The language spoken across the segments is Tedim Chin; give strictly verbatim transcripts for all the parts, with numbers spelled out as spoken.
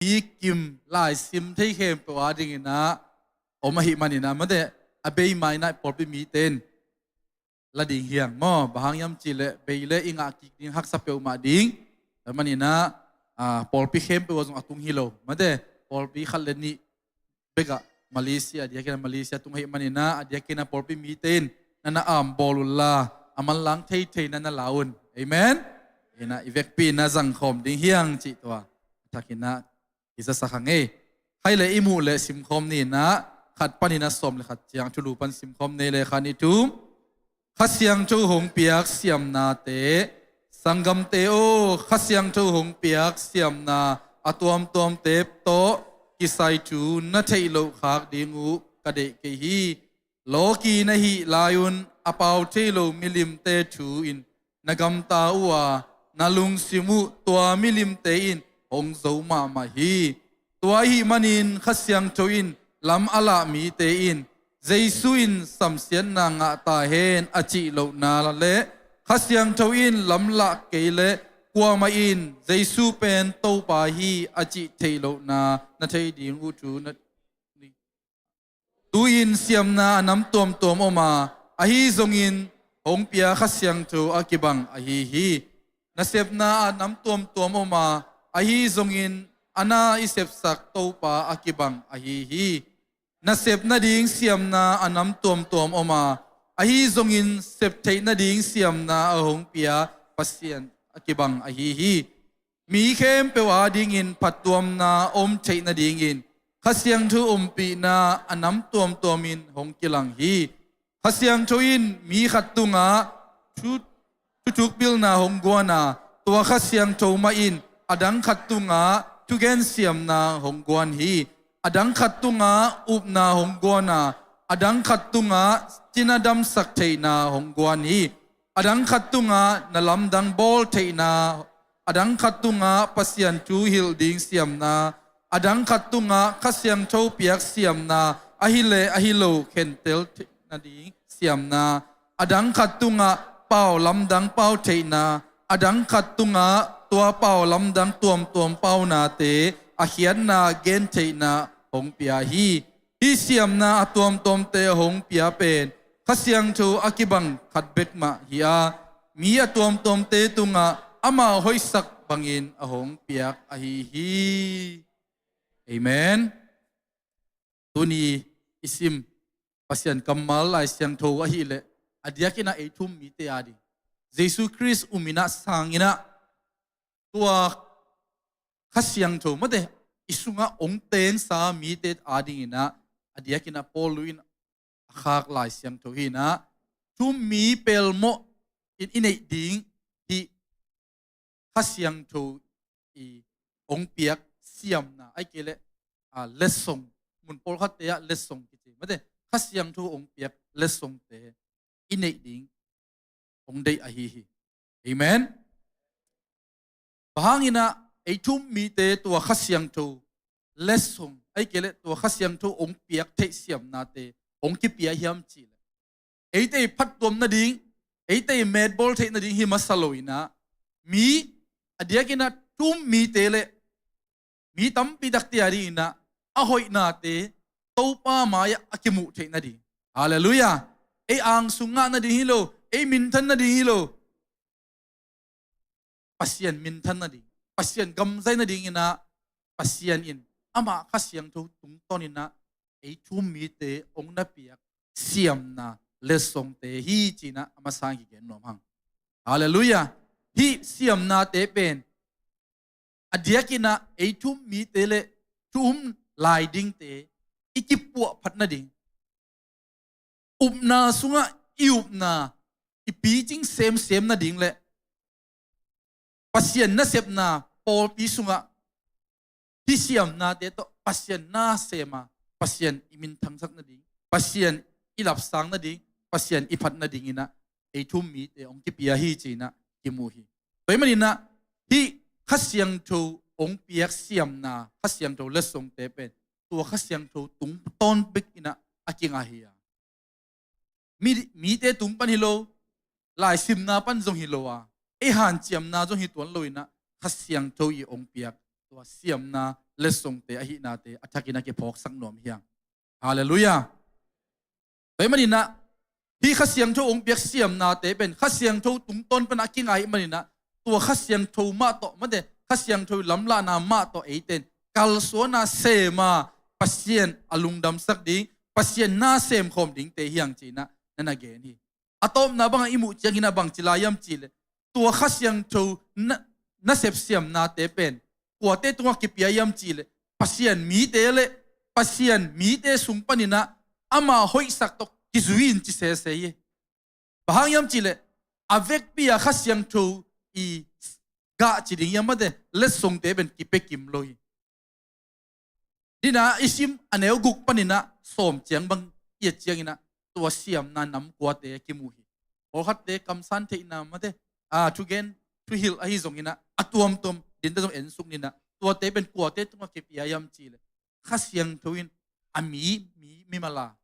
Hi kim laisim thei khempeuh adingin ah om ahih manin ah, mate, a bei ma-in ah pawlpi mite in la ding hi hang maw. Bang hang hiam cih leh bei leh i ngah kik ding haksa peuhmah ding. Tua ahih manin ah, ah, pawlpi khempeuh ah zong a tung hi lo, mate, pawlpi khat le nih bek ah, Malaysia, a diakin ah Malaysia tung ahih manin ah, a diakin ah pawlpi mite in na na ambawl un la, a manlang thei thei na na la un. Amen. Hi-in ah i vekpi in ah zangkhawm ding hi hang cih tua a thakin ah i zasak hang ei. Khai leh i muh leh simkhawm ni in ah, khat panin ah sawm le khat ciang, thulu pan simkhawm ni, le khat, nih, thum. Kha Siangtho hong piak siamnate. Sanggamte aw, Kha Siangtho hong piak siamna a tuamtuamte tawh kisai thu na theih loh khak ding uh ka deih kei hi. Lawki na hih lai-un a pau thei lo milimte thu in na gamta uh a, na lungsim uh tua milimte in hong zo mahmah hi. Tua ahih manin Kha Siangtho in lam a lah mite in, Jesu in samsiatna ngah ta hen a cih lohna le Kha Siangtho in lam lah kei leh kuamah in Jesu pen Topa hi a cih theih lohna na thei ding uh thu na Tu-in siamna a nam tuamtuam om a, ahi zongin hong pia Kha Siangtho a kibang ahi hi. Nasepna a nam tuamtuam om a, ahi zongin a na i sepsak Topa a kibang ahi hi. Nasep nading siamna a nam tuamtuam om a, ahi zongin sep theih nading siamna a hong pia Pasian a kibang ahi hi. Mi khempeuh adingin phattuamna om theih nadingin Kha Siangtho ompihna a nam tuamtuamin hong kilang hi. Kha Siangtho in mi khat tungah thu, thuthuk pilna hong guan a, tua Kha Siangtho mah in a dang khat tungah thugen siamna hong guan hi. A dang khat tungah upna hong guan a, a dang khat tungah cina damsak theihna hong guan hi. A dang khat tungah na lamdang bawl theihna, a dang khat tungah Pasian thu hilh ding siamna, a dang khat tungah Kha Siangtho piak siamna, ahi le ahi lo khentel theih nading siamna, a dang khat tungah pau lamdang pau theihna, a dang khat tungah tua pau lamdang tuamtuam paunate a khiatna gen theihna hong pia hi. Hih siamna a tuamtuamte a hong pia pen Kha Siangtho a kibang khat bek mah hi a, mi a tuamtuamte tungah amah hoihsak bangin a hong piak ahi hi. Amen. Tuni i sim Pasian kammal Lai Siangtho ahih leh a diakin ah ei thu-um mite ading, Jesu Khrist um in ah sang in ah, tua Kha Siangtho, mate, i sungah hong tengsa mite adingin ah a diakin ah Paul in a khak Lai Siangtho hi in ah, thu-um mi pelmawh in i neih ding hih Kha Siangtho i hong piak siamna, ahih kei leh, a, letsong, mun pawlkhatte ah letsong kici, mate, Kha Siangtho hong piak letsongte i neih ding hong deih ahi hi. Amen. Bang hangin ah ei thu-um mite tua Kha Siangtho letsong, ahih kei leh tua Kha Siangtho hong piak theih siamnate hong kipia hiam cih leh, eite i phattuam nading, eite i metbawl theih nading hi masa lo in ah, mi a diakin ah thu-um mite le mi tampi takte adingin ah a hoihnate Topa mai-ah a kimuh theih nading. Halleluiah. Ei angsung ngah nading hi lo, ei minthan nading hi lo. Pasian minthan nading, Pasian gamzai nadingin ah, Pasian in amah Kha Siangtho tungtawnin ah ei thu-um mite hong na piak siamna letsongte hi ci-in ah a masa-in kigen nuam hang. Halleluiah. Hih siamnate pen a diakin ah ei thu-um mite le thu-um lai dingte i kipuahphat nading, upna sungah i upna i picing semsem nading le Pasian nasepna pawlpi sungah hih siamnate tawh Pasian na sem a, Pasian i minthangsak nading, Pasian i lapsang nading, Pasian i phat nadingin ah ei thu-um mite hong kipia hi ci-in ah kimu hi. Tua ahih manin ah hih Kha Siangtho hong piak siamna, Kha Siangtho letsongte pen tua Kha Siangtho tungtawn bekin ah a kingah hi a, mi, mite tung pan hi lo, laisimna pan zong hi lo a, ei hanciamna zong hi tuan lo in ah Kha Siangtho i hong piak tua siamna letsongte ahihnate a thakin a kiphawksak nuam hi hang. Halleluiah. Tua ahih maninah hih Kha Siangtho hong piak siamnate pen Kha Siangtho tungtawn pana a kinga ahih maninah tua Kha Siangtho mah tawh, mate, Kha Siangtho lamlahna mah tawh eite in kalsuana sema Pasian a lungdamsak ding, Pasian na semkhawm dingte hi hang cinah na na gen hi. A tawpna bangah i muh ciangin a bangci lai hiam cihleh, tua Kha Siangtho na, nasep siamnate pen kuate tungah kipia hiam cihleh, Pasian mite le Pasian mite sung paninah ama hoihsak tawh kizui in ci sese hi. Bang hang hiam cihleh, a vekpi-a Kha Siangtho i gah ci ding hiam, mate, letsongte pen kipia kim lo hi. Dina i sim a neu guk paninah sawm ciang bang i et cianginah tua siamna nam kuate a kimu hi. Pawlkhatte kamsan theihna, mate, a, thugen thuhilh ahi zonginah a tuamtuam dinte zong ensuk ninah tuate pen kuate tungah kipia hiam cihleh, Kha Siangtho in a mi, mi, mimal a,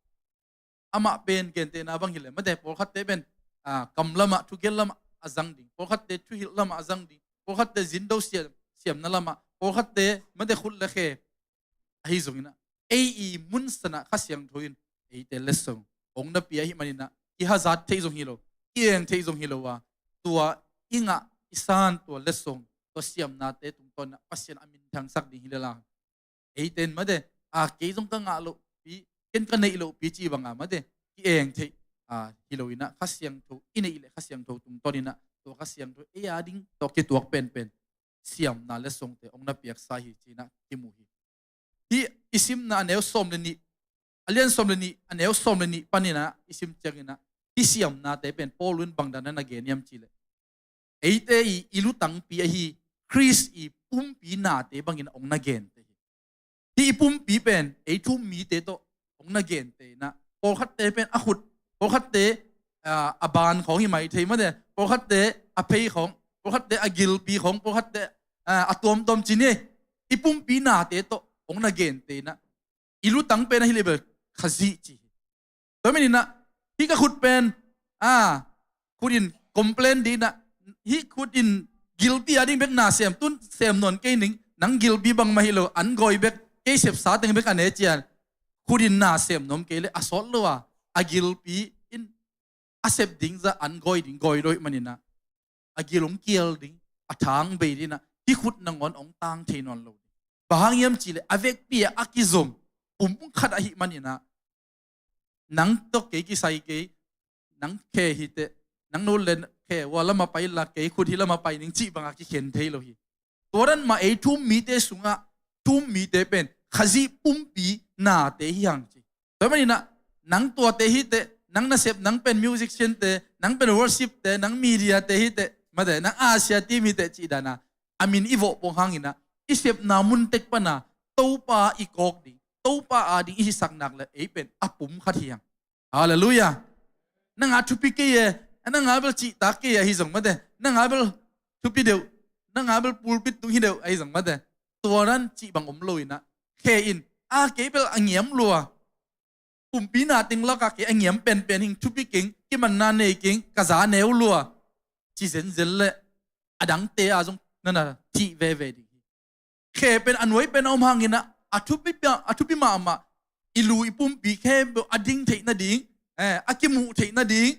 amah pen gentehna bang hileh, mate, pawlkhatte pen, a, kam lamah, thugen lamah a zang ding, pawlkhatte thuhilh lamah a zang ding, pawlkhatte zindo siam, siamna lamah, pawlkhatte, mate, khut le khe ahi zonginah ei i mun sanah Kha Siangtho in eite letsong hong na pia ahih maninah kihazat theih zong hi lo, kieng theih zong hi lo a, tua i ngah i san tua letsong, tua siamnate tungtawnah Pasian a minthangsak ding hi lel a, eite in, mate, a, kei zong ka ngah lohpi, ken ka neih lohpi ci banga, mate, kieng theih, a, hi loinah Kha Siangtho i neih leh Kha Siangtho tungtawninah tua Kha Siangtho ei a ding tawh kituak penpen siamna letsongte hong na piaksa hi cinah kimu hi. Hih i simna a neu sawm le nih, a lian sawm le nih, a neu sawm le nih paninah i sim cianginah hih siamnate pen Paul in bangdan na na gen hiam cihleh, eite i, i lutangpi ahi Khrist i pumpi nate bangin hong na gente hi. Hih i pumpi pen ei thu-um mite tawh hong na gente inah, pawlkhatte pen a khut, pawlkhatte, a, a ban khawng hi mai thei, mate, pawlkhatte a phei khawng, pawlkhatte a gilpi khawng, pawlkhatte, a, a tuamtuam ci ni. I pumpi nate tawh hong na gente inah i lutang pen ahi leh bel Khazih ci hi. Tua maninah hih ka khut pen, a, khut in complain dinah, hih khut in gilpi a ding bek na sem, tun sem nawn kei ning, nang gilpi bangmah hi lo, an gawi bek, kei sepsa teng bek a ne cian, khut in na sem nuam kei leh a sawt lo a, a gilpi in a sep ding zah an gawi ding gawi lo ahih maninah a gil hong kial ding, a thang bei dinah hih khut nangawn hong tang thei nawn lo ding. Bang hang hiam cihleh a vekpi-a a kizom pum khat ahih maninah nang tawh kei kisai kei, nang khe hiteh, nang nu le khe ua lamah pai la, kei khut hi lamah pai ning cih banga kikhen thei lo hi. Tua dan mah ei thu-um mite sungah thu-um mite pen Khazih pumpi nate hi hang ci. Tua maninah nang tuate hiteh, nang nasep, nang pen musician te, nang pen worship te, nang media te hiteh, mate, nang Asia team hiteh cih dana a min i vawh pong hanginah i sepna mun tek pana Topa i kawk ding, Topa a ding i hisak nak le ei pen a pum khat hi hang. Halleluiah. Nang a thupi kei e, nang a bel cihtak kei e ahi zong, mate, nang a bel thupi deuh, nang a bel pulpit tung hi deuh ahi zong, mate, tua dan cih bang om loinah khe in, a, kei bel a ngiam lua, pumpi na teng lakah kei a ngiam penpen hing, thupi keng, kimanna nei keng, ka za neu lua, ci zenzen leh a dangte a zong na na thih veve ding hi. Khe pen a nuai pen a om hanginah a thupi, a thupi mahmah, i lu i pumpi khempeuh a ding theih nading, eh, a kimuh theih nading,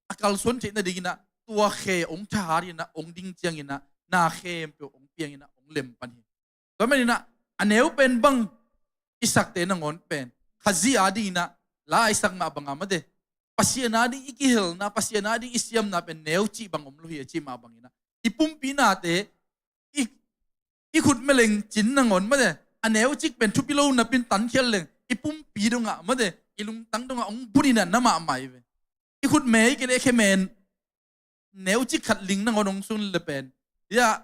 a kalsuan theih nadinginah tua khe hong thahat inah hong ding cianginah na khempeuh hong pianginah hong lem pan hi. Tua maninah a neu pen bang i sakte nangawn pen Khazih a dinginah la i sak mah banga, mate, Pasian a ding i kihelna, Pasian a ding i siamna pen neu cih bang om lo hi a cih mah banginah i pumpi nate, i, i khut meleng cin nangawn, mate, a neu cik pen thupi lo napin tankhial leng i pumpi dongah, mate, i lungtang dongah hong buninah na mahmah hi ve. I khut me i kei le khe men neu cik khat ling nangawn hong sun le pen, ya,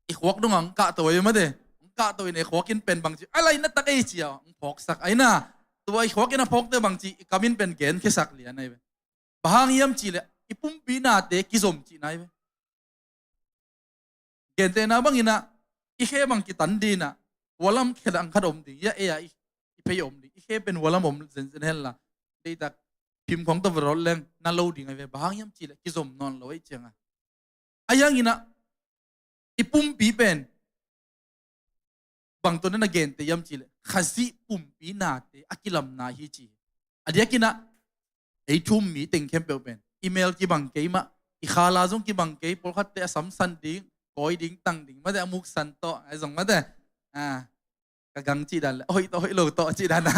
i khuak dongah hong kahto ei, mate, hong kahto in i khuak in pen bangci a laina tak ei cia hong phawksak aina. Tua i khuak in a phawkte bangci i kam in pen genkhiasak lian ahi ve. Bang hang hiam cihleh i pumpi nate kizom cihna ahi ve. Gentehna banginah i khe bang kitan dinah, hualam khe dang khat om ding, ya, ei a i, i phei om ding, i khe pen hualam om zenzen henla, deitak phim khawng tawh va rawt leng na lo ding ahi ve. Bang hang hiam cihleh kizom nawn lo ahi cianga. Ahi hanginah i pumpi pen bang tawh na na gente hiam cih leh Khazih pumpi nate a kilamna hi ci hi. A diakin ah ei thu-um mi teng khempeuh pen i mel kibang kei mah, i khala zong kibang kei, pawlkhatte a samsan ding, kawi ding, tang ding, mate, a muksan tawh, a zong, mate, a, ka gang cih dan le, a hoih tawh hoih lo tawh cih dan a,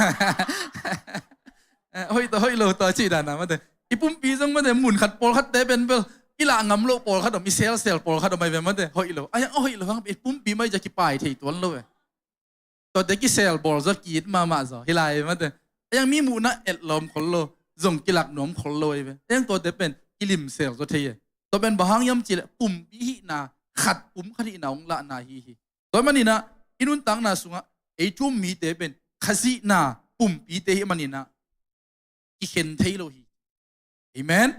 a hoih tawh hoih lo tawh cih dan a, mate. I pumpi zong, mate, mun khat pawlkhatte pen bel i lah ngam loh pawlkhat om, i selsel pawlkhat om ahi ve, mate, hoih lo. A yang a hoih lo hang i pumpi mai zia kipai thei tuan lo ve. Tuate kisel bawl zaw, ki-it mahmah zaw hi lai, mate. A yang mi muhna etlawm khol lo, zong kilak nuam khol lo ahi ve. A yang tuate pen kilimsel zaw thei e. Tua pen bang hang hiam cih leh pumpi hihna, khat pum khat hihna hong lahna hi hi. Tua manin ah i nuntakna sungah ei thu-um mite pen Khazih na pumpite hih manin ah kikhen thei lo hi. Amen.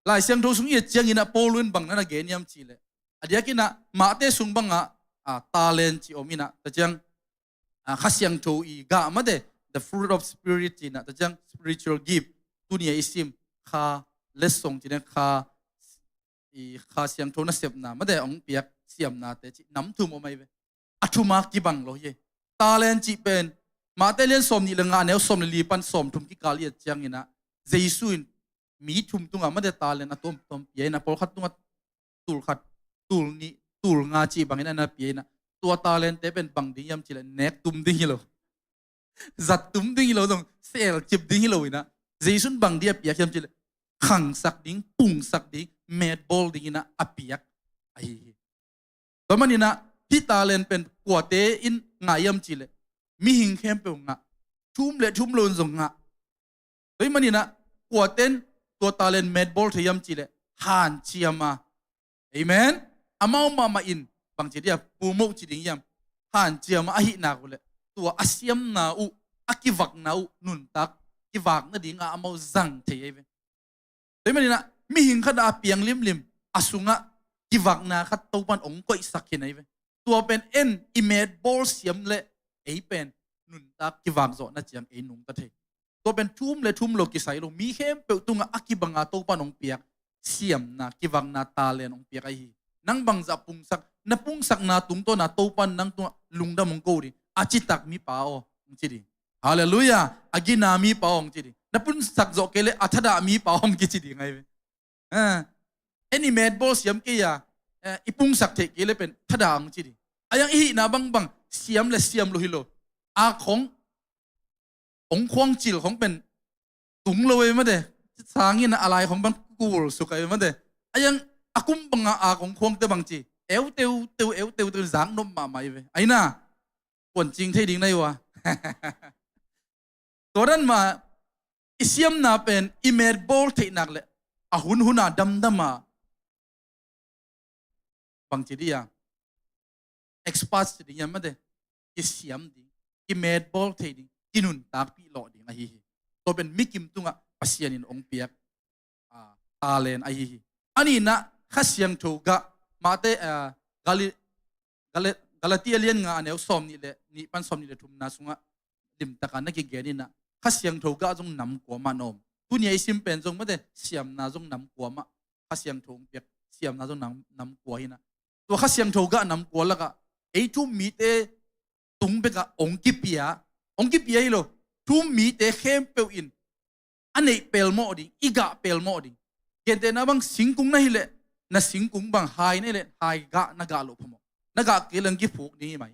Lai Siangtho sung i et ciangin ah Paul in bang na na gen hiam cih leh, a diakin ah Mate sung bangah, a, talent cih om in ah, tua ciang, a, Kha Siangtho i gah, mate, the fruit of spirit cih in ah, tua ciang spiritual gift, tuni a i sim Kha letsong cih in ah, Kha, i Kha Siangtho nasepna, mate, hong piak siamnate cih nam thum om ahi ve. A thum a kibang lo hi. Talent cih pen Mate lian sawmnih le nga, neu sawm le li pan sawmthum kikal i et ciangin ah Jesu in mi thum tungah, mate, talent a tuamtuam pia in ah, pawlkhat tungah tul khat, tul nih, tul nga cih bangin a na pia in ah, tua talentte pen bang ding hiam cih leh nek tum ding hi lo, zat tum ding hi lo, zong sel cip ding hi lo in ah, Jesu in bang ding a piak hiam cih leh khangsak ding, pungsak ding, metbawl dingin ah a piak ahi hi. Tua manin ah hih talent pen kuate in ngah hiam cih leh mihing khempeuh ngah, thu-um le thu-um lo in zong ngah. Tua hih manin ah kuate in tua talent metbawl thei hiam cih leh hanciam a, amen, amau mahmah in bangci ding a pumoh ci ding hiam, hanciam a ahih nak uh leh tua a siamna uh, a kivakna uh nuntak kivak nading a amau zang thei ahi ve. Tua hih manin ah mihing khat a piang limlim a sungah kivakna khat Topa'n hong koihsak khin ahi ve. Tua pen en i metbawl siam leh ei pen nuntak kivak zawhna ciang ei nungta thei. Tua pen thu-um le thu-um lo kisai lo, mi khempeuh tungah a kibanga Topa'n hong piak siamna, kivakna talent hong piak ahi hi. Nang bangzah pungsak, na pungsakna tungtawna Topa'n nang tungah lungdam hong ko ding, a citak mipa aw hong ci ding. Halleluiah. A gina mipa aw hong ci ding. Na pungsak zawh kei leh a thadah mipa aw hong kici ding ahi ve. Ah, en i metbawl siam kei a, eh, i pungsak theih kei leh pen thadah hong ci ding. A yang i hihna bangbang siam le siam lo hi lo. A khong, hong khuang cil khong pen tung lo e, mate. Sangin a lai khong bang kul suk ahi, mate. A yang a kum banga a khong khuangte bangci, eu teu teu, eu teu teu, zak nop mahmah hi ve. Ahi na, kuancing thei ding na hi uh a. Tua dan mah i siamna pen i metbawl theih nak leh a hunhun a damdam a bangci ding a, expert ci ding hiam, mate, kisiam ding, kimetbawl thei ding, kinuntakpih lawh ding ahi hi. Tua pen mikim tungah Pasian in hong piak, a, talent ahi hi. A nihna, Kha Siangtho gah, Mate, a, Gali-, Gala-, Galatia lian nga a neu sawmnih le nih pan sawmnih le thumna sungah limtaka na kigen in ah, Kha Siangtho gah zong nam kuamah na om. Tuni a i sim pen zong, mate, siamna zong nam kuamah, Kha Siangtho hong piak siamna zong nam, nam kua hi in ah. Tua Kha Siangtho gah nam kua lakah ei thu-um mite tung bekah hong kipia, hong kipia hi lo. Thu-um mite khempeuh in a neih pelmawh ding, i gah pelmawh ding. Gentehna bang singkung na hi leh, na singkung bang hai na hi leh, hai gah na gah loh phamawh. Na gah kei leng kiphuk ding hi mai.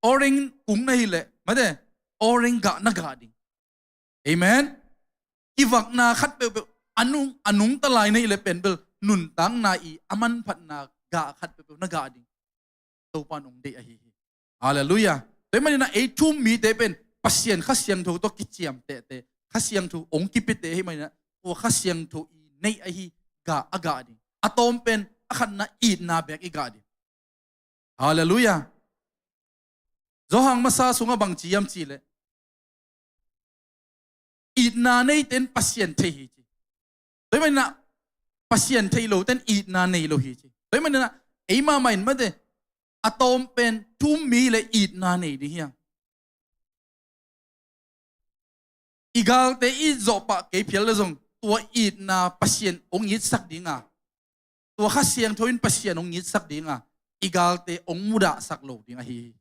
Orange kung na hi leh, mate, orange gah na gah ding. Amen. Kivakna khat peuhpeuh, a nung, a nungta lai na hi leh pen bel, nuntakna i a manphatna gah khat peuhpeuh na gah ding. Topa in hong deih ahi hi. Halleluiah. Tua ahih manin ah ei thu-um mite pen Pasian Kha Siangtho tawh kiciamtehte, Kha Siangtho hong kipiate ahih manin ah, tua Kha Siangtho i neih ahi gah a gah ding. A tawm pen a khatna itna beek i gah ding. Halleluiah. Johan masa sungah bang ci hiam cih leh, itna neite in Pasian thei hi ci. Tua ahih manin ah Pasian thei lote in itna nei lo hi ci. Tua ahih manin ah ei mahmah in, mate, a tawm pen thu-um mi leh itna nei ding hi hang. I galte i zawhpah kei phial leh zong, tua itna Pasian hong itsak ding a, tua Kha Siangtho in Pasian hong itsak ding a, i galte hong mudahsak lo ding ahi hi.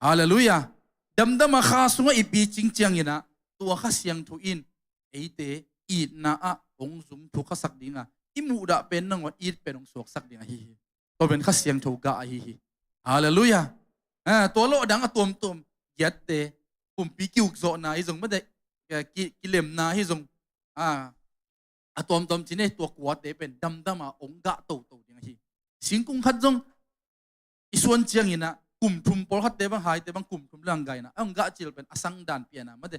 Halleluiah. Damdama kha sungah i picing cianginah tua Kha Siangtho in eite itna ah hong zumthuk khasak dinga i muhdah pen nangawn it pen hong suaksak ding ahi hi. Tua pen Kha Siangtho gah ahi hi. Halleluiah. Ah, tua lawh dang a tuamtuam giatte, kumpi kiukzawhna hi zong mate, ki, kilemna hi zong, ah, a tuamtuam cine tua kuate pen damdama hong gah toto ding ahi. Singkung khat zong i suan cianginah kum thum pawlkhatte bang haite bang kum thum lang gainah a hong gah cil pen a sangdan piana mate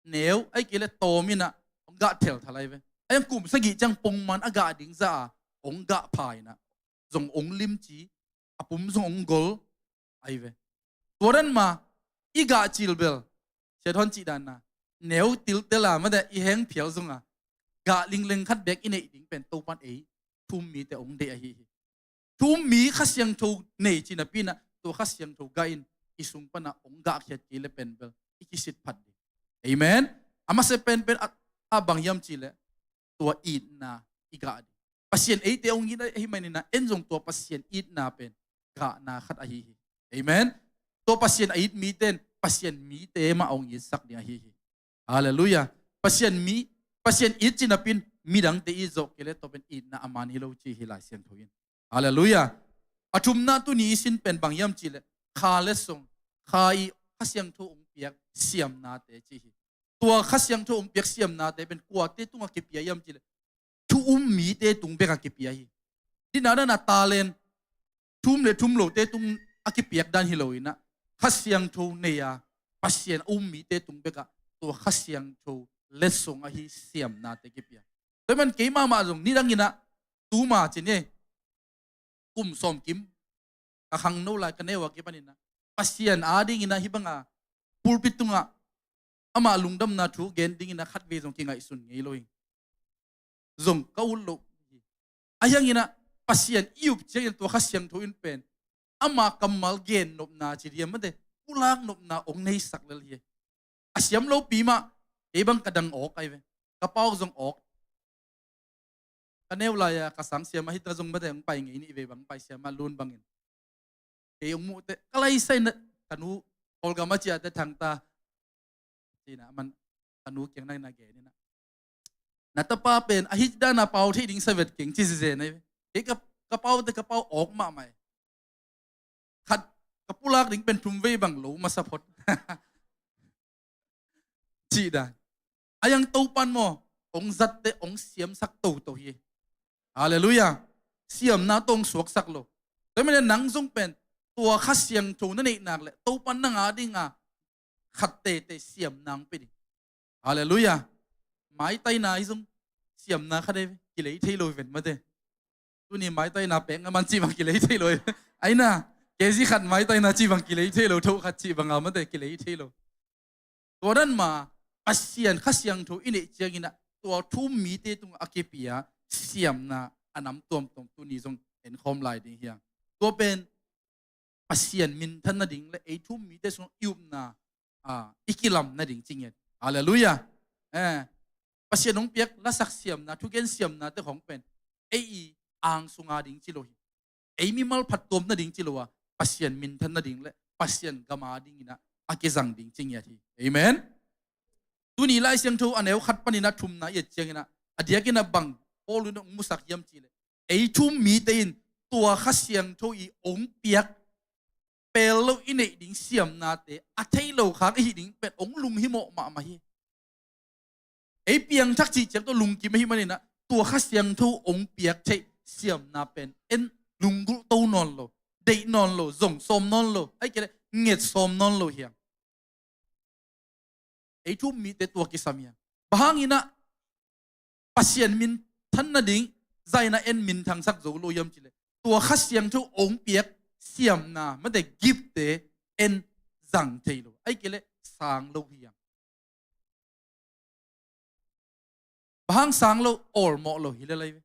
neu ai kei le tawminah hong gah thelthal ai ve. Ai ang kum sagih ciang pongman a gah ding za a hong gah pha inah zong hong limci a pum zong hong gol ai ve. Tua dan ma i gah cil bel sia thawn cih danna neu tiltela mate i heng phial zonga gah lingleng khat bek i neih ding pen Topan ei thu-um mite hong deih ahi hi. Thu-um mi Kha Siangtho nei cinapinah tua Kha Siangtho gah in i sung panah hong gahkhiat kei le pen bel i kisit phat ding. Amen. A masa penpen a, a bang hiam cih leh tua itna i gah ding. Pasian eite hong it ahi maninah en zong tua Pasian itna pen gahna khat ahi hi. Amen. Tua Pasian a it mite in Pasian mite mah hong itsak ding ahi hi. Halleluiah. Pasian mi, Pasian it cinapin midangte it zawh kei le tua pen itna a man hi lo ci hi Lai Siangtho in. Halleluiah. A thumna tuni i sin pen bang hiam cih leh kha le song, kha i Kha Siangtho hong piak siamnate ci hi. Tua Kha Siangtho hong piak siamnate pen kuate tungah kipia hiam cih leh thu-um mite tung bekah kipia hi. Dina dana talent thum le thum lote tung a kipiak dan hi loinah Kha Siangtho nei a Pasian a um mite tung bekah tua Kha Siangtho letsong ahi siamnate kipia. Tua man keimah mah zong nidanginah tuma cine kum sawmkim ka khangno lai ka neu a kipaninah Pasian adinginah hih banga pulpit tungah amah lungdamna thu gen dinginah khatvei zong kingaihsun ngei lo hi. Zong ka ut lo hi. A hianginah Pasian i up ciangin tua Kha Siangtho in pen ama kammal gen nopna ci diam mate pulak nopna hong neisak lel hi. A siam lopi mah kei bang ka dang awk ai ve. Ka pau zong awk. Ka neu lai-a ka sang siama hita zong mate hong pai ngei nih vei bang pai siama lun bangin. Kei hong muhte ka laisai na ka nu Kawlgam a ciate thangta cina man ka nu kiang nai na geninah na tapa pen a hih dana pau thei ding savet keng ci zizen ai ve. Kei ka, ka paute ka pau awk mahmah e. Khat ka pulak ding pen thum vei bang lo masa phot. Cih dan. A yang Topan maw hong zatte hong siamsak toto hi. Halleluiah. Siamna tawh hong suaksak lo. Tua mene nang zong pen tua Kha Siangtho na neih nak le Topan nang adinga khat tete siamna hong pia ding. Halleluiah. Maitaina hi zong siamna khat ei kilei thei lo hi ven mate. Tuni maitaina pek nga man cih bang kilei thei lo hi. Aina kezi khat maitaina cih bang kilei thei lo, tho khat cih banga mate kilei thei lo. Tua dan ma Pasian Kha Siangtho i neih cianginah tua thu-um mite tungah a kipia siamna a nam tuamtuam tuni zong enkhawm lai ding hi a. Tua pen Pasian minthan nading le ei thu-um mite sungah i upna, ah, i kilam nading ci ngiat. Halleluiah. Eh, Pasian hong piak lasak siamna, thugen siamnate khawng pen ei i ang sunga ding ci lo hi. Ei mimal phattuam nading ci lo a, Pasian minthan nading le Pasian gam adinginah a kizang ding ci ngiat hi. Amen. Tuni Lai Siangtho a neu khat paninah thumna i et cianginah a diakinah bang Paul in hong musak hiam cih leh ei thu-um mite in tua Kha Siangtho i hong piak pel lo i neih ding siamnate a thei lo khak i hih ding pen hong lunghimawh mahmah hi. Ei piangthak cih ciang tawh lungkim ahi maninah tua Kha Siangtho hong piak theih siamna pen en lunggulh to nawn lo, deih nawn lo, zong sawm nawn lo, ai kei le nget sawm nawn lo hiang. Ei thu-um mite tua kisam hiang. Bang hanginah Pasian minthan nading zaina en minthangsak zo lo hiam cih leh tua Kha Siangtho hong piak siamna mate giftte en zang thei lo, ai kei le sang lo hiang. Bang hang sang lo, awlmawh lo hi le lai ve.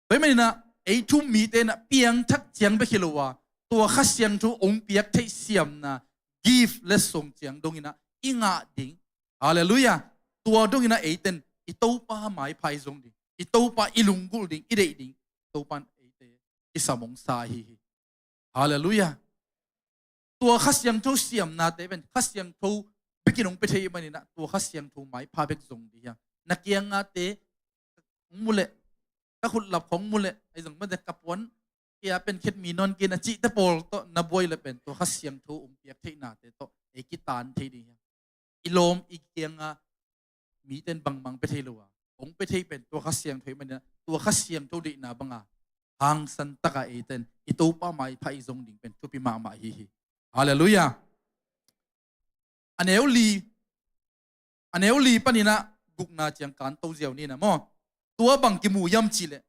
Tua hi maninah ei thu-um mite inah piangthak ciang bek hi lo a tua Kha Siangtho hong piak theih siamna gift le song ciang donginah i ngah ding. Halleluiah. Tua donginah eiten i Topa maipha i zong ding, i Topa i lunggulh ding, i deih ding. Topan eite kisam hong sa ahi hi. Halleluiah. Tua Kha Siangtho siamnate pen Kha Siangtho bekin hong pia thei maninah tua Kha Siangtho maipha bek zong dih hiam? Na kiangate hong mu leh, ka khutlap khong mu leh, ahi zong mate ka puan kia pen khet mi nawn kei na cihte pawl tawh na buai le pen tua Kha Siangtho hong piak theihnate tawh ei kitan thei dih hiam? I lawm i kianga miten bangmang pia thei lo a, hong pia thei pen tua Kha Siangtho hi maninah tua Kha Siangtho deihna banga hangsan taka eiten i Topa maipha i zong ding pen thupi mahmah ahi hi. Halleluiah. A neu li, a neu li paninah gukna ciang kan to ziau nina maw? Tua bang kimu hiam cihleh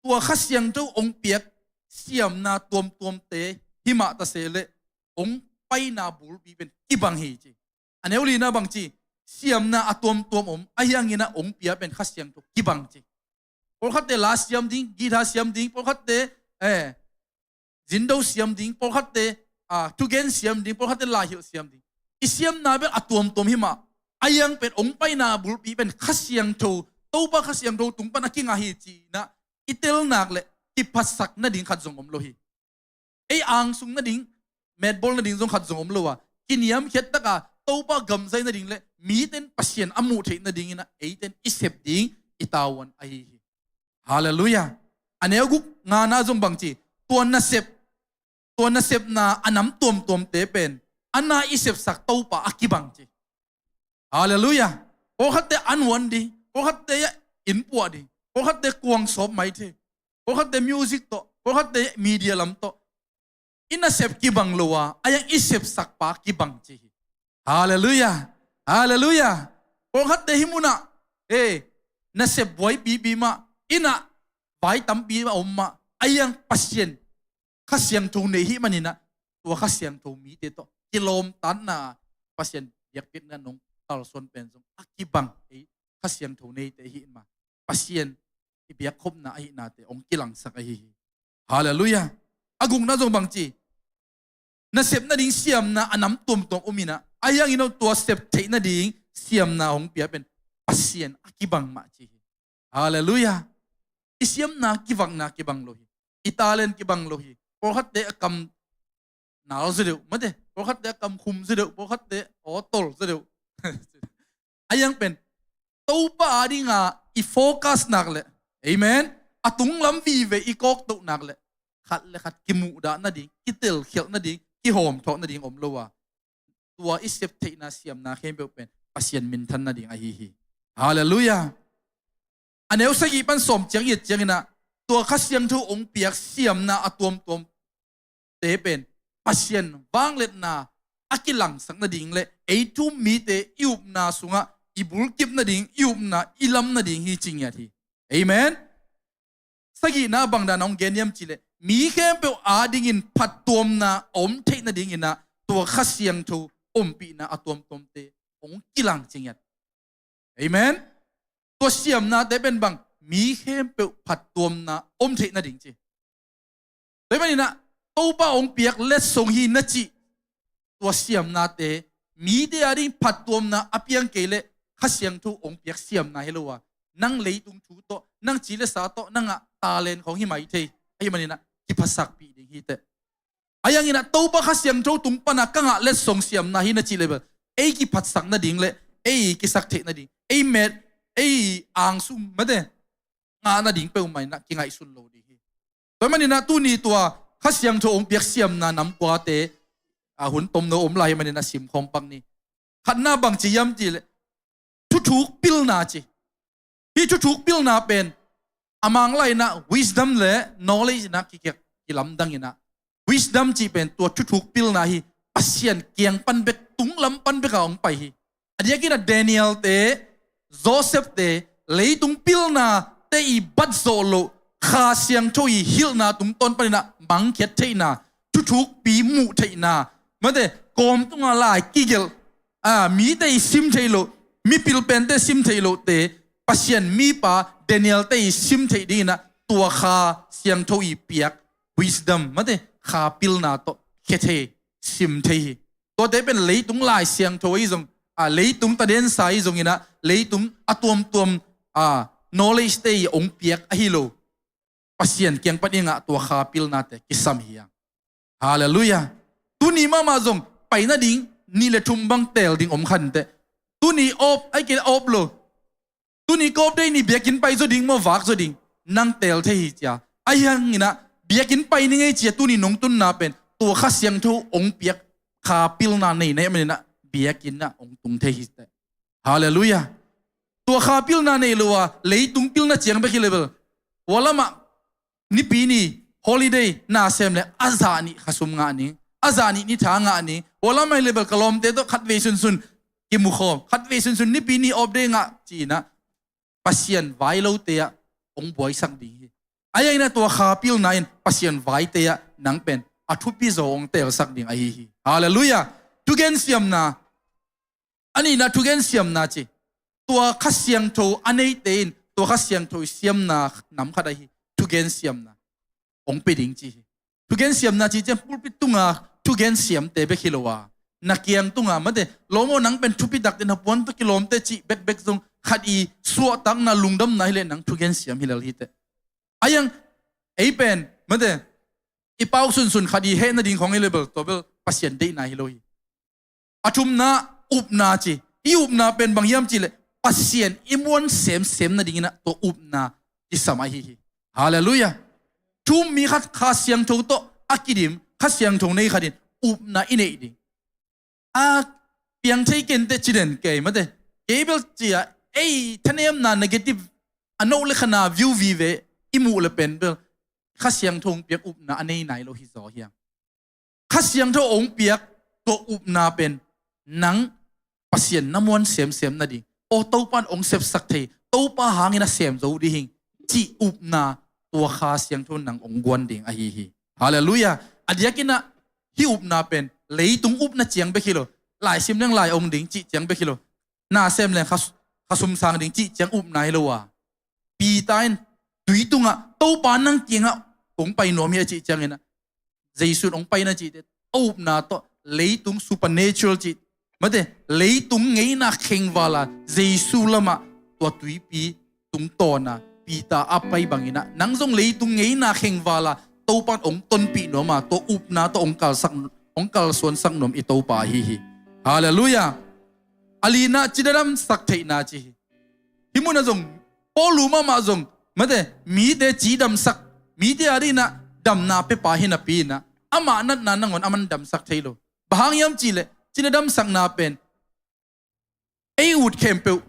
tua Kha Siangtho hong piak siamna tuamtuamte himah ta se leh hong paina bulpi pen kibang hi ci. A neu lina bang ci, siamna a tuamtuam om, ahi hanginah hong pia pen Kha Siangtho kibang ci. Pawlkhatte la siam ding, guitar siam ding, pawlkhatte eh zindo siam ding, pawlkhatte ah thugen siam ding, pawlkhatte laihilh siam ding. I siamna bek a tuamtuam himah, ahi hang pen hong paina bulpi pen Kha Siangtho, Topa Kha Siangtho tung pan a kingah hi cinah i telnak le kiphatsak nading khat zong om lo hi. Ei angsung nading, metbawl nading zong khat zong om lo a, kiniamkhiat taka Topa gamzai nading le miten Pasian a muh theih nadinginah eiten i sep ding i tavuan ahi hi. Halleluiah. A neu guk ngana zong bang ci, tua nasep, tua nasepna a nam tuamtuamte pen a na i sepsak Topa a kibang ci. Halleluiah. Pawlkhatte a nuan ding, pawlkhatte a innpuah ding, pawlkhatte kuang sawp mai thei, pawlkhatte music tawh, pawlkhatte media lam tawh i nasep kibang lo a, ahi hang i sepsakpa kibang ci hi. Halleluiah. Halleluiah. Pawlkhatte hih munah eh nasep buaipipi mah, innah vai tampi a om mah, ahi hang Pasian Kha Siangtho nei hi maninah tua Kha Siangtho mite tawh kilawmtatna Pasian biakpiakna nong talsuan pen zong a kibang ei Kha Siangtho neite hi mah, Pasian i biakkhopna ahihnate hong kilangsak ahi hi. Halleluiah. A gukna zong bang ci, nasep nading siamna a nam tuamtuam om inah, ahi hanginah tua sep theih nading siamna hong pia pen Pasian a kibang mah ci hi. Halleluiah. I siamna kivakna kibang lo hi. I talent kibang lo hi. Pawlkhatte a kam nal zaw deuh mate, pawlkhatte a kam khum zaw deuh, pawlkhatte aw tol zaw deuh. Ahi hang pen Topa a dinga i focus nak leh, amen, a tunglam vive i kawktoh nak leh khat le khat kimuhdah nading, kitelkhialh nading, kihawmthawh nading om lo a, tua i sep theihna siamna khempeuh pen Pasian minthan nading ahi hi. Halleluiah. A neu sagih pan sawm ciang i et cianginah tua Kha Siangtho hong piak siamna a tuamtuamte pen Pasian vangliatna a kilangsak nading le ei thu-um mite i upna sungah i bulkip nading, i upna i lam nading hi ci ngiat hi. Amen. Sagihna bangdan a hong gen hiam cihleh mi khempeuh adingin phattuamna a om theih nadinginah tua Kha Siangtho ompihna a tuamtuamte hong kilang ci ngiat. Amen. Tua siamnate pen bang mi khempeuh phattuamna om theih nading ci. Tua hi maninah Topa hong piak letsong hi na cih tua siamnate mite ading phattuamna a piang kei leh Kha Siangtho hong piak siamna hi lo a, nang leitung thu tawh, nang ci le sa tawh, nang ah talent khawng hi mai thei. Ahi maninah kiphasakpih ding hi teh. Ahi hanginah Topa Kha Siangtho tung pana ka ngah letsong siamna hi na cih le bel ei kiphatsak nading le ei kisak theih nading, ei met, ei angsung mate ngah nading peuhmah inah kingaihsun lo ding hi. Tua hi maninah tuni tua Kha Siangtho hong piak siamna namkuate a hun tomno om lai hi maninah simkhawm pak ni. Khatna bang ci hiam cihleh thuthuk pilna ci. Hih thuthuk pilna pen a Mang lai inah wisdom le knowledge inah kikiak kilamdang inah, wisdom cih pen tua thuthuk pilna hi. Pasian kiang pan bek, tunglam pan bek a hong pai hi. A diakinah Daniel-te, Joseph-te, leitung pilnate i bat zawh loh, Kha Siangtho i hilhna tungtawn paninah mangkhiat theihna, thuthukpi muh theihna, mate kawm tunga lai kigelh, a mite i sim theih loh, mipil pente sim theih lohte, Pasian mipa Daniel-te i sim theih dinginah tua Kha Siangtho i piak wisdom, mate kha pilna tawh khia thei, sim thei hi. Tuate pen leitung Lai Siangtho ahi zong, a leitung tadensa ahi zonginah leitung a tuamtuam a knowledge-te i hong piak ahi lo. Pasian kiang panin ah tua kha pilnate kisam hi hang. Halleluiah. Tuni mahmah zong pai nading nih le thum bang teel ding om kha inteh. Tuni awp, ahih kei leh awp lo. Tuni kawp dei ni biakinn pai zaw ding maw, vak zaw ding, nang teel thei hi cia. Ahi hangin ah biakinn pai ni ngei cia tuni nong tunna pen tua Kha Siangtho hong piak kha pilna nei na hih manin ah biakinn ah hong tung thei hi teh. Halleluiah. Tua kha pilna nei lo a leitung pilna ciang bek hi leh bel, hua lamah Nipi ni holiday na sem leh a zah nih kha sum ngah ning, a zah nih ni tha ngah ning. Hua lamah hi leh bel ka lawmte tawh khatvei sunsun kimukhawm, khatvei sunsun Nipi ni off day ngah ci-in ah Pasian vai lote ah hong buaisak ding hi. Ahi hangin ah tua kha pilna in Pasian vaite ah nang pen a thupi zaw hong teelsak ding ahi hi. Halleluiah. Thugen siamna. A nihna thugen siamna ci. Tua Kha Siangtho a neite in tua Kha Siangtho i siamna nam khat ahi thugen siamna hong pia ding ci hi. Thugen siamna ci ciang pulpit tunga thugen siamte bek hi lo a, na kiang tunga mate, lawm aw nang pen thupi takte, na puan tawh kilawmte cih bekbek zong khat i suahtakna lungdamna hi leh nang thugen siam hi lel hi teh. Ahi hang ei pen mate, i pau sunsun khat i heh nading khawng hi leh bel tua bel Pasian deihna hi lo hi. A thumna, upna ci. I upna pen bang hiam cih leh Pasian i muan semsem nadingin ah tua upna kisam ahi hi. Halleluiah. Thu-um mi khat Kha Siangtho tawh a kidim, Kha Siangtho nei khat in upna i neih ding. A piang thei kei inteh ci den kei mate. Kei bel ci-a ei thanemna negative, a noh le khana view vive i muh le pen bel Kha Siangtho hong piak upna a nei nai lo hi zaw hi hang. Kha Siangtho hong piak tua upna pen nang Pasian na muan semsem nading, aw Topa in hong sepsak thei, Topa hangin a sem zo ding hi cih upna tua Kha Siangtho nang hong guan ding ahi hi. Halleluiah. A diakin ah hih upna pen leitung upna ciang bek hi lo, lai sim leng lai hong ding cih ciang bek hi lo, na sem leng kha, kha sum sang ding cih ciang upna hi lo a, Peter in tui tungah Topa nang kiangah kong pai nuam hi a cih ciangin ah Jesu in hong paina cihte a upna tawh leitung supernatural cih mate, leitung ngeina khengvala Jesu lamah tua tuipi tungtawna Peter a pai bangin ah nang zong leitung ngeina khengvala Topa in hong tonpih nuam a, tua upna tawh hong kalsak, hong kalsuansak nuam i Topa ahi hi. Halleluiah. A lina, ci na damsak theihna ci hi. Hih munah zong Paul mahmah zong mate, mite ci damsak, mite a dinah damna pepa hi napi inah amah natna nangawn a man damsak thei lo. Bang hang hiam cihleh ci na damsakna pen ei ut khempeuh,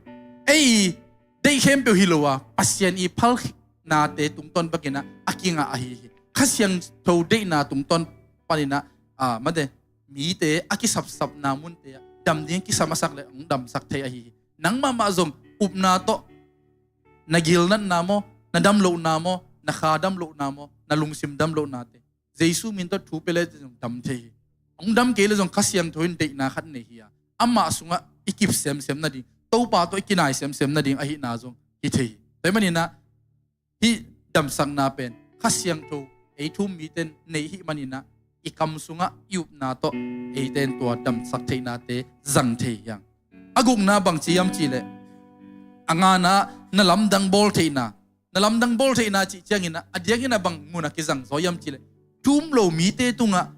ei deih khempeuh hi lo a, Pasian i phalnate tungtawn bekinah a kingah ahi hi. Kha Siangtho deihna tungtawn paninah a mate, mite a kisapsapna munte ah dam ding kisam a sak le hong damsak thei ahi hi. Nang mahmah zong upna tawh na gilnatna maw, na damlohna maw, na kha damlohna maw, na lungsim damlohnate Jesu min tawh thu pia le zong dam thei hi. Hong dam kei le zong Kha Siangtho in deihna khat nei hi a, amah sungah i kip semsem nading, Topa tawh i kinai semsem nading ahihna zong hi thei hi. Tua hi maninah hih damsakna pen Kha Siangtho ei thu-um mite in nei hi maninah i kam sungah i upna tawh eite in tua damsak theihnate zang thei hi hang. A gukna bangci hiam cihleh a ngana na lamdang bawl theihna. Na lamdang bawl theihna cih cianginah a diakinah bang munah kizang zaw hiam cihleh thu-um lo mite tungah,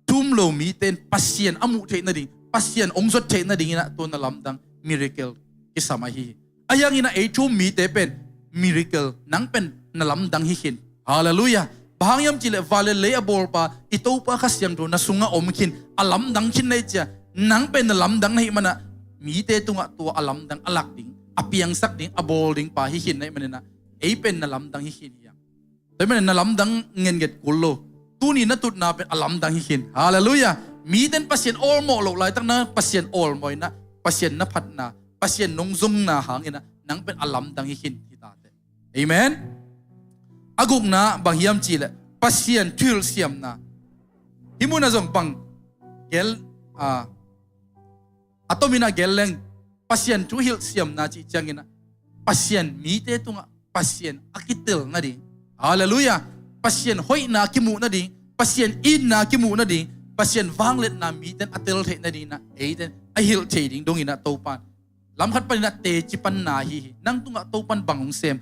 thu-um lo mite in Pasian a muh theih nading, Pasian hong zot theih nadinginah tua na lamdang miracle kisam ahi hi. Ahi hanginah ei thu-um mite pen miracle, nang pen na lamdang hi khin. Halleluiah. Bang hang hiam cihleh van le lei a bawlpa i Topa Kha Siangtho na sungah om khin, a lamdang khin na hi cia, nang pen na lamdang na hih manah mite tungah tua a lamdang a lak ding, a piangsak ding, a bawl ding pa hi khin na hih maninah ei pen na lamdang hi khin hi hang. Tua hi maninah na lamdang ngetnget kul lo. Tuni na tutna pen a lamdang hi khin. Halleluiah. Mite in Pasian awlmawh loh laitak nang Pasian awlmawh inah, Pasian na phatna, Pasian nong zongna hanginah nang pen a lamdang hi khin hi ta teh. Amen. A gukna bang hiam cihleh Pasian thuhilh siamna. Hih munah zong bang gel, a, a tominah gel leng Pasian thuhilh siamna cih cianginah Pasian mite tungah Pasian a kitel nading. Halleluiah. Pasian hoihna kimuh nading, Pasian itna kimuh nading, Pasian vangliatna mite in a tel theih nadinginah eite in a hilh thei ding donginah Topa in lam khat paninah teci panna ahi hi. Nang tungah Topa in bang hong sem,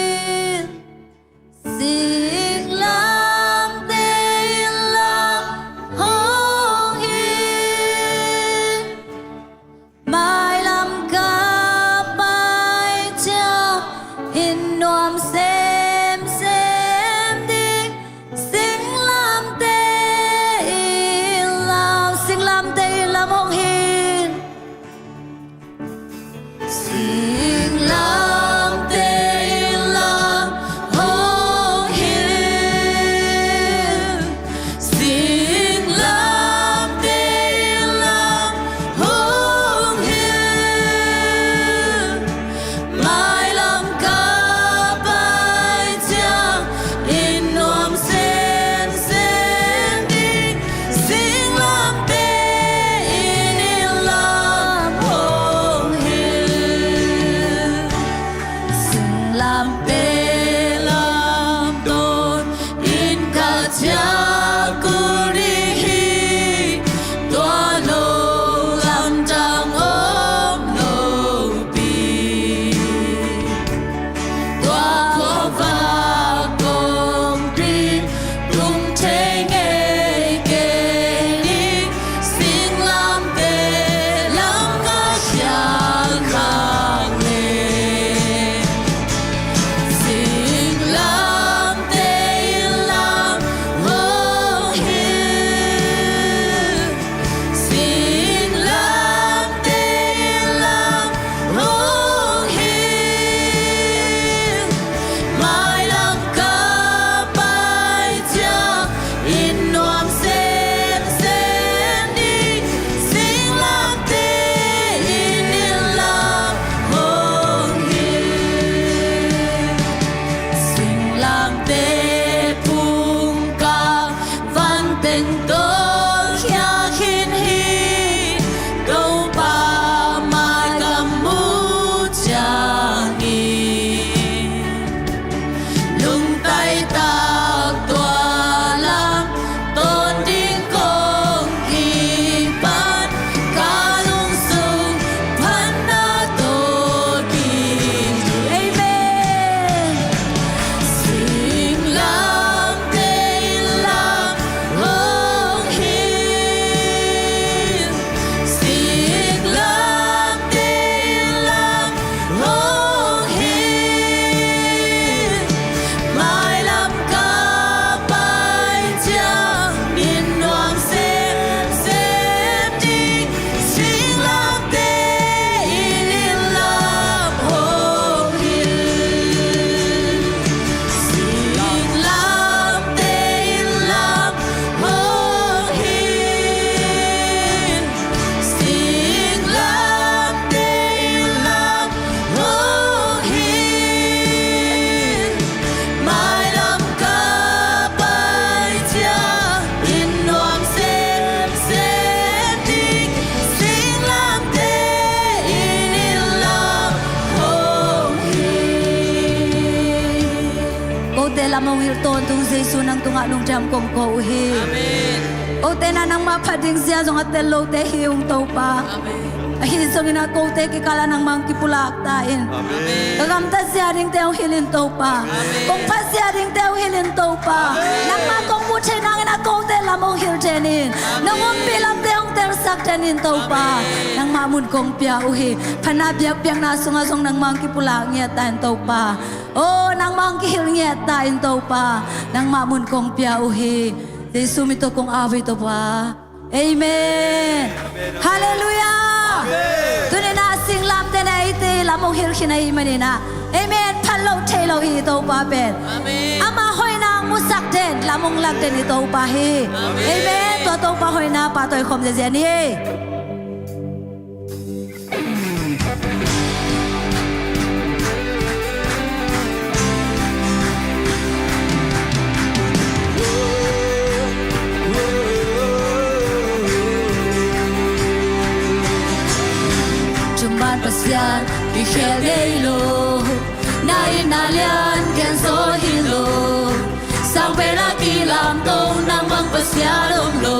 Mawng hilh tawntung Jesu nang tungah lungdam kong ko uh hi. Amen. Kote na nangmah phat ding zia zong a tel lote hi ung Topa. Amen. Ahi zongin a kote kikalah nangmah hong kipulak ta in. Amen. Ka gamtat zia dingte hong hilh in Topa. Amen. Kong phat zia dingte hong hilh in Topa. Amen. Nangmah kong muh theih nangin a kote lam hong hilh den in. Amen. Nong ompih lamte hong telsak den in Topa. Amen. Nangmah mun kong pia uh hi. Phatna biakpiakna sungah zong nangmah hong kipulak ngiat ta in Topa. Oh, nangmah hong kihilh ngiat ta in Topa, nangmah mun kong pia uh hi. Jesu min tawh kong au hi Topa. Amen. Halleluiah. Tuni-in ah singlamteh in ah eite lam hong hilh khin ahih manin ah, amen, phat loh theih loh hi Topa pen. Amen. Ama hoihna hong musak den, lam hong lak den hi Topa hi. Amen. Amen. Tua Topa hoihna pahtawi khawm ziahziah ni. Thuman Pasian kikhel ngei lo, na itna lian gen zo hi lo. Sang pen a kilamto nang bang Pasian om lo.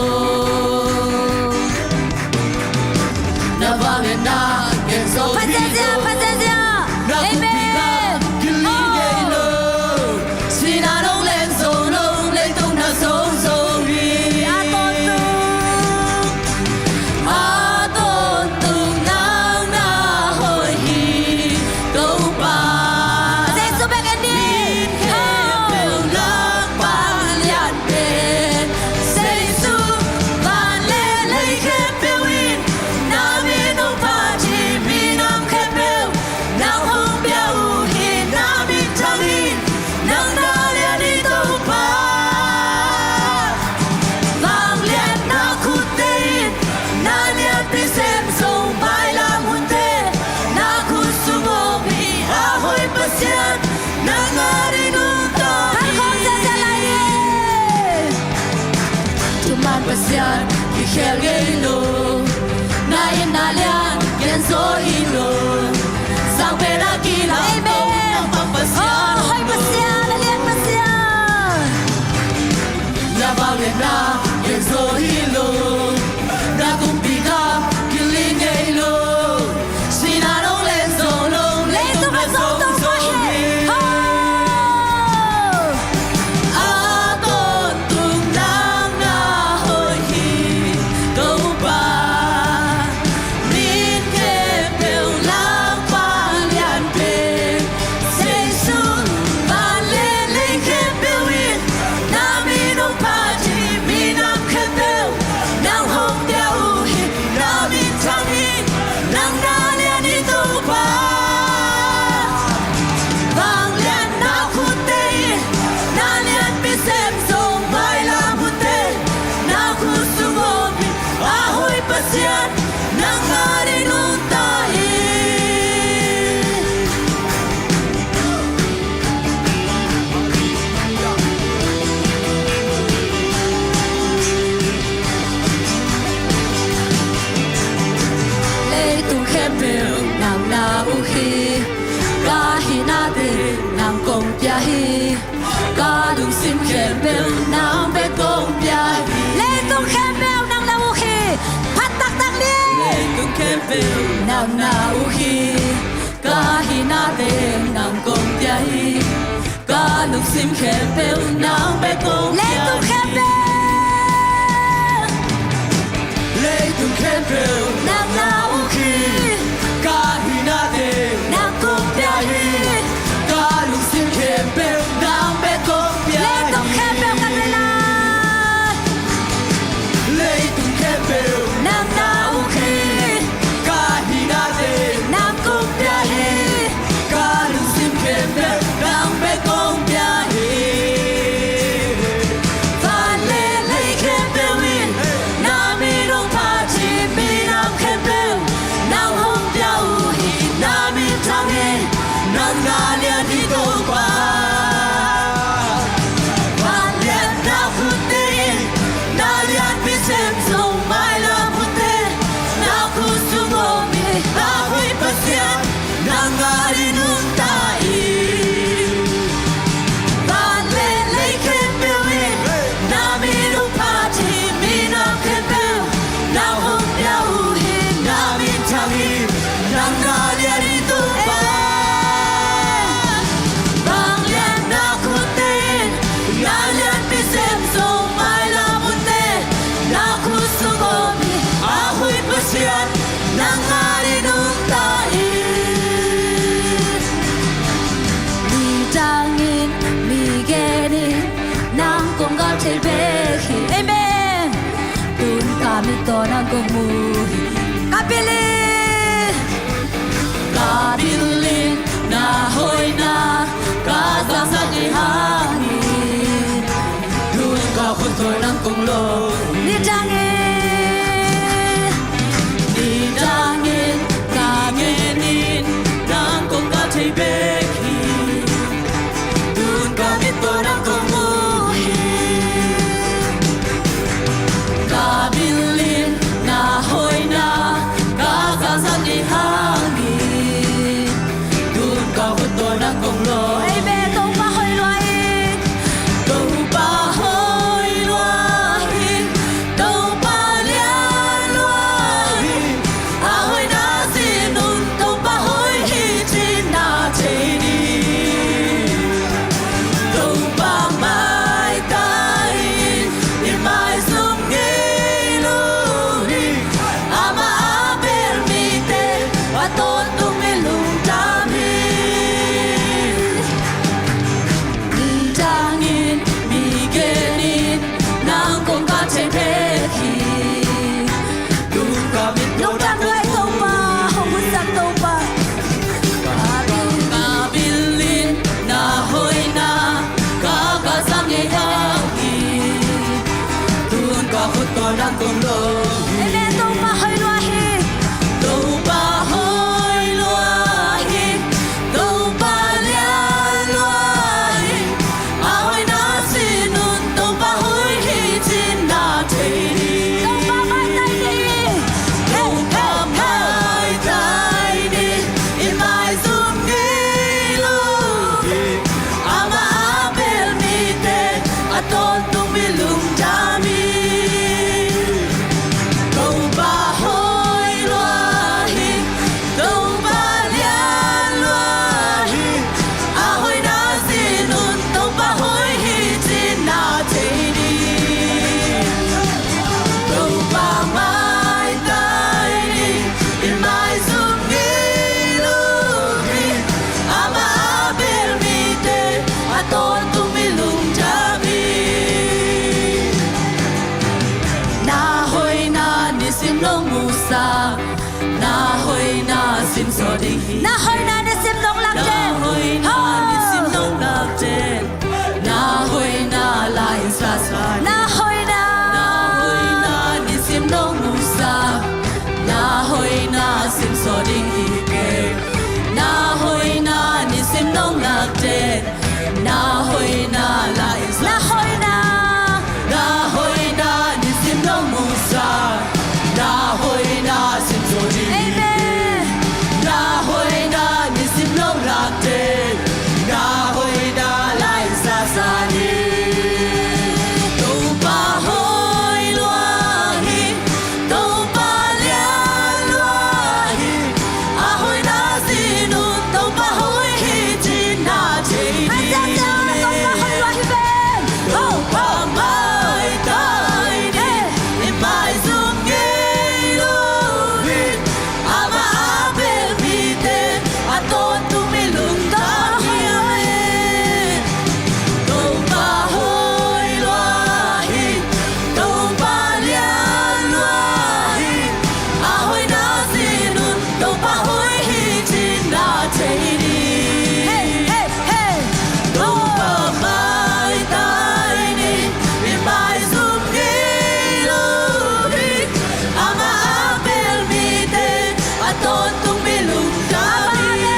Na vangliatna gen zo hi lo. Phat ziahziah, phat ziahziah. Na kumpi gam kiling ngei lo. Sihna nong len zo lo, leitung na zo zo hi. A tawntung. A tawntung nang na hoih hi Topa. Jesu bek en ni. Min khempeuh Lalpa lian pen. Jesu van le lei khempeuh in na min hong phat hi. Minam khempeuh nang hong pia uh hi. Na min thang hi. Nang na lian hi Topa. Vangliatna khutte in na lianpi sem zo, mailam hunte na khut sung om hi. A hoih Pasian nang ading nungta hi. Thuman Pasian kikhel ngei lo. Na itna lian gen zo hi lo. Sang pen a kilamto nang bang Pasian om lo. Hoih Pasian, a lian Pasian. Na vangliatna gen zo hi lo. Na kumpi gam kiling ngei lo. Sihna nong len zo lo, leitung na zo zo hi. A tawntung nang na hoih hi Topa. Min khempeuh Lalpa lian pen. Jesu van le lei khempeuh in na min hong phat hi. Minam khempeuh nang hong pia uh hi. Na min thang hi. Nang na lian hi Topa. Vangliatna khutte in na lianpi sem zo, mailam hunte na khut sung om hi. A hoih Pasian nang ading nungta hi. Leitung khempeuh nang na uk hi. Ka hihna teng nang kong pia hi. Ka lungsim khempeuh nang bek kong pia hi. Leitung khempeuh nang na uk hi. Phat taktak ni. Leitung khempeuh nang na uk hi. Ka hihna teng nang kong pia hi. Ka lungsim khempeuh nang bek kong pia hi. Leitung khempeuh. Leitung khempeuh nang na uk hi. Ka hihna teng nang kong pia hi. Ka lungsim khempeuh nang bek kong pia hi. Leitung khempeuh ka rila. Leitung khempeuh nang na uk hi. Ka hihna teng nang kong pia hi. Ka lungsim khempeuh nang bek kong pia hi. Van le lei khempeuh in na min hong phat hi. Minam Tawh nang kong mu hi. Ka pil in, ka pil in, na hoihna ka zangsak i hang in, tun ka khut tawh nang kong lo. Nidangin, nidangin, ka ngen in, nang kong ka thei bek hi. Tun ka mit tawh nang kong mu hi. Ka pil in, na hoihna ka zangsak i hang in, tun ka khut tawh nang kong lo. Amen. Topa hoih lua hi. Topa hoih lua hi. Topa lian lua hi. A hoihna sin un Topa hoih hi cih na thei ni. Topa maitai in i maizum ngei lo hi. Amah a bel mite a tawntung mi lungdam hi. Nidangin mi genin nang kong ka thei bek hi. Tun ka mit tawh nang kong mu hi. Topa, hong hunsak Topa. Ka pil in, na hoihna ka zang i hang in, tun ka khut tawh nang kong lo hi. Amen. Topa hoih lua hi. Topa hoih lua hi. Topa lian lua hi. A hoihna sin un Topa hoih hi cih na thei ni. Topa maitai ni. Topa maitai ni. I maizum ngei lo hi. Amah a bel mite a tawntung mi lungdam hi. Topa hoih lua hi. Topa lian lua hi. A hoihna sin un Topa hoih hi cih na thei ni. Topa maitai ni. I maizum ngei lo hi. Amah a bel mite a tawntung mi lungdam hi. Na hoihna nisim nong musak. Na hoihna sim sawh ding hi. Na hoihna nisim nong lak den. Na hoihna nisim nong lak den. Na hoihna la in sa sa. Na hoihna. Na hoihna nisim nong musak. Na hoihna sim sawh ding hi kei. Na hoihna nisim nong lak den. Na hoihna la in sa. Na hoihna. Na hoihna nisim nong musak. Na hoihna sim sawh ding hi. Amen. Na hoihna nisim nong lak den. Na hoihna la in sa sa ni. Topa hoih lua hi. Topa lian lua hi. A hoihna sin un Topa hoih hi cih na thei ni. Topa hoih lua hi ven. Topa maitai ni. I maizum ngei lo hi. Amah a bel mite a tawntung mi lungdam hi. Topa hoih lua hi. Topa lian lua hi. A hoihna sin un Topa hoih hi cih na thei ni. Hey, hey, hey. Topa maitai ni. I maizum ngei lo hi. Amah a bel mite a tawntung mi lungdam hi.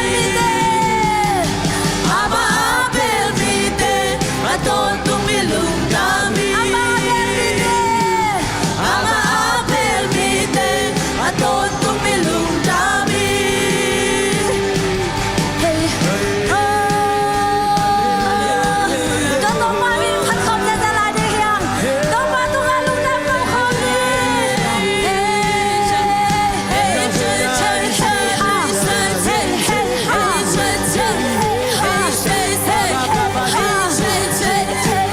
Amah a bel mite a tawntung mi lungdam hi. Amah a bel mite a tawntung mi lungdam hi. Hei. Oh. Tua Topa min phat khawm zia zia lai ding hi hang. Topa tungah lungdam ko khawm ni. Hei, hei, hei, hei, ha. Hei, hei, ha. Hei, hei, ha. Hei, hei, ha. Hei, hei, ha.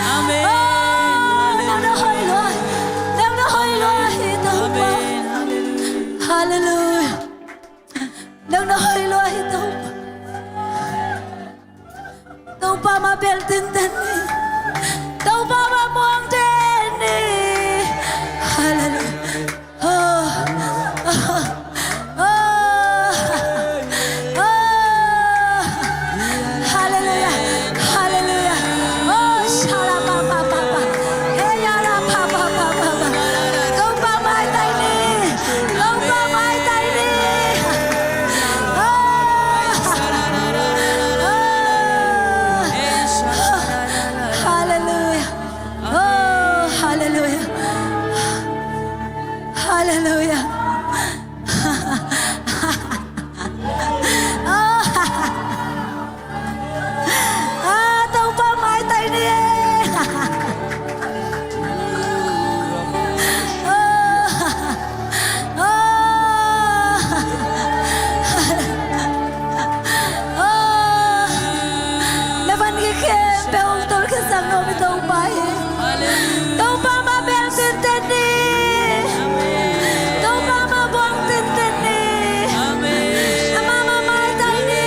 Amen. Oh, nang na hoih lua hi. Nang na hoih lua hi, Topa. Amen. Hallelujah. Hallelujah. Nang na hoih lua hi, Topa. Topa mah bel tinten ni. Topa mah muang den ni. Hallelujah. Oh, oh, oh, oh. Hallelujah. Hallelujah. Oh, shala pa pa pa pa. Hey, ya la pa pa pa pa pa. Topa maitai ni. Topa maitai ni. Oh. Oh. Hallelujah. Oh, hallelujah. Hallelujah. Oh. Ah, Topa maitai ni e. Oh. Oh. Oh. Na van khempeuh hong tolh khe sang nuam i Topa hi. Topa mah bel tinten ni. Topa mah buang tinten ni. Amah mah maitai ni.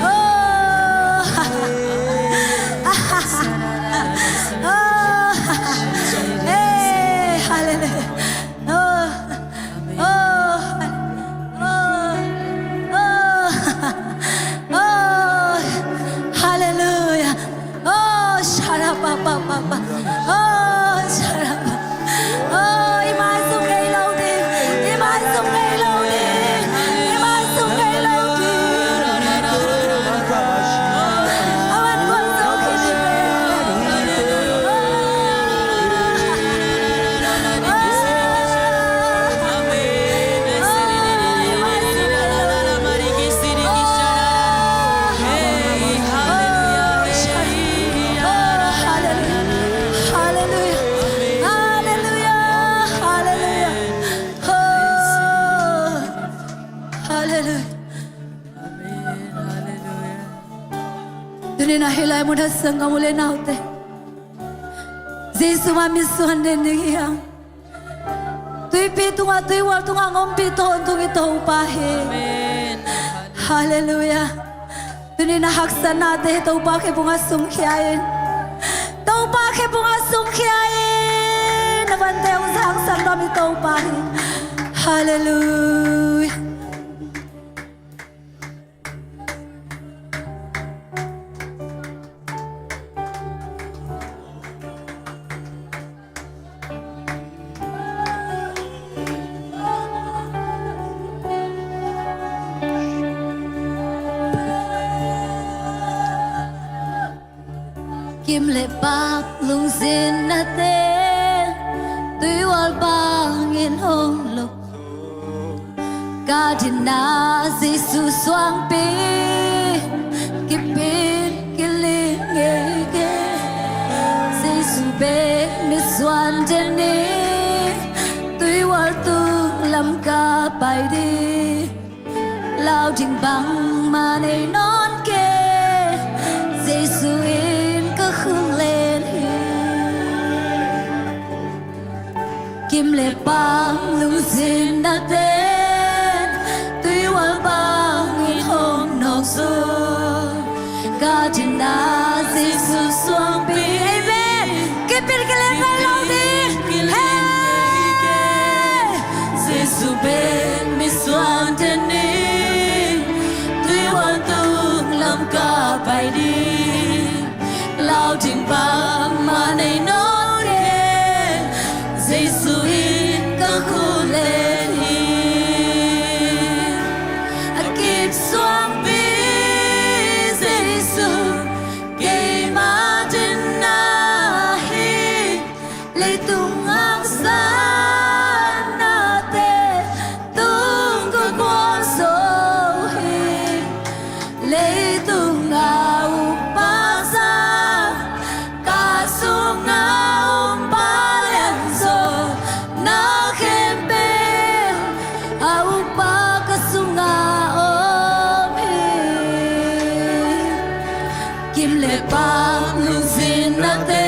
Oh. Oh. Hey, hallelujah. Oh. Oh, oh, oh, oh, hallelujah. Oh, shala pa pa pa pa. Oh, shala pa. Oh, i maizum ngei lo ding. I maizum ngei lo ding. I maizum ngei lo ding. Oh, a van kuan zo khin ding. Oh. Tuni-in ah hih lai munah sanggam u le naute, Jesu mah mitsuan den ding hi hang. Tuipi tungah, tuihual tungah hong ompih tawntung i Topa hi. Amen. Hallelujah. Tuni-in ah haksatnate Topa khe bungah sungkhia in. Topa khe bungah sungkhia in. Na vante hong zangsak nuam i Topa hi. Hallelujah. Kim le paak lungzinna ten tuihual bangin hong lok. Ka dinna Jesu suangpi kip in kiling ngei kei. Jesu bek mitsuan den ni, tuihual tung lam ka pai ding. Lau ding bangmah nei nawn kei, Jesu in ka khuk len hi. Kim le paak lungzinna ten tuihual bangin hong nawk zaw. Ka dinna Jesu suangpi. Amen. Kip in kiling ngei lo ding. Hey! Jesu bek mitsuan den ni, tuihual tung lam ka pai ding. Lau ding bangmah nei nawn kei, Jesu in ka khuk len hi. A kip suangpi Jesu keima dinna hi. Leitung haksatnate tung ka guan zo hi. Leitung a uk Bang lungzinna te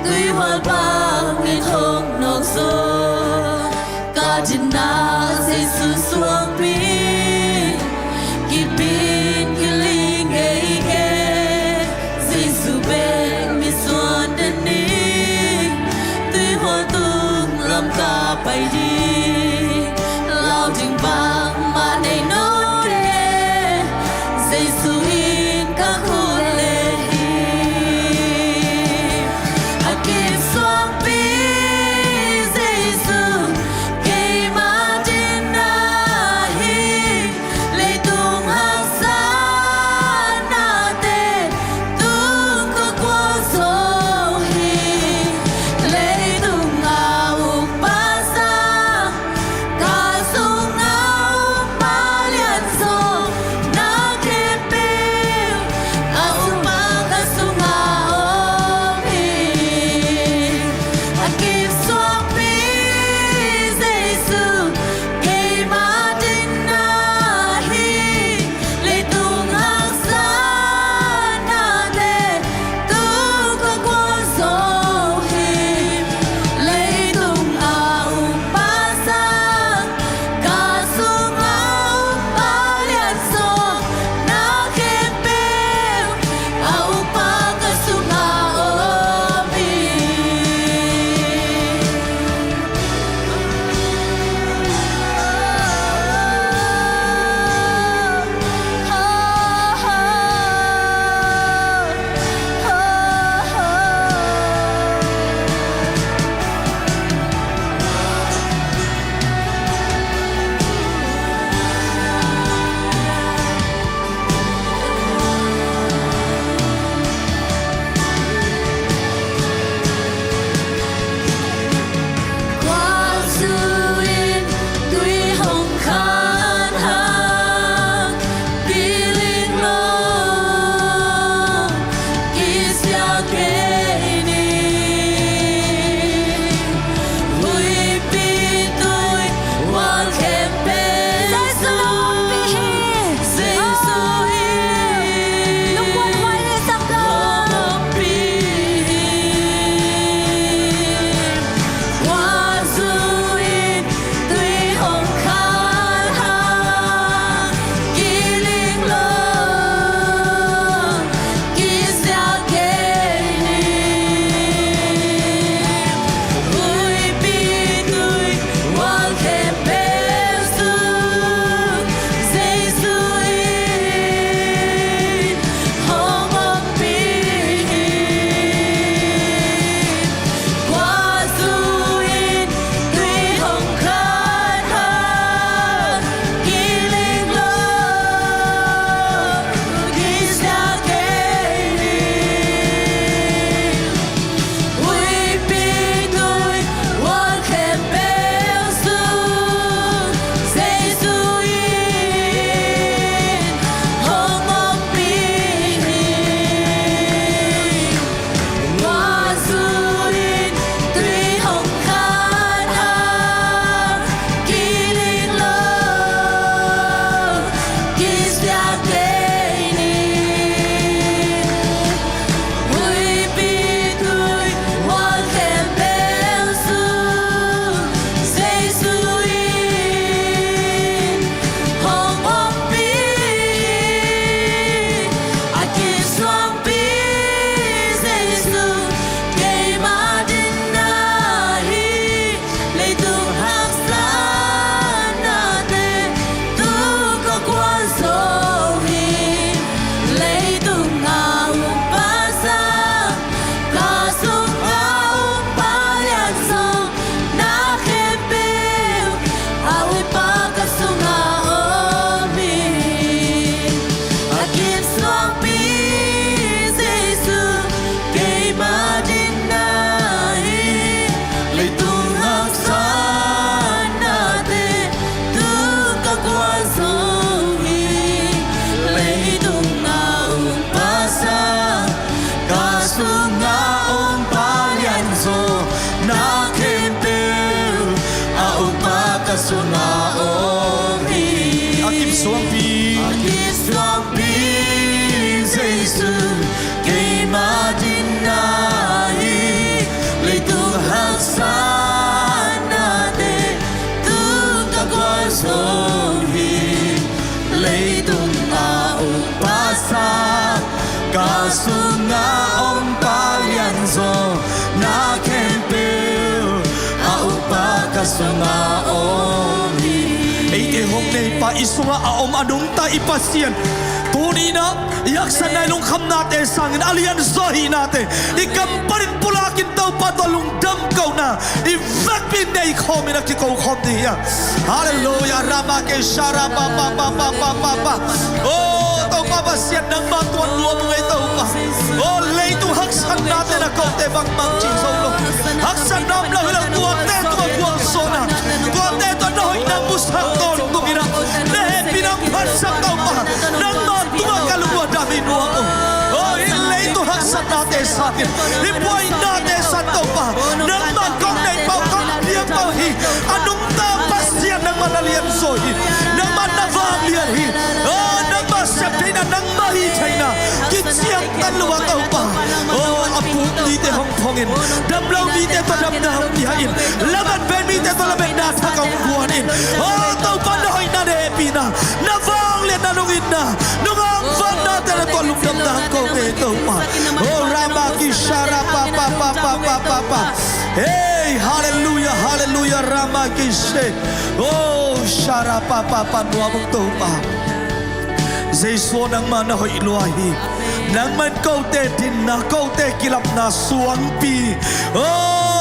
tuihual bangin hong nawk zaw. Ka dinna Jesu suangpi, kipin kiling ngei kei. Jesu bek misuan den ni, tuihual tung lam ka pai ding. Lau ding bangmah nei nawn e, Jesu in ka khut leh hi. A kip suangpi Jesu, keima dinna hi. Leitung haksatnate tung ka gualzo hi. Leitung a ukpa sang, ka sung a ukpa lianzaw, na khempeuh Eite hong neipa, i sungah a om a nungta i Pasian, tuni-in ah i haksatna, i lungkhamnate sangin a lianzaw hihnate i kam panin pulakin Topa tawh lungdam kohna i vekpi-in nei khawmin a kiko khawm ding hi a. Halleluiah. Rama ke sha ra pa pa pa pa pa pa pa. O Topa Pasian, nangmah tua nuam ung ei Topa. O leitung haksatnate na kote bangmah cih zo lo. Haksatna om lo hi lo, tuate tua gualzawhna, tuate tua na hoihna musak tawntung in ah, na hehpihna phatsak Topa, nangmah tungah ka lungua dam hi nuam ung. O hih leitung haksatnate sangin, hih buainate sangin Topa, nangmah kong neih pah uh, kong piak pah uh hi. A nungta Pasian, nangmah na lianzaw hi. Nangmah na vanglian hi. O nangmah sep theihna, nangmah hih theihna kiciangtan lo a Topa. O a puk mite hong phong in, dam lo mite tawh damna hong pia in, lamet vei mite tawh lametna thak hong guan in. O Topa, na hoihna, na hehpihna, na vangliatna, nong itna, nong angvannate na tawh lungdamna hong ko ung ei Topa. O rama ki sha ra pa pa pa pa pa pa pa. Hei, halleluiah, halleluiah, rama ki she. O sha ra pa pa pa, nuam ung Topa. Jesu aw, nangmah na hoih lua hi. Nangmah in kote dinna, kote kilamna suangpi, o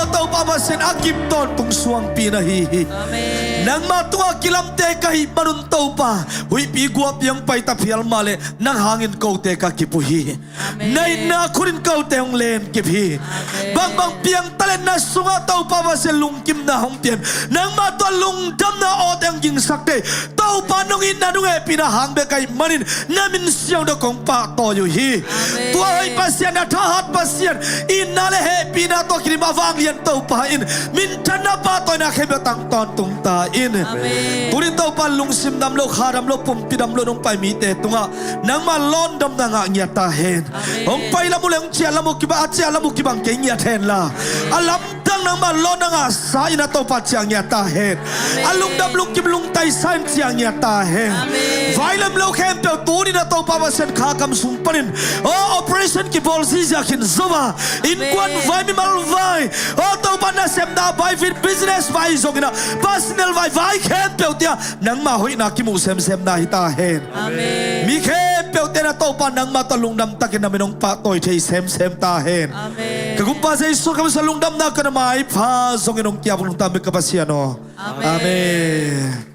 Topa Pasian, a kip tawntung suangpi na hi hi. Amen. Nangmah tungah kilamte ka hih manun Topa, huihpi guahpi hong pai ta phial mah leh nang hangin kote ka kip uh hi. Amen. Na itna khut in kote hong len kip hi. Amen. Bangbang piang talent na sungah Topa Pasian lungkimna hong pian, nangmah tawh lungdamna awte hong gingsak thei Topa, nong itna, nong hehpihna hang bek ka hih manin na min siangtho kong pahtawi uh hi. Amen. Tua hoih Pasian, na thahat Pasian, itna le hehpihna tawh kidim a vanglian Topa in minthanna, pahtawina khempeuh tang tawntung ta in. Amen. Tuni-in Topa, lungsim dam lo, kha dam lo, pumpi dam lo nong pai mite tungah nangmah lawndamna ngah ngiat ta hen. Amen. Hong pai lam uh le hong ciah lam uh kibang, a ciah lam uh kibang kei ngiat hen la, a lamdang nangmah lawnna ngahsa in a Topa ciah ngiat ta hen. Amen. A lungdam lungkim lungtaisa in ciah ngiat ta hen. Amen. Vai lem lo khempeuh tuni-in a Topa Pasian, kha kam sung panin, o operation kibawl zihziah khin zo a, innkuan vai, mimal vai, o Topa nasepna vai, business vai zongin a, personal vai, vai khempeuhte ah nangmah hoihna kimuh semsemna hi ta hen. Amen. Mi khempeuhte na Topa nangmah tawh lungdam takin na min hong pahtawi thei semsem ta hen. Amen. Ka Gumpa Jesu Khrist lungdamna ka na maipha zongin hong kiap lungta mi ka Pasian aw. Amen. Amen.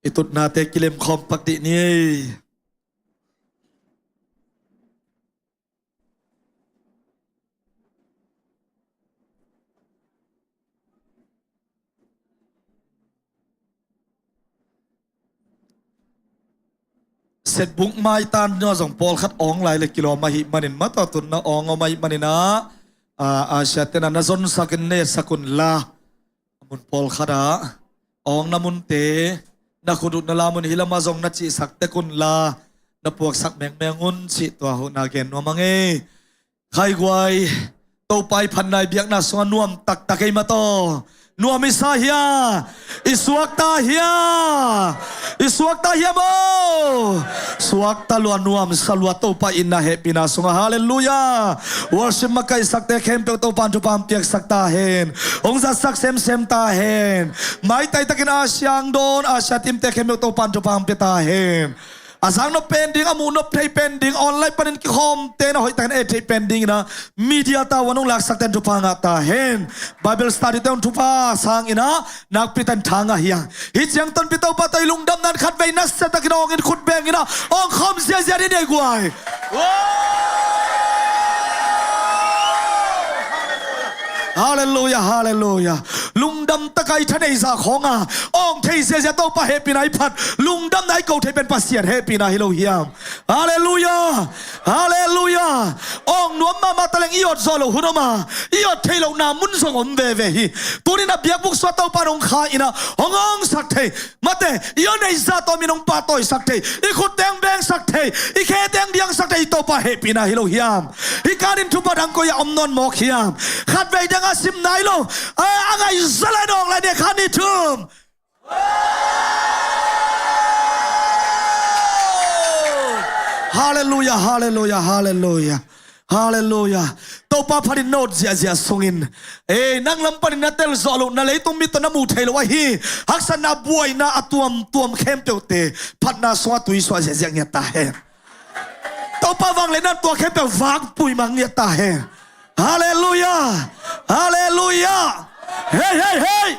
I tutnate kilem khawm pak dih ni. Setbuk maitan nua zong pawlkhat awng lai le kilawm ahih manin, mataw tunna awng om ahih manin ah, a, Asia tena na zonsak in ne sak un la. A mun pawlkhat ah awng na munte, na khut uh na lam un, hi lamah zong na cihsak tek un la, na puaksak mengmeng un cih tua huh na gen nuam a ngei. Khaiguai, Topa i phatna i biakna sungah nuam taktak ei mataw. Nuam i sa hia? I suak ta hia? I suak ta hia maw? Suak ta lua, nuam sa lua Topa itna hehpihna sungah. Halleluiah. Worship makaihsakte khempeuh Topa in thupha hong piaksak ta hen. Hong zatsak semsem ta hen. Maitai takin Asia hong dawn, Asia teamte khempeuh Topa in thupha hong pia ta hen. A zaknop pen ding, a muhnop thei pen ding, online panin kikhawmte na hoihtakin et thei pen dingin ah, media tavuan hong laksakte in thupha ngah ta hen. Bible study te un thupha sang in ah, nakpi takin tha ngah hi hang. Hih ciang tonpih Topa tawh i lungdamna in khatvei nasia takin awng in khut beng in ah, awng khawm ziazia dih ni ei guai. Halleluiah, halleluiah. Lungdam taka i thaneih zah khawng a, awng thei ziazia Topa hehpihna i phat, lungdamna i ko thei pen Pasian hehpihna hi lo hiam? Halleluiah. Halleluiah. Awng nuam mahmah taleng i awt zawh loh hun om a, i awt theih lohna mun zong om veve hi. Tuni-in a biakbuk sungah Topa in hong kha in ah, hong awngsak thei. Mate, i awt neih zah tawh min hong pahtawisak thei, i khutte hong bengsak thei, i khete hong diangsak thei, i Topa hehpihna hi lo hiam? Hih kanin thupha dang koi-ah om nawn mawk hiam? Khatvei dang a sim nai lo, a, a ngaih zah lai, nawk lai, ne kha ni thum. Halleluiah. Halleluia, halleluia, halleluia. Halleluia. Topa phatin na ot ziahziah sungin, ei, nang lam panin na tel zawh loh, na leitung mit tawh na muh theih loh ahi haksatna, buaina a tuamtuam khempeuhte phatna sungah tuisuah ziahziah ngiat ta hen. Topa vangliatna tua khempeuh vangpui mang ngiat ta hen. Halleluia. Halleluia. Hei, hei, hei.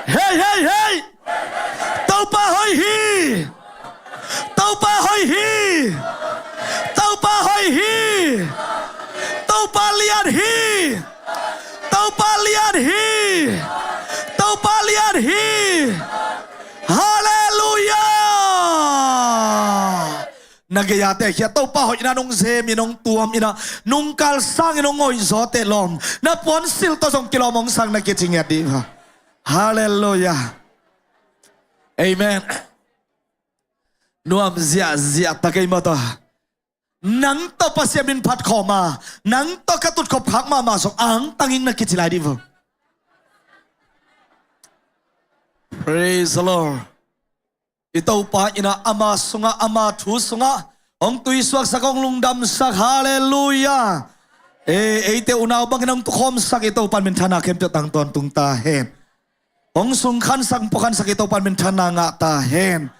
Hei, hei, hei. Topa hoih hi. Topa hoih hi. Topa hoih hi. Topa lian hi. Topa lian hi. Topa lian hi. Halleluia. Na gei-a tehkhiat, Topa hoihna nong zemin, nong tuamin ah, nungkal sangin nong hoihzaw teh lawm, na puansilh tawh zong kilawm hong sang na kici ngiat dih. Halleluia. Amen. Nuam ziahziah ta kei mawtaw. Nang tawh Pasian min phat khawm a, nang tawh ka tutkhop khak mahmah zong angtang ing na kici lai dih vo. Praise the Lord. I Topa in ah ama sungah, ama thu sungah hong tuisuaksak, hong lungdamsak. Halleluia. Ei, eite unau bangin hong tukhawmsak i Topa in minthanna khempeuh tang tawntung ta hen. Hong sungkhansak, puakhansak i Topa in minthanna ngah ta hen.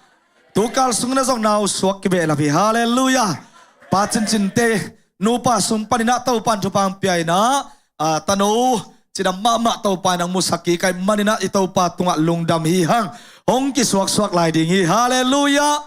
Tukal sungin ah zong nau suak kibehlap hi. Halleluia. Pa cincinte, nupa sung panin ah Topa in thupha hong pia in ah, a, tano cidam mahmah Topa in hong musak kik ahih manin ah i Topa tungah lungdam hi hang. Hong kisuaksuak lai ding hi. Halleluia.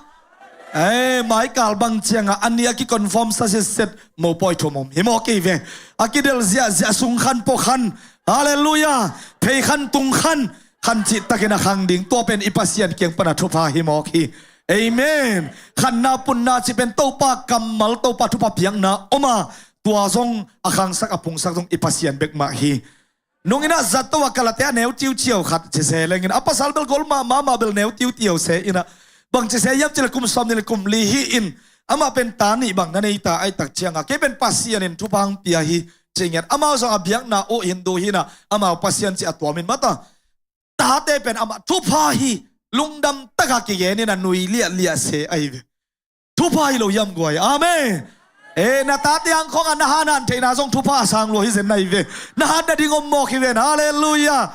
Ei, maikal bang ciangah a nih a kiconfirm sa sitset, mopawi thum om hi mawk hi ve. A kidel ziahziah, sungkhan puakhan. Halleluia. Pheikhan tungkhan, khan cihtakin a khang ding, tua pen i Pasian kiang pana thupha hi mawk hi. Amen. Khanna punna cih pen Topa kammal, Topa thupha piakna om a, tua zong a khangsak, a pungsak zong i Pasian bek mah hi. Nung in ah zato a kalate a neu ciuciau khat ci se lengin, a pasal bel golmah mahmah bel neu ciuciau se in ah, bang ci se hiam cih leh kum sawmnih le kum li hi-in, amah pen ta nih bang na nei ta ahih tak ciangah, kei pen Pasian in thupha hong pia hi ci ngiat. Amau zong a biakna uh Hindu hi in ah, amau Pasian cih a tuam in mawtaw. Tate pen amah thupha hi, lungdam takin kigen in a nui liahliah se ahi ve. Thupha hi lo hiam guai? Amen. Eh, na tate ang khawngah na hanhan theihna zong thupha a sang lua hi zen na hi ve. Na han nading om mawk hi ven. Halleluia.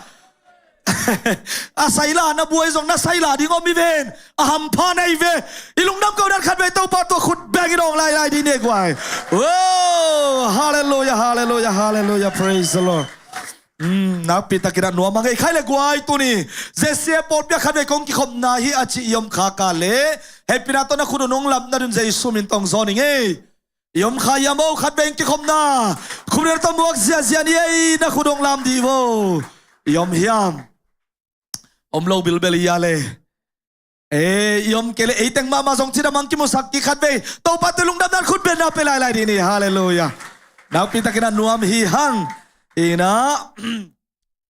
A saila na buai zong na saila ding om hi ven. A hampha na hi ve. I lungdam kohdan khatvei Topa tungah khut bengin hong lailai dih ni guai. Oh, halleluia, halleluia, halleluia. Praise the Lord. Hmm, nakpi takin ah nuam a ngei kha hi leh guai, tuni Z C A pawlpi ah khatvei kong kikhopna hi a cih i om kha kei leh, hehpihna tawh na khut uh nong lamna ding Jesu min tawh hong zawn ing ei. I om kha hiam o, khatvei hong kikhopna? Khut bengin ah tawh muak ziahziah ni ei, na khut hong lam dih vo. I om hiam? Om lo bilbel hi a leh. Eh, i om kei leh ei teng mahmah zong cidam hong kimusak kik khatvei Topa tungah lungdamna khut bengna pia lailai dih ni. Halleluia. Nakpi takin ah nuam hi hang. In ah,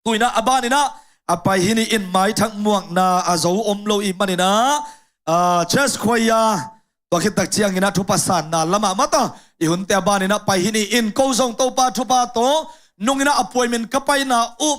tu in ah a ban in ah, a pai hi ni in, maithak muakna a zo om lo ahih manin ah, ah, church choir, tua khit tak ciangin ah thupha sanna lamah mawtaw, i hunte a ban in ah pai hi ni in, ko zong Topa thupha tawh nung in ah appointment ka paina uh,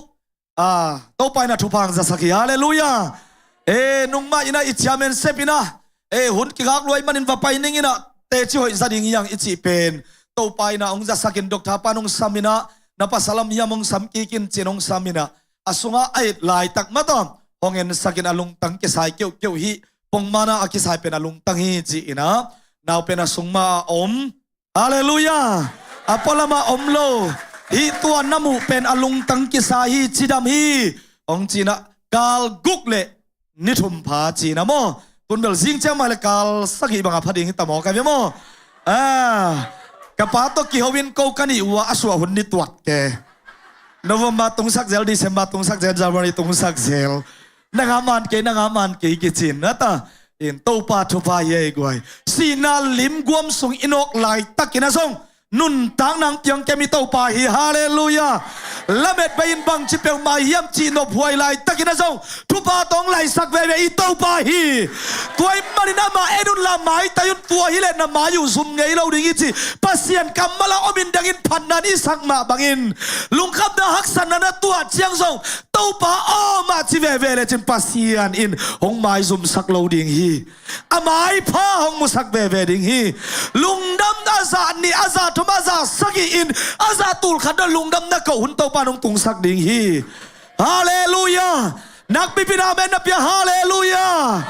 ah, Topa in ah thupha hong zasak hi. Halleluia. Eh, nungmah in ah i chairman sep in ah, eh, hun kigak lua ahih manin va pai ning in ah, teci hoih za ding hi hang i cih pen Topa in ah hong zasakin, doctor pa nong sam in ah, na pasal om hiam hong sam kik in ci-in hong sam in ah, a sungah a et laitak mawtaw hong ensakin a lungtang kisai keuhkeuh hi. Pongmana a kisai pen a lungtang hi ci-in ah, nau pen a sung mah a om. Halleluia. A pualamah om lo. Hih tua na muh pen a lungtang kisa hi, cidam hi, hong ci-in ah kal guk le ni thum pha ci-in ah maw. Tun bel zing ciang mah le kal sagih bangah pha ding hi ta maw, ka ve maw. Ah, ka pa tawh kiho in ko ka nih uh a, a suah hun ni tuat ke. November tungsak zel, December tungsak zel, January tungsak zel. Nang a man kei, nang a man kei kici-in a ta. In Topa thupha hi ei guai. Sihna lim guam sung i nawk laitakin ah zong nuntakna hong piang kem i Topa hi. Halleluia. Lamet bei in bangci peuhmah hiam cih nophuai laitakin ah zong thupha tawh hong laisak veve i Topa hi. Tua ahih manin amah en un la maitai un, tua hi leh na mai uh zum ngei lo ding hi ci Pasian kammal a om in dangin phatna i sak mah bangin, lungkhamna haksatna na tuah ciang zong Topa aw mah ci veve lecin Pasian in hong maizumsak lo ding hi. A maipha hong musak veve ding hi. Lungdam a zah nih, a zah thum, a zah sagih in, a zah tul khat na lungdam na koh hun Topa in hong tungsak ding hi. Halleluiah. Nakpipin amen na pia, halleluiah.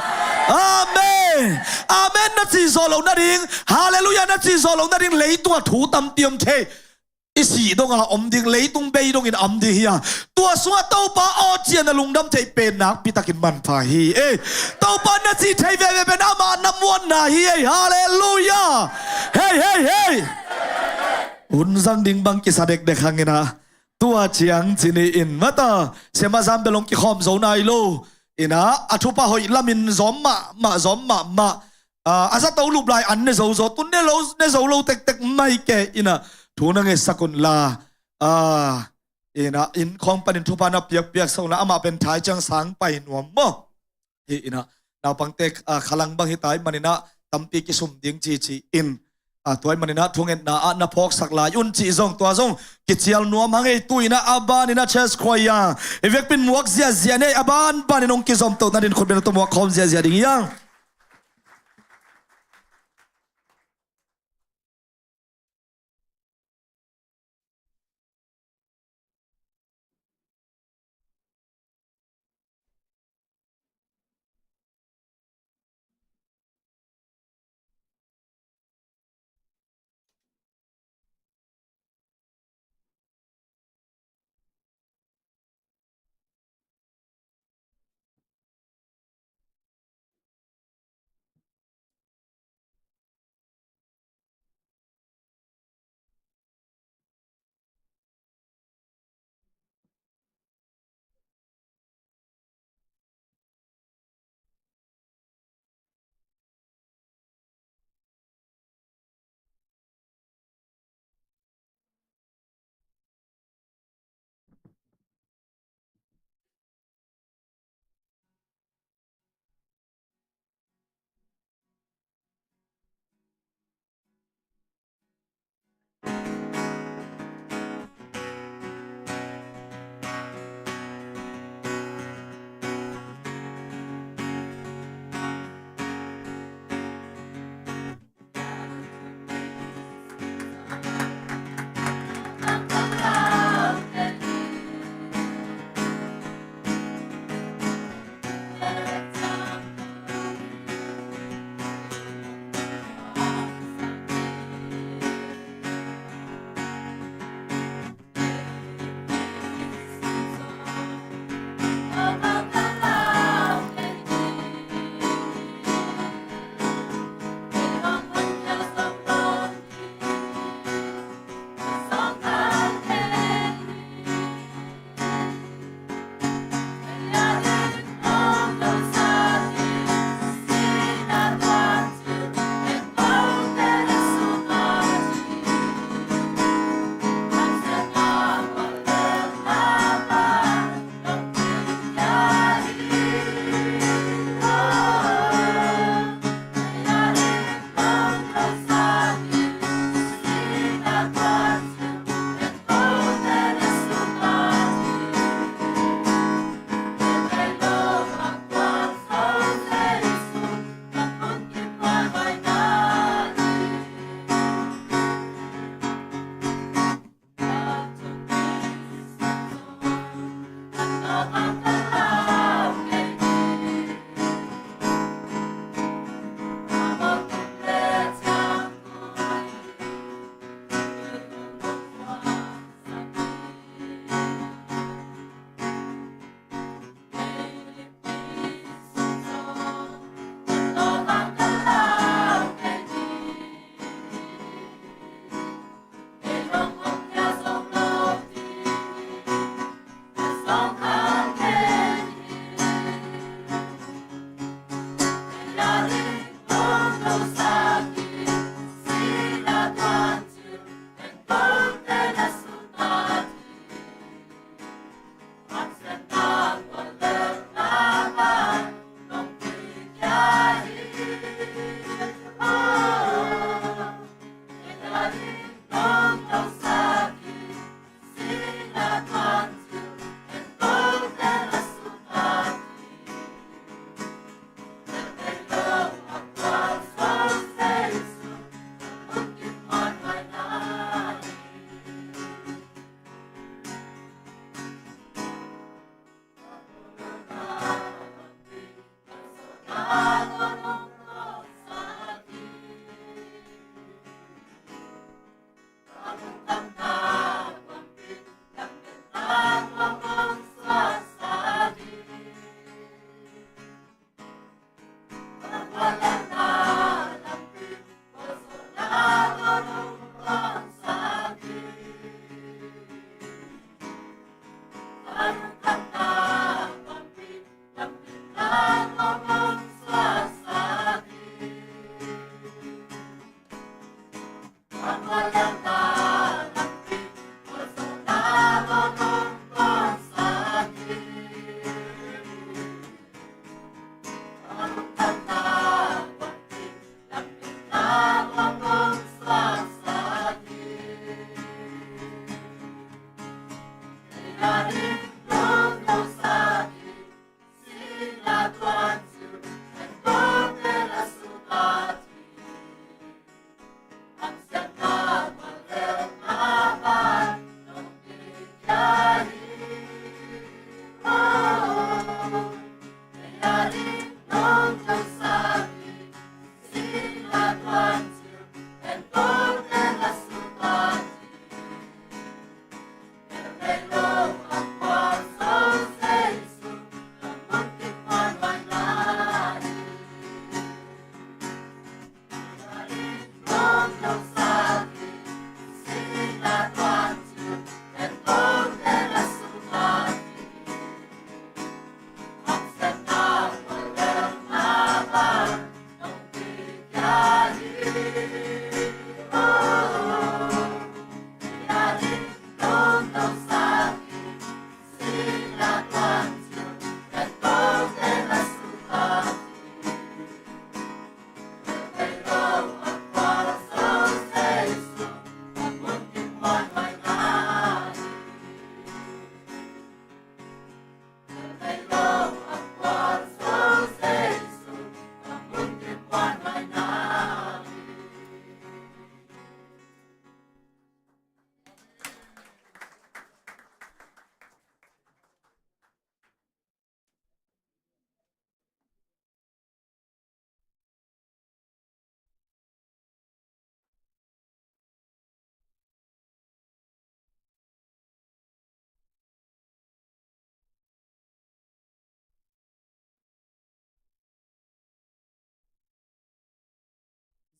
Amen. Amen na ci zawh loh nading, halleluiah na ci zawh loh nading leitungah thu tampi om thei. I sih donga om ding, leitung bei dongin a om ding hi a, tua sungah Topa aw ci-a na lungdam theih pen nakpitakin manpha hi. Ei, Topa na cih thei veve pen amah na muanna hi. Ei, halleluiah. Hei, hei, hei. Hun zang ding bang kisa dekdek hangin ah, tua ciang ci ni in mata, siamah zam bel hong kikhawm zo nai lo. Inah a thupha hoih lamin zawm mahmah, zawm mahmah. Ah, a zato lup lai an ne zo zaw, tun ne lo, ne zo lo tektek mai ke. Inah thu na ngetsak un la. Ah, inah inn khawng panin thupha na piakpiak sak un la, amah pen thai ciang sang pai nuam maw. Hi inah naupangte, ah, khalang bang hi tai maninah tampi kisum ding cici in, ah, tuai maninah thungetna ah na phawksak lai un cih zong, tua zong kicial nuam hang ei. Tu inah a baninah church choir i vekpin muak ziahziah nei, a ban banin hong kizom toh nadin khutbeng tua muak khawm ziahziah ding hiang.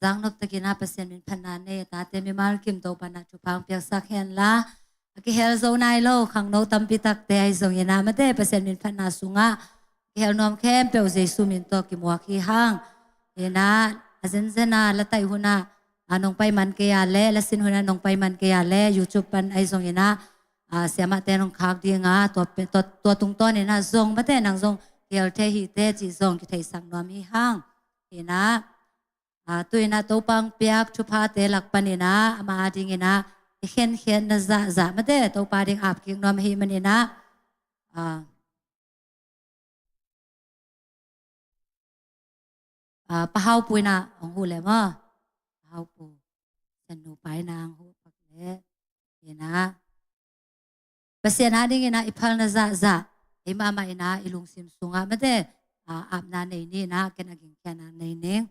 zaknop takin ah Pasian min phatna nei a tate mimal kim Topa in ah thupha hong piaksak hen la, a kihel zo nai lo khangno tampi takte ahi zongin ah mate Pasian min phatna sungah kihel nuam khempeuh Jesu min tawh kimuak hi hang. In ah a zenzen a la taih hun ah, a nong pai man kei a le, la sin hun ah nong pai man kei a le, YouTube pan ahi zongin ah, a, siamahte nong khak ding a, tua pe-, tua, tua tungtawn in ah zong mate nang zong kihel thei hi teh cih zong kitheisak nuam hi hang. In ah, a, tu in ah Topa hong piak thuphate lak panin ah ama adingin ah i khenkhen na zahzah mate Topa ding ap kik nuam ahih manin ah, a, a, Pa Hau Pu in ah hong huh leh maw. Pa Hau Pu, Sian Nu pa in ah hong huh pak leh. In ah, Pasian adingin ah i phalna zahzah ei mahmah in ah i lungsim sungah mate, a, apna nei ni in ah ken a gingkhiatna nei ning.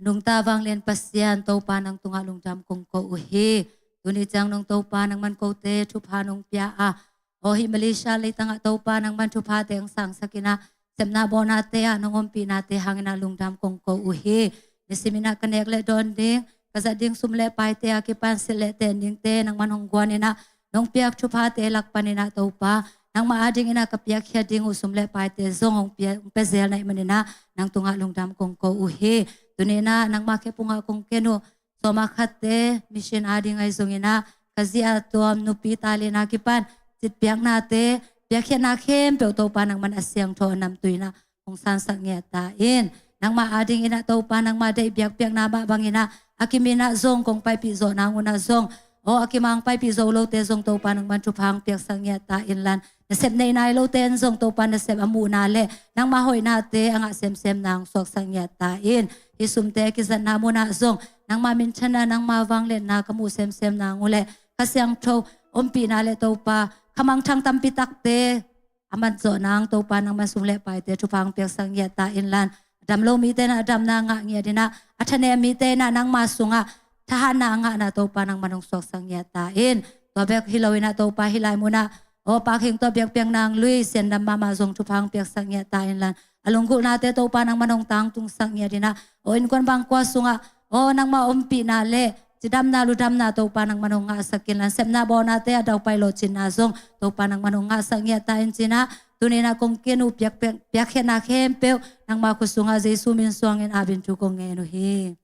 Nungta vanglian Pasian Topa nang tungah lungdam kong ko uh hi. Tuni ciang nong Topa nangman kote thupha nong pia a, aw hih Malaysia leitangah Topa nangman thuphate hong sangsak in ah sepna bawnate ah nong ompihnate hangin ah lungdam kong ko uh hi. Nisim in ah ka nek le dawn ding, ka zat ding sum le paite a kipan silh le ten dingte nangman hong guan in ah nong piak thuphate lak panin ah Topa nangmah adingin ah ka piakkhiat ding uh sum le paite zong hong pia, hong pia zel na hih manin ah nang tungah lungdam kong ko uh hi. Tuni in ah nangmah khe pungah kong ken uh sawma khatte mission ading ahi zongin ah ka zi a tuam nupi tali in ah kipan citpiaknate piakkhiatna khempeuh Topa nangman a siangtho a namtui in ah hong sansak ngiat ta in. Nangmah adingin ah Topa nangmah deih biakpiakna mah bangin ah a kimin ah zong kong paipih zawh nang un ah zong, aw a kimang paipih zo lote zong Topa nangman thupha hong piaksak ngiat ta in lan, nasep nei nai lote in zong Topa nasep a muhna le nangmah hoihnate a ngah semsem nang suaksak ngiat ta in. Hih sumte a kizatna munah zong nangmah minthanna nangmah vangliatna ka muh semsem nang uh le Kha Siangtho ompihna le Topa kha mangthang tampi takte a mat zawh nang Topa nangman sum le paite thupha hong piaksak ngiat ta in lan, a dam lo mite in ah a damna ngah ngiat in ah a thanem mite in ah nangma sungah thahatna a ngahna Topa nangman hong suaksak ngiat ta in. Tua bek hi lo in ah Topa hih lai munah aw Pak Hing tawh biakpiak nang lui siandam mahmah zong thupha hong piaksak ngiat ta in lan, a lunggulhnate Topa nangman hong tangtungsak ngiat in ah aw innkuan bangkua sungah aw nangmah ompihna le cidamna ludamna Topa nangman hong ngahsak in lan, sepna bawnate a daupai lawhcinna zong Topa nangman hong ngahsak ngiat ta in ci in ah tuni in ah kong ken uh piak, piak, piakkhiatna khempeuh nangmah khut sungah Jesu min suangin ap in thu kong ngen uh hi.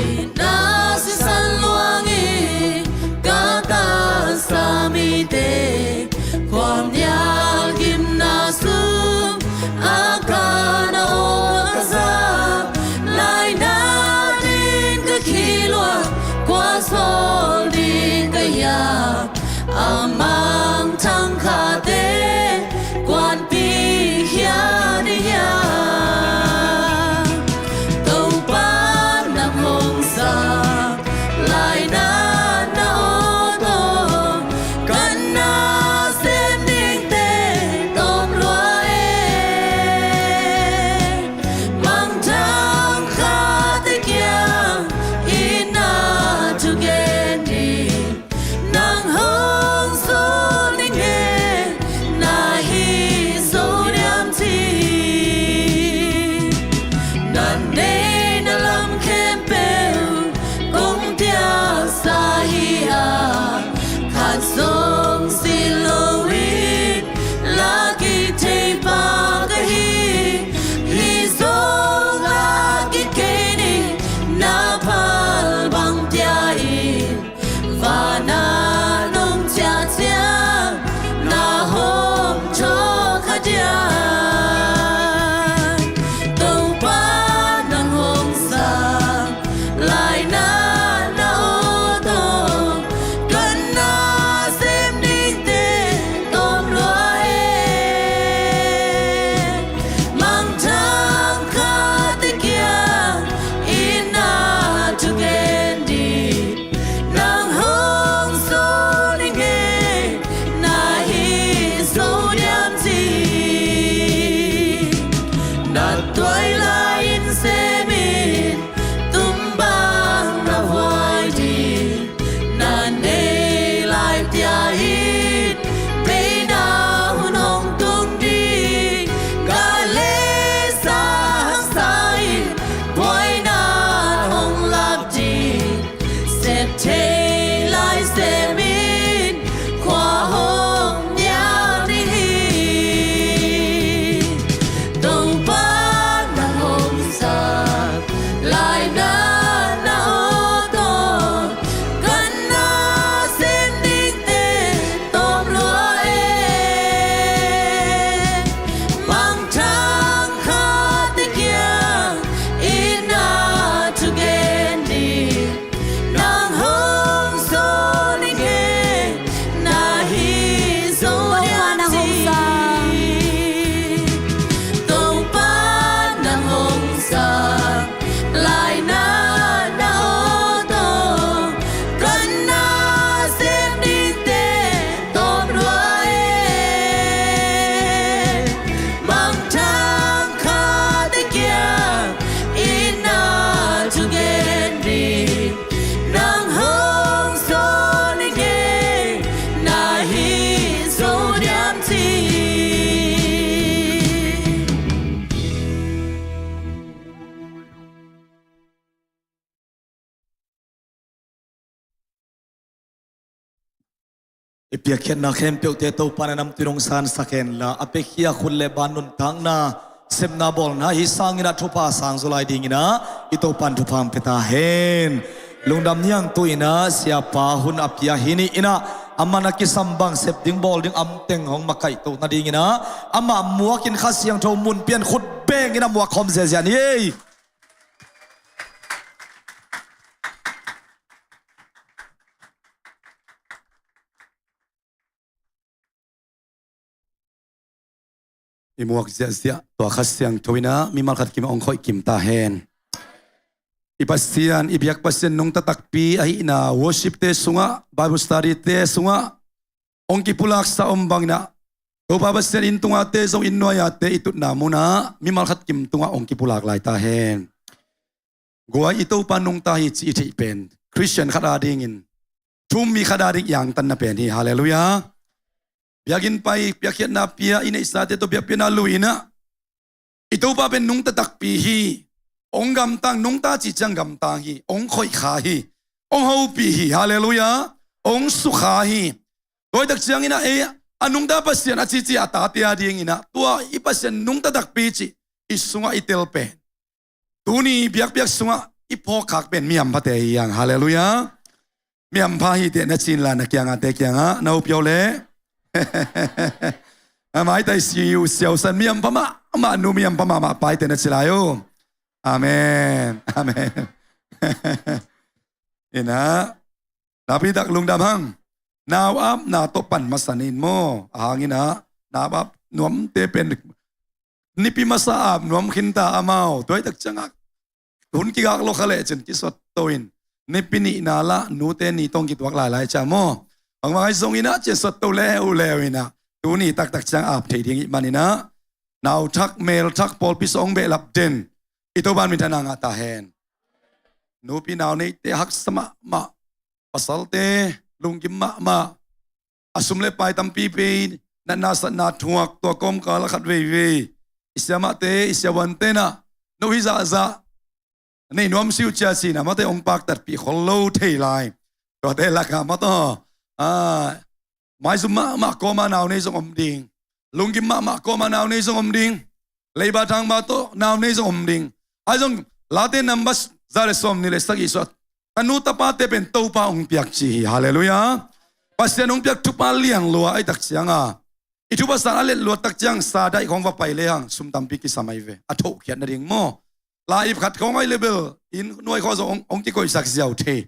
I na sisan luang i ka tansa mite khuamial gimna sung a ka na ong ka za laina ding ka khi luang kua sawl ding ka ya a mangthang khate kuanpi khia ding hiam? Topa nang hong sa laina na awt aw ka na sem dingte tawm lua e. Mangthang khate kiang i na thugen ding nang hong sawl Thei lai sem in khua hong nial ding hi. Topa nang hong sa lai na, na aw tawh kan na sem dingte tawm lua e. Mangthang khate kiang in na thugen ding nang hong sawl ning e, na hi zo diam ci. Topa nang hong sa lai na, na aw tawh kan na sem dingte tawm lua e. Mangthang khate kiang in na thugen ding nang hong sawl ning e, na hi zo diam ci. I piakkhiatna khempeuhte Topa in a namtui in hong sansak hen la, a piakhia khut le ban nuntakna, sepna bawlna hi sangin ah thupha sang zaw lai dingin ah i Topa in thupha hong pia ta hen. Lungdam niang tu in ah Siapa hun a pia hi ni in ah, a man a kisam bang sep ding bawl ding a om teng hong makaihtoh nadingin ah, amah muakin Kha Siangtho mun pian khut bengin a muak khawm ziazia ni ei. I muak ziahziah tua Kha Siangtho in ah mimal khat kim hong khoih kim ta hen. I Pasian, i biak Pasian nungta takpi ahihna worship-te sungah, Bible study-te sungah hong kipulaksa om bangin ah, Topa Pasian inn tungahte zong inn nuai-ate i tutna munah mimal khat kim tungah hong kipulak lai ta hen. Guai, i Topa nungta hi ci i theih pen Khristian khat adingin, thu-um mi khat ading i angtanna pen hi. Halleluiah. Biakinn pai, piakkhiatna pia, i neihsate tawh biakpiakna lui in ah, i Topa pen nungta takpi hi. Hong gamtang, nungta cih ciang gamtang hi. Hong khoih kha hi. Hong hopih hi. Halleluiah. Hong sukha hi. Tua hi tak ciangin ah, ei, a nungta Pasian a cici a tate adingin ah, tua i Pasian nungta takpi cih i sungah i tel pen, tuni biakpiak sungah i phawkkhak pen mi hamphate hi hang. Halleluiah. Mi hampha hi teh na ci inla na kiangahte kiangah, na u piau le. A maitai siu siausan mi hampha mahmah, nu mi hampha mahmah pa hi teh na ci lai uh. Amen. Amen. In ah, napi tak lungdam hang. Nau apna tawh pan masa ni in maw. A hang in ah, nau ap nuamte pen nipi masa ap nuam khinta amau. Tua hi tak ciangah hun kigak lo kha leh cin kisotto in, nipi nihna lah nute ni tawh hong kituak lailai ciang maw. Bangmah ahi zongin ah cin sotto leuleu in ah, tuni taktak ciang ap thei ding ih manin ah, nau thak, mel thak, pawlpi sung hong behlap den i Topa in minthanna ngah ta hen. Nupi nau neite haksa mahmah, pasalte lunggim mahmah, a sum le pai tampi pei, natna satna thuak, tua kawmkal ah khat veivei i siamahte, i siavuante in ah, no hi zahzah, nei nuam siu cia ci-in ah, mate hong paktatpih khol lo thei lai. Tuate lakah mate aw, ah, maizum mahmah kawma nau nei zong om ding. Lunggim mahmah kawma nau nei zong om ding. Leiba thangba tawh nau nei zong om ding. Ahi zong Late number za le sawmnih le sagih sungah, tanu tapate pen Topa hong piak ci hi. Halleluiah. Pasian hong piak thupha lian lua ahi tak ciangah, i thupha san a let luat tak ciang sa daih khawng va pai lehang sum tampi kisam ahi ve. A thohkhiat nading maw. La ip khat khawng ahi le bel inn nuai khawng zong hong, hong kikoihsak ziau thei.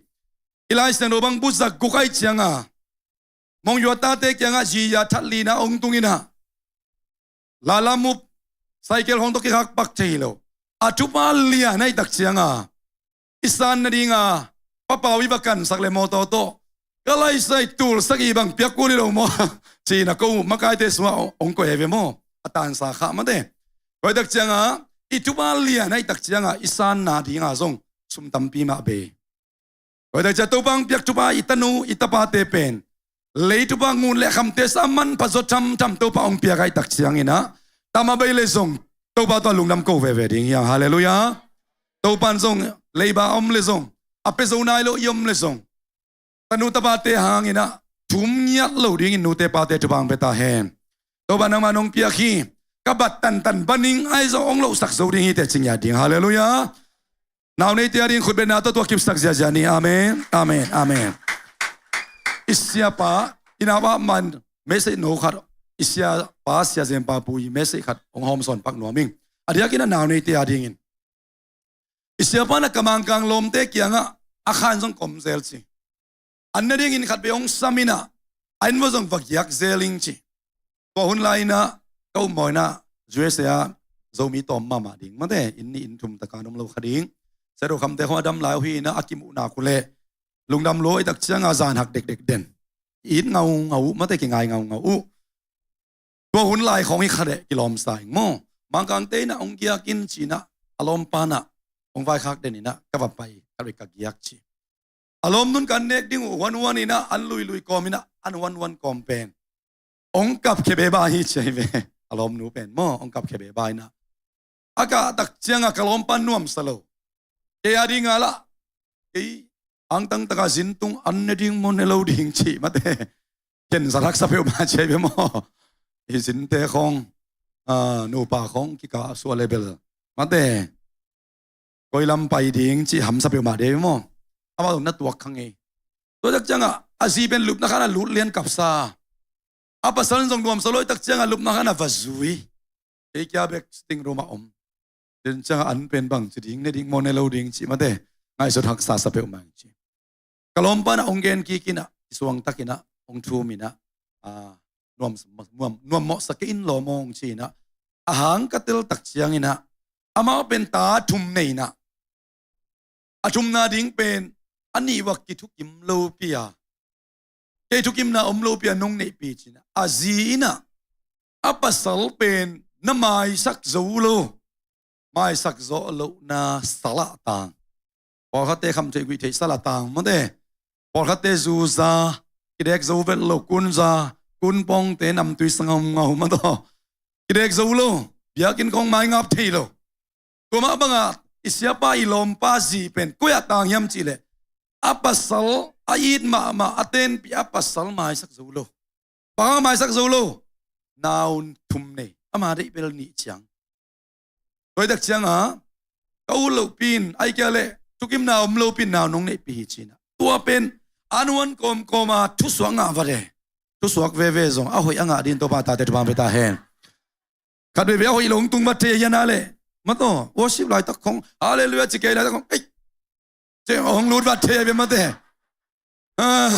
I Lai Siangtho bang bu za guk ahi ciangah, Monywa tate kiangah ziya that lina hong tung in ah, lala mup, cycle khawng tawh kikhak pak thei lo. A thupha lian ahi tak ciangah, i san nadinga papau i va kansak le mawtaw tawh, ka laisai tul sagih bang piak kul hi lo maw, ci-in ah ko makaite sungah hong, hong koih ahi ve maw. A tansa khah mate. Tua hi tak ciangah, i thupha lian ahi tak ciangah, i san nadinga zong sum tampi mah bei. Tua hi tak ciang Topa hong piak thupha, i tanu i tapate pen lei thupha ngun le khamte sa a manpha zaw thamtham Topa hong piak ahi tak ciangin ah, tama bei le zong Topa tawh lungdam ko veve ding hi hang. Halleluiah. Topa in zong leiba a om le zong, a pia zo nai lo i om le zong, tanu tapate hangin ah thum ngiat lo dingin nute pate thupha hong pia ta hen. Topa nangmah nong piak hi, ka bat tantan baning ahi zong hong lohsak zo ding hi teh ci ngiat ding. Halleluiah. Nau neite a dingin khutbetna tawh tua kipsak ziazia ni. Amen, amen, amen. I siapa, i nau a man message no khat, i siapa, Sia Zen Pa Pu i message khat hong hawmsawn pak nuam ing. A diakin a nau neite a dingin, i siapa in ah ka Mangkang lawmte kiangah a khan zong ka om zel ci. An ne dingin khatvei hong sam in ah, a inn uah zong va giak zel ing ci. Tua hun lai-in ah ka upmawhna U S A ah Zomi tawm mahmah ding, mate, inn nih inn thum taka an om lo kha ding. Sia Do Kham te khawng a dam lai uh hi in ah, a kimuhna uh leh lungdam lua, i tak ciangah zan hak dekdek den. It ngaungau uh, mate, kingai ngaungau uh. Tua hun lai khawng hi kha leh kilawmsa ing maw. Mangkangte in ah hong giak in ci in ah, a lawmpa in ah hong vaikhak den in ah, ka va pai, khatvei ka giak ci. A lawmnu'n ka an nek ding uh huanhuan in ah, an luilui kawm in ah, an huanhuan kawm pen hong kap khia beba hi ci ahi ve. A lawmnu pen maw, hong kap khia beba in ah, a kah tak ciangah ka lawmpa nuamsa lo. Kei a dingah lah, kei angtang takah zin tung, an ne ding maw ne lo ding cih, mate, ken zat haksa peuhmah ci ahi ve maw. I zinte khawng, ah, nupa khawng kikah suah leh bel, mate, koi lam pai ding cih hamsa peuhmah ding ahi ve maw. Amah zong na tuak kha ngei. Tua tak ciangah a zi pen lupna khan ah lut lian kapsa. A pasal in zong nuamsa lo, i tak ciangah lupna khan ah va zui. Kei kia bek sitting room ah om. Tua ciangah an pen bangci ding, ne ding maw ne lo ding cih, mate, ngaihsut haksa sa peuhmah ing ci. Ka lawmpa in ah hong gen kik in ah, i suang tak in ah hong thum in ah, ah, nuam, nuam, nuam mawhsa kei in lawm aw, hong ci in ah, a hang ka tel tak ciangin ah, amau pen ta thum nei in ah, a thumna ding pen a nih uah kithukim lopi a, kei thukimna om lopi a nong neihpih ci in ah, a zi in ah, a pasal pen na maisak zo lo, maisak zawh lohna sal ah tang. Pawlkhatte kham theih guih theih sal ah tang, mate. Pawlkhatte zu za, kidek zo vet lo, kun za, kun pawngte namtui sa ngaungau, mate. Kidek zo lo, biakinn khawng maingap thei lo. Tua mah bangah i siapa, i lawmpa zi pen koi ah tang hiam cih leh, a pasal a it mahmah, a tenpih a pasal maisak zo lo. Bang hang maisak zo lo? Nau thum nei, ama deih bel nih ciang. Tua hi tak ciangah ka ut lohpi in, ahih kei leh thukimna om lopi in nau nong neihpih hi ci in ah, tua pen an huan kawmkawm a thusuak ngah vat e. Thusuak veve zong a hoih a ngah dingin Topa tate thupha hong pia ta hen. Khat veve a hoih lo hong tung vat thei a, hi a na leh, mate, worship laitak khawng, halleluiah ci kei laitak khawng, ei, ci hong lut vat thei a ve, mate. Ah,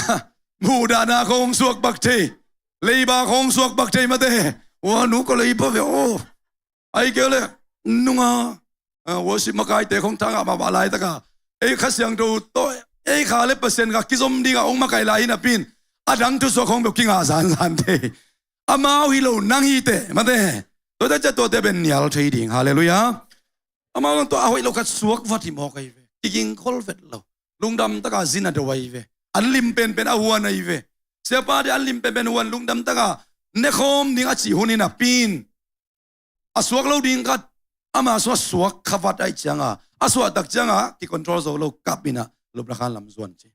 muhdahna khawng hong suak pak thei, leiba khawng hong suak pak thei, mate. Ua, nu ka leiba ve aw. Ahih kei leh nunga, ah, worship makaite khawng thangah mahmah laitak a, ei Kha Siangtho tawh ei kha leh Pasian kha kizom dingah hong makaih lai hi napi in, a dang thusuak khawng bel kingah zanzan thei. Amau hi lo, nang hi teh, mate. Tua tak ciang tuate pen nial thei ding. Halleluiah. Amau zong tua a hoih lo khat suak vat hi mawk ahi ve. Kigingkhol vet lo. Lungdam taka zin a do ahi ve. An lim penpen a huan ahi ve. Siapa te an lim penpen huan, lungdam taka ne khawm ding a cih hun hi napi in, a suak lo ding khat, ama suah suak kha vat ahih ciangah, a suah tak ciangah kicontrol zo lo, kap in ah lupna khan lam zuan ci.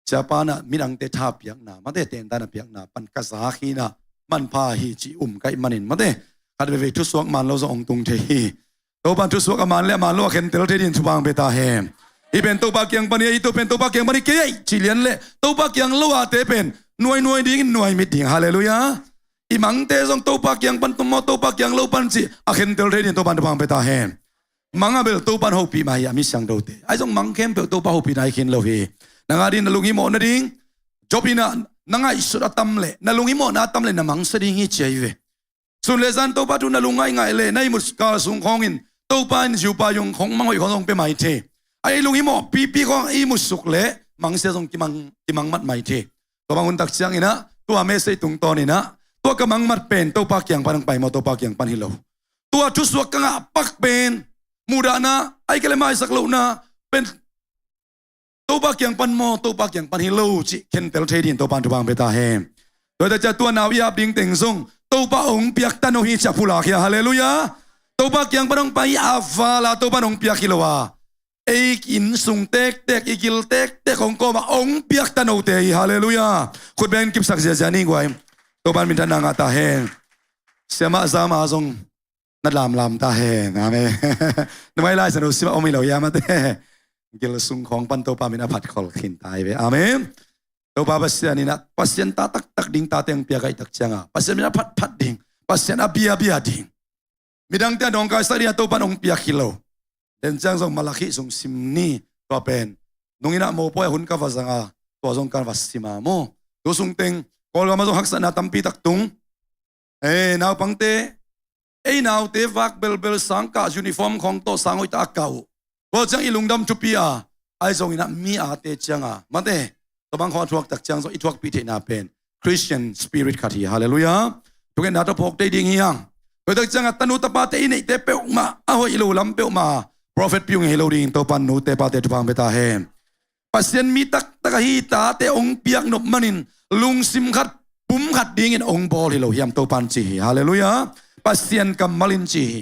Siapa in ah midangte tha piakna, mate, tentan a piakna pan ka zak hi in ah, manpha hi cih um ka hih manin, mate, khat veivei thusuak man lo zong hong tung thei hi. Topa in thusuak a man leh a man lo a khentel thei dingin thupha hong pia ta hen. Hih pen Topa kiang pan hi, hih pen Topa kiang pan hi, kei ahi cih lian leh Topa kiang lo a te pen nuainuai dingin nuaimit ding. Halleluiah. I mangte zong Topa kiang pan maw, Topa kiang lo pan cih a khentel thei dingin Topa in thupha hong pia ta hen. Mang a bel Topa in hopih mah hi, a mi siangthote. Ahi zong mang khempeuh Topa hopihna hi khin lo hi. Nang a dingin na lunghimawh nading, Job in ah, na ngaihsut a tam leh, na lunghimawhna a tam leh na mangsa ding hi ci ahi ve. Sun leh zan Topa thu na lung ngaingai leh, na ihmut kal sung khawngin Topa in ziupa yung khawng mang hoih khawng zong pia mai thei. A i lunghimawh pipi khawng ihmut suk leh mangsia zong kimang, kimang mat mai thei. Tua bang hun tak ciangin ah, tua message tungtawnin ah, tua ka mangmat pen Topa kiang pan hong pai maw, Topa kiang pan hi lo? Tua thusuak ka ngah pak pen, muhdahna, ahih kei leh maisak lohna pen Topa kiang pan maw, Topa kiang pan hi lo cih khentel thei dingin Topa in thupha hong pia ta hen. Tua hi tak ciang tua nau i ap ding teng zong Topa hong piak tan uh hi cih a pulak hi a. Halleluiah. Topa kiang pan hong pai a val a, Topa in hong piak hi lo a. ei inn sung tektek, i gil tektek hong kawm a hong piak tanote hi. Halleluiah. Khut beng kipsak ziazia ni guai. Topa'n minthanna ngah ta hen. Siamah zama zong na lamlam ta hen. Amen. Numei Lai Siangtho simah om hi lo hiam a te. Gil sung khawng pan Topa min a phat khol khin ta hi ve. Amen. Topa Pasian in a Pasian ta taktak ding tate hong piak ahih tak cianga Pasian min a phatphat ding, Pasian a biabia ding, midangte a nawngkaisak ding a Topa'n hong piak hi lo. Den ciang zong Malakhi sung sim ni. Tua pen nung in a mopawi a hun ka va zanga, tua zong ka va sima maw. Tu sung teng Kawlgam a zong haksatna tampi tak tung. Ei naupangte, ei naute vak belbel sang kah, uniform khawng tawh sang hoih ta a kah uh. Tua ciang i lungdam thupi a, ahi zongin a mi ate cianga mate, tua bang khawng a thuak tak ciang zong i thuakpih theihna pen Christian spirit khat hi. Halleluiah. Thungetna tawh phawk thei ding hi hang. Tua tak cianga tanu tapate i neihte peuhmah a hoih lo lam peuhmah prophet piung hi lo dingin Topa'n nute pate thupha hong pia ta hen. Pasian mi taktak ahi tate hong piak nop manin lungsim khat, pum khat dingin hong bawl hi lo hiam Topa'n ci hi. Halleluiah. Pasian kammal in ci hi.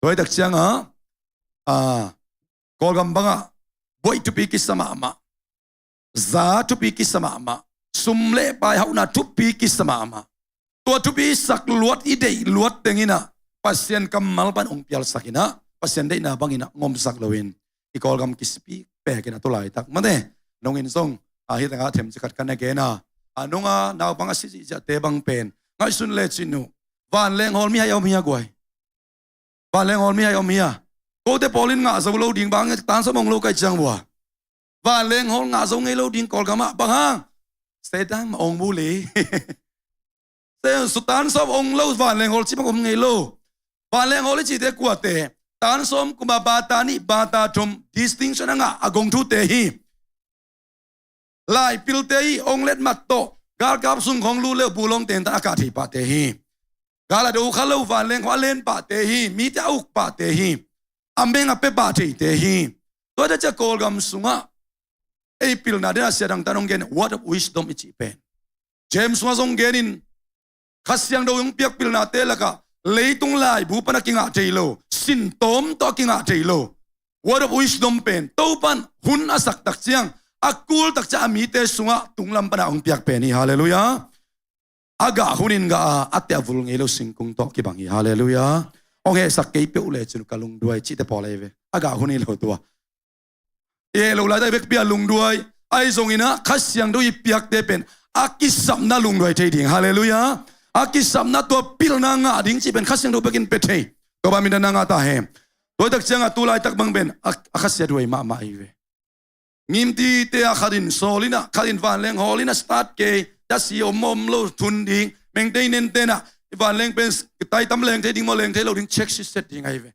Tua hi tak cianga, a, Kawlgam bangah buaih thupi kisa mahmah, za thupi kisa mahmah, sum le pai hauhna thupi kisa mahmah. Tua thupi sak luat, i deih luat teng in a Pasian kammal pan hong pialsak in a, Pasian deihna bang in a ngomsak loin i Kawlgam kisipi pek in a tu laitak mate. Nung in zong a hi tengah themcik khat ka na gen a, a nunga naupang a si zihziahte bang pen ngaihsun le cin uh. Vanleng hawl mihai om hi a guai. Vanleng hawl mihai om hi a. Kote pawl in ngah zo lo ding, bang tan sawm hong lo kai ciang vua. Vanleng hawl ngah zo ngei lo ding Kawlgam ah, bang hang? Satan ma ong bu le. Satan sawm ong lo vanleng hawl ci bang om ngei lo. Vanleng hawl i cite kuate, tan sawm kuma bata nih bata thum distinction a ngah a gong thute hi. Laipilte hi, ong let mat tawh galkap sung khawng lut leh bulawng tentan a kah thei pahte hi. Gal a do kha lo vanleng khawng a len pahte hi. Mite a uk pahte hi. A meng a pe pah theite hi. Tua te cia Kawlgam sungah ei pilna dena sia dangtan hong gen, word of wisdom i cih pen James sungah zong genin Kha Siangtho hong piak pilnate lakah leitung laibu pan a kingah thei lo, sin tawm tawh a kingah thei lo word of wisdom pen Topan hun a sak tak ciang, a kul tak ciang a mite sungah tunglam pana hong piak pen hi. Halleluiah. A gah hunin gah a, a teh a vul ngei lo singkung tawh kibang hi. Halleluiah. Hong hehsak kei peuh le cin ka lungduai cihte pawl ahi ve. A gah hun hi lo tua. I heh lo laitak vekpi a lungduai. Ahi zongin a Kha Siangtho i piakte pen a kisapna lungduai thei ding. Halleluiah. A kisapna tua pilna ngah ding cih pen Kha Siangtho bekin pe thei. Tua bang mindanna ngah ta hen. Tua tak ciangah tu laitak bang pen a, a khasiat huai mahmah ahi ve. Ngimtite a khatin sawl in a, khatin vanleng hawl in a start kei, tasi om om lo thun ding, mengtei nente in a, i vanleng pen taitam leng thei ding maw, leng thei lo ding check siset ding ahi ve.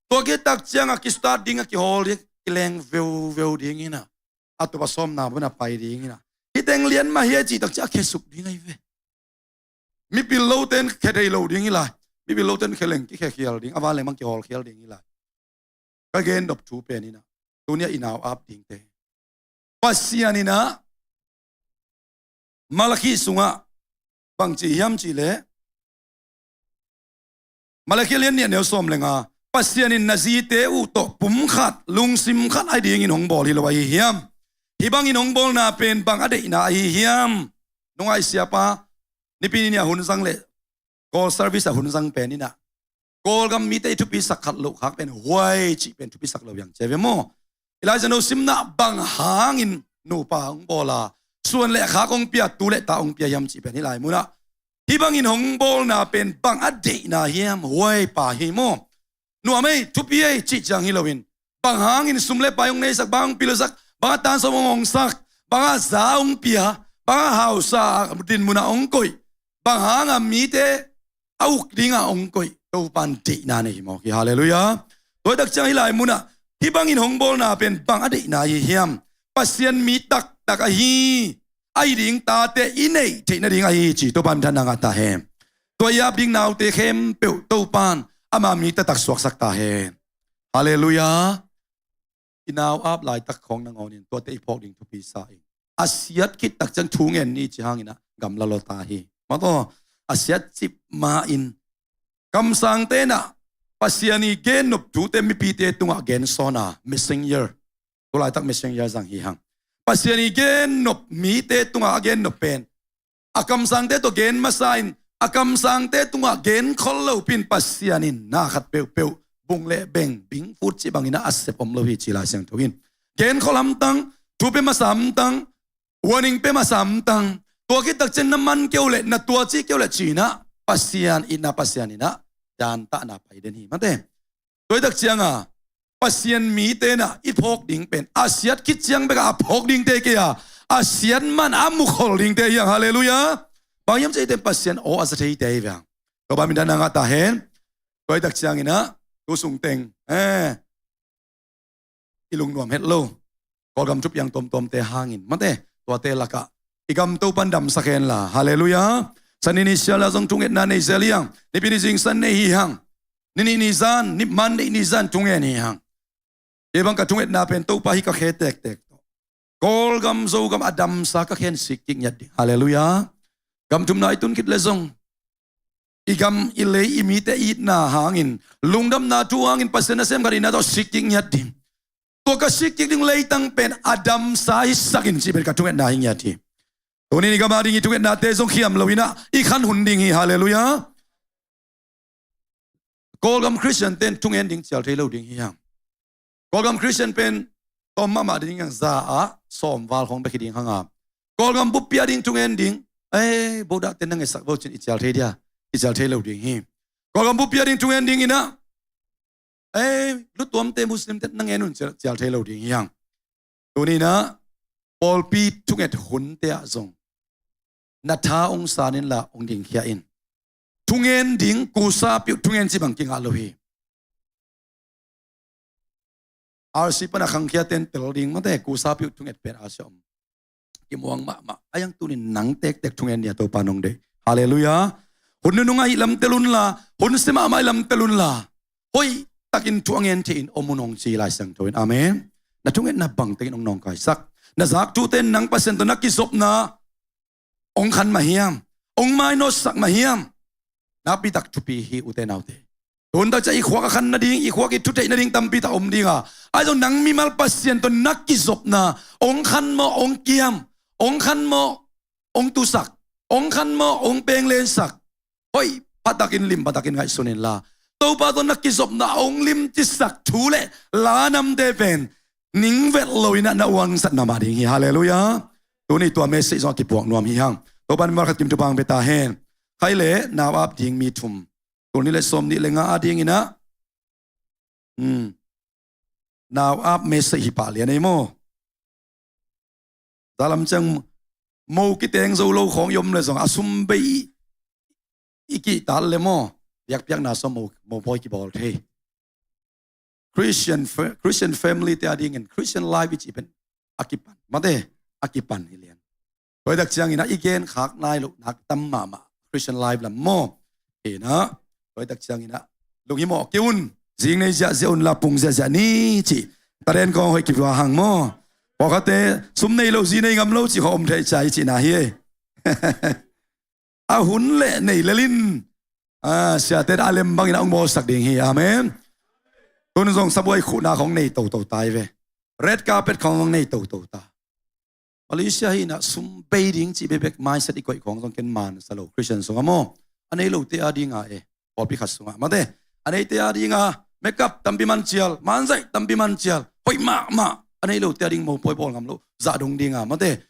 Tua kitak ciangah kistart ding a kihawl ding, kileng veuveu ding in a, a tupa sawmna bun a pai ding in a, hiteng lian mah hi a cih tak ciah a khesuk ding ahi ve. Mipil loten khe thei lo ding hi lai. Mipil loten khe leng kikhekhial ding, a vanleng bang kihawlkhial ding hi lai. Ka gen dop thu pen in a, tuni a i nau ap dingte, Pasian in a Malakhi sungah bang ci hiam cih leh, Malakhi lian nih a neu sawm le nga, Pasian in na zite uh tawh pum khat, lungsim khat ahi dingin hong bawl hi lo ahi hiam? Hih bangin hong bawlna pen bang a deihna ahi hiam? Nungai siapa, Nipi ni a hun zang le Kawl service a hun zang pen in a, Kawlgam mite i thupi sak khat loh khak pen huai cih pen thupi sak lo hiang cia ve maw? I Lai Siangtho simna bang hangin nupa hong bawl a, suan le khak hong pia, tu le ta hong pia hiam cih pen hih lai munah, hih bangin hong bawlna pen bang a deihna hiam, huai pa hi maw? Nuam ei, thupi ei cih ciang hi loin, bang hangin sum le pai hong neisak, bang hong pilsak, bang a tan sawm hong hongsak, bang a za hong pia, bang a hausa a din munah hong koih, bang hanga mite a uk dingah hong koih, Topan deihna nei hi mawk hi. Halleluiah. Tua tak ciang hih lai munah, hih bangin hong bawlna pen bang a deihna hi hiam? Pasian mi taktak ahi, ahi ding tate i neih theih nading ahi ci Topan minthanna ngah ta hen. Tua i ap ding naute khempeuh Topan ama mi taktak suaksak ta hen. Halleluiah. I nau ap laitak khawng nangawnin tuate i phawk ding thupi sa in. A siat khit tak ciang thu ngen ni ci hangin a gamla lawta hi. Mataw, a siat cip ma in kamsangte in a Pasian i gen nop thute mipite tungah gen sawn a, messenger. Tulaitak messenger zang hi hang. Pasian i gennop mite tungah a gennop pen a kamsangte tawh gen masa in, a kamsangte tungah genkhol lopi in Pasian in na khat peuhpeuh bung le beng, bingfut cih bangin a sep om lo hi ci Lai Siangtho in. Genkhol hamtang, thu pia masa hamtang, warning pia masa hamtang. Tua khit tak ciang na man kei uh leh, na tuaci kei uh leh ci-in ah Pasian itna, Pasian in ah dantahna pai den hi, mate. Tua hi tak cianga Pasian mite in ah i phawk ding pen a siat khit ciang bek a phawk dingte kei a, a siat man a mukhol dingte hi hang. Halleluiah. Bang hiam cih leh Pasian aw a za theite hi ve hang. Topa min dan a ngah ta hen. Tua hi tak ciangin ah tu sung teng, eh, i lungnuam het lo Kawlgam thupiang tuamtuamte hangin, mate, tuate lakah i gam Topan damsak hen la. Halleluiah. Sani ni siala zong thungetna nei zel hi hang. Nipi ni zingsang nei hi hang. Ni nih ni zan, ni man nih ni zan thungen hi hang. Kei bang ka thungetna pen Topa hi ka khe tektek tawh Kawlgam Zogam a damsa ka khen sik kik ngiat ding. Halleluiah. Gam thumna i tun khit leh zong i gam, i lei, i mite itna hangin, lungdamna thu hangin Pasian nasem khat itna tawh sik kik ngiat ding. Tua ka sik kik ding leitang pen a damsa hisak in cih pen ka thungetna hi ngiat hi. Tuni in i gam a ding i thungetnate zong khiam lo in ah i khan hun ding hi. Halleluiah. Kawlgam Khristian ten thungen ding cial thei lo ding hi hang. Kawlgam Khristian pen tawm mahmah ding hang, za ah sawm val khawng bek hi ding hang a. Kawlgam buppi a ding thungen ding, eh, Buddha ten na ngetsak vo cin i cial thei dia, i cial thei lo ding hi. Kawlgam buppi a ding thungen ding in ah, eh, lutuamte Muslim ten na ngen un cial, cial thei lo ding hi hang. Tuni in ah pawlpi thunget hunte ah zong na tha ong san inla ong dingkhia in. Thungen ding, kusa piuh thungen cih bang kingah lo hi. R C pan a khangkhia ten tel ding, mate, kusa piuh thunget pen R C om. Kimuang mahmah. A yang tunin nang tektek thungen ni a Topa nong deih. Halleluiah. Hun nunung ahi lam tel unla, hun sia mahmah ahi lam tel unla, hoih takin thu a ngen thei in om un ong ci Lai Siangtho in. Amen. Na thungetna bang takin ong nawngkaisak, na zak thute in nang Pasian tawh na kizopna ong khan mah hiam, ong mainawtsak mah hiam? Nakpi tak thupi hi, ute naute. Tun tak ciang i khuak a khan nading, i khuak i thutheih nading tampi tak om ding a, ahi zong nang mimal Pasian tawh na kizopna ong khan maw, ong kiam, ong khan maw, ong tusak, ong khan maw, ong penglensak, hoih pha takin, lim pha takin ngaihsun inla, Topa tawh na kizopna ong limcisak thu le la namte pen ningvelh lo in ah na uangsatna mah ding hi. Halleluiah. Tuni tua message zong a kipuak nuam hi hang. Topa in mimal khat kim thupha ong pia ta hen. Khai le nau ap ding mi thum, tul nih le sawm nih le nga a ding in ah, hmm, nau ap message hi pah lian ei maw. Zalam ciang mo kiteng zo lo khawng i om le zong a sum bei i kihtal le maw, biakpiakna sawm mo, mopawi kibawl thei. Christian fa-, Christian family te a dingin Christian life i cih pen a kipan, mate, a kipan hi lian. Tua hi tak ciangin ah i genkhak nai loh nak tam mahmah Christian life lam maw. Hi in ah, tua hi tak ciangin ah lunghimawh kei un. Zing nei ziahziah unla pung ziahziah ni cih. Taren kong hoih kipua hang maw. Pawlkhatte sum nei lo, zi nei ngam lo cih khawng om thei cia i cihna hi ei. A hun le nei lel in, ah, siate in a lem bangin ah ong bawlsak ding hi. Amen. Tun zong sabuai khuhna khawng nei toto ta hi ve. Red carpet khawng zong nei toto ta. Malaysia hi in ah sum bei ding cih bekbek mindset i koih khawng zong ken man sa lo, Christian sungah maw. A nei lote a ding a e, pawlpi khat sungah, mate, a neite a ding a makeup tampi man cial, manzaih tampi man cial, hoih mahmah. A nei lote a ding mopawi bawl ngam lo, zah dong ding a, mate,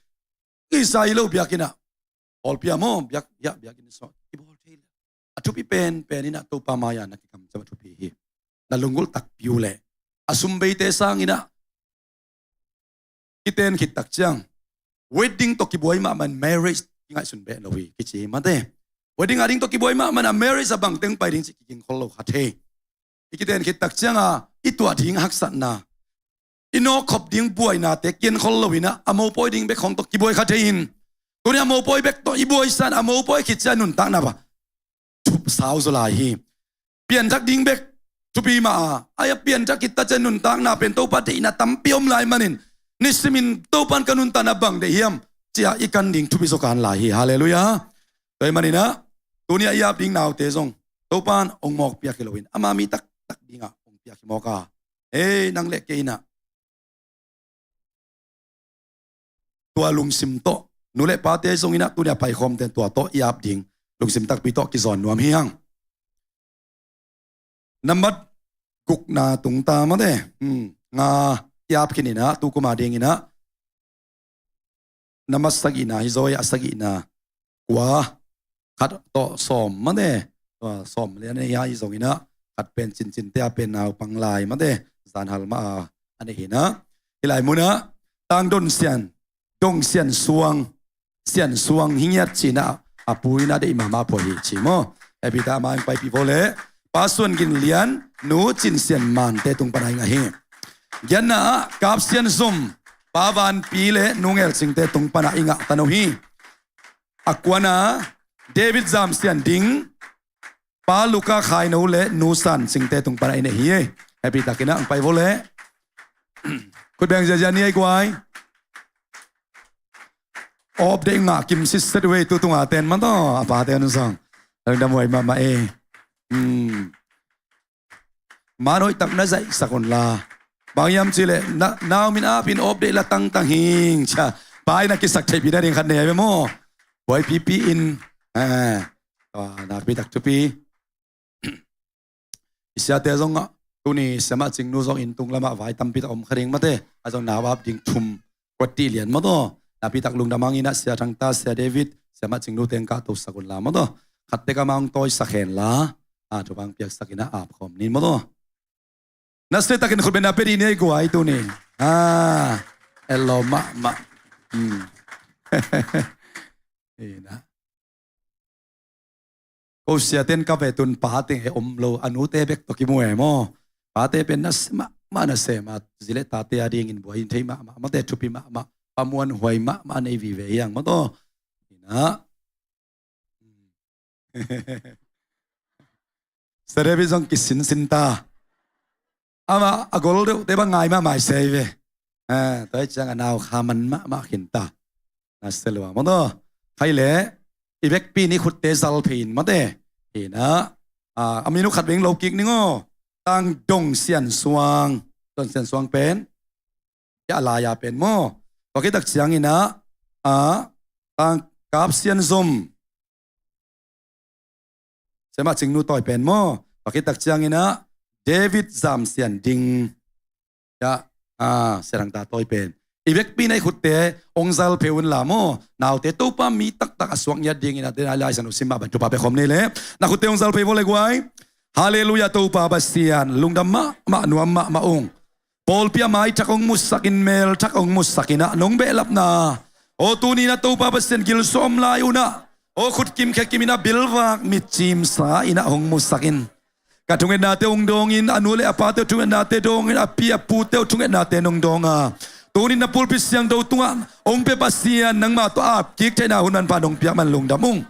i sa i lo biakinn ah, pawlpi ah maw, biak, biak, biakinn sungah i bawl thei le a thupi penpen in ah Topa mai-ah na kikamciam a thupi hi. Na lunggulh takpi uh leh, a sum beite sangin ah kiten khit tak ciang wedding tawh kibuai mahmah in marriage kingaihsun beh lo hi kici hi, mate. Wedding a ding tawh kibuai mahmah in a marriage a bangteng pai ding cih kigingkhol lo kha thei. I kiten khit tak cianga i tuah ding haksatna, i nawkkhop ding buainate kienkhol lo in ah, a mopawi ding bek khawng tawh kibuai kha thei in, tuni a mopawi bek tawh i buaisan, a mopawi khit ciang nuntakna bang thup sau zaw lai hi. Pianthak ding bek thupi mah a, ai a pianthak khit tak ciang nuntakna pen Topa deihna tampi om lai manin, nisimin Topan ka nuntakna bang deih hiam cia i kan ding thupi zaw kan lai hi. Halleluiah. Tua hi manin ah, tuni a i ap ding naute zong Topan ong mawk piak hi loin, ama mi taktak dingah ong piak hi mawk a. Ei, nang le kei in ah tua lungsim tawh nu le pate zong inah tuni a paikhawmte tua tawh i ap ding lungsim takpi tawh kizawn nuam hi hang. Nambat gukna tungta mate, hmm, nga i ap khin inah tu kum a ding inah nambat sagihna hi zaw a, sagihna kua, khat tawh sawm mate, tua sawm le a nei hi zong inah khat pen cincinte a pen naupang lai mate, zanhal mah a a nei hi inah. Hi lai munah tang don sian, dong sian suang, sian suang hi ngiat ci inah a pu inah deih mahmah pua hi ci maw. Hehpih ta, a ma hong paipih vo leh Pa Suan Gin Lian, Nu Cin Sian Mante tung pana i ngah hi. Giatna ah Kap Sian Zum, Pa Van Pi le Nu Ngel Cingte tung pana i ngah ta no hi. A kuana David Zam Sian Ding, Pa Luka Khai No le Nu San Cingte tung pana i nei hi. Hehpih takin ah hong pai vo leh. Khut beng ziazia ni ei guai. Awp deih ngah kim sitset uh ei tu tunga ten mataw, a pate un zong. Lungdam huai mahmah ei. Hmm. Man hoih tak na zaihsak un la. Bang hiam cih leh na, nau min apin awp deih la tangtang hing cia. Pa in a kisak theihpih nading khat nei a ve maw. Buai pipi in, eh, tua nakpi tak thupi. I siate zong ah, tuni Siamah Cingnu zong inn tung lamah vai tampi tak om kha ding mate. A zong nau ap ding thum, kuat tih lian mataw. Nakpi tak lungdam hang inah Sia Thang Ta, Sia David, Siamah Cingnu teng kah tosak un la mataw. Khat tek a ma hong tawisak hen la, a, thupha hong piaksak inah ap khawm ni mataw. Nasia takin khut beng na pia dih ni ei guai tuni. A, elo mahmah. Hmm. Inah. Ko siaten ka ve tun pate om lo, a nute bek tawh kimu e maw. Pate pen nasia mahmah, nasia mahmah, zi le tate a dingin buai in thei mahmah, mate thupi mahmah, pamuan huai mahmah nei vive hiang mataw. Inah. Sia David zong kisinsin ta. Amah a gol deuhte bang ngai mahmah i sei ve. Eh, tua hi ciang a nau kha man mahmah khin ta. Nasia lua mataw. Khai leh i vekpi in i khutte zal phei in mate. Inah, a, a min uh khat veng lo kik ning aw. Tang dong sian suang. Dong sian suang pen, a lai a pen maw. Tua khit tak ciang inah, a, tang Kap Sian Zum, Siamah Cingnu tawi pen maw. Tua khit tak ciang inah David Zam Sian Ding, a, a, Sia Thang Ta tawi pen. I vekpi in a i khutte hong zal phei un la maw. Naute Topa mi taktak a suak ngiat ding inah, te nai lai san uh sim mah ban thupha pia khawm ni leh. Na khutte hong zal phei vo le guai. Halleluiah, Topa Pasian lungdam mahmah, nuam mahmah ung. Pawlpi a mai thak hong musak in, mel thak hong musak inah nong behlapna, aw tuni inah Topa Pasian gilsawm lai unah, aw khut kim khe kim inah bilvak mitcim sa inah hong musak in. Ka thungetnate hong dawngin, a nu le a pate thungetnate dawngin, a pi a pute thungetnate nong dawnga, tuni in na pulpit siangtho tungah hong pia Pasian nangmah tawh ap kik theihna hun manpha nong piak man lungdam ung.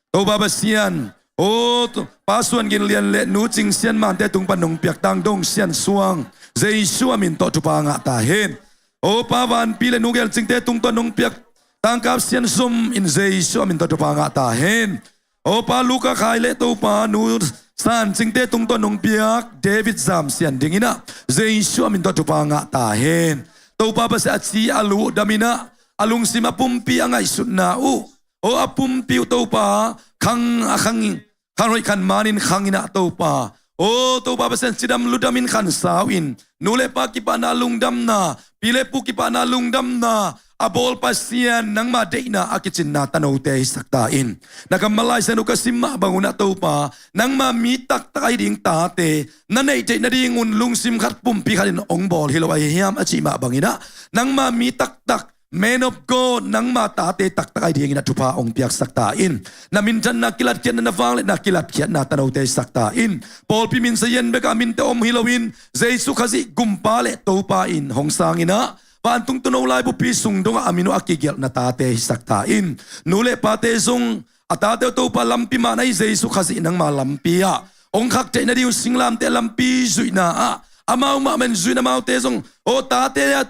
Topa Pasian, aw, Pa Suan Gin Lian le Nu Cing Sian Mante tung pan nong piak tang dong sian suang Jesu a min tawh thupha ngah ta hen. Aw, Pa Van Pi le Nu Gel Cingte tung tawh nong piak tang Kap Sian Zum in Jesu a min tawh thupha ngah ta hen. Aw, Pa Luka Khai le Topa Nu San Cingte tung tawh nong piak David Zam Sian Ding inah Jesu a min tawh thupha ngah ta hen. Topa Pasian, a ci a luh dam inah, a lungsim a pumpi a ngaihsutna uh, aw, a pumpi uh Topa, khang a khang, khan hoih khan manin khang inah Topa, aw Topa Pasian, cidam ludam in khansau in, nu le pa kipahna lungdamna, pi le pu kipahna lungdamna a bawl Pasian, nangma deihna a kicinna tanote hisak ta in. Na kammal Lai Siangtho ka sim mah bang unah Topa, nangma mi taktak ahi ding tate na neih theih nadingun lungsim khat pumpi khat in hong bawl hi lo ahi hiam a cih mah bang inah, nangma mi taktak, man of God, nangma tate taktak ahi dingin a thupha hong piaksak ta in. Na minthanna kilatkhiatna, na vangliatna kilatkhiatna tanote hisak ta in. Pawlpi min sayan bek a minte om hi loin, Jesu Khazih Gumpa le Topa in hong sang inah, vantung tuuno laibupi sung dongah a min uh a kigelhna tate hisak ta in. Nu le pate zong a tate uh Topa lampi man ahi Jesu Khazih nangma lampi ah hong khak theih nading uh singlamteh lampi zuihna ah, amau mahmah in zuihna amaute zong, aw tate ah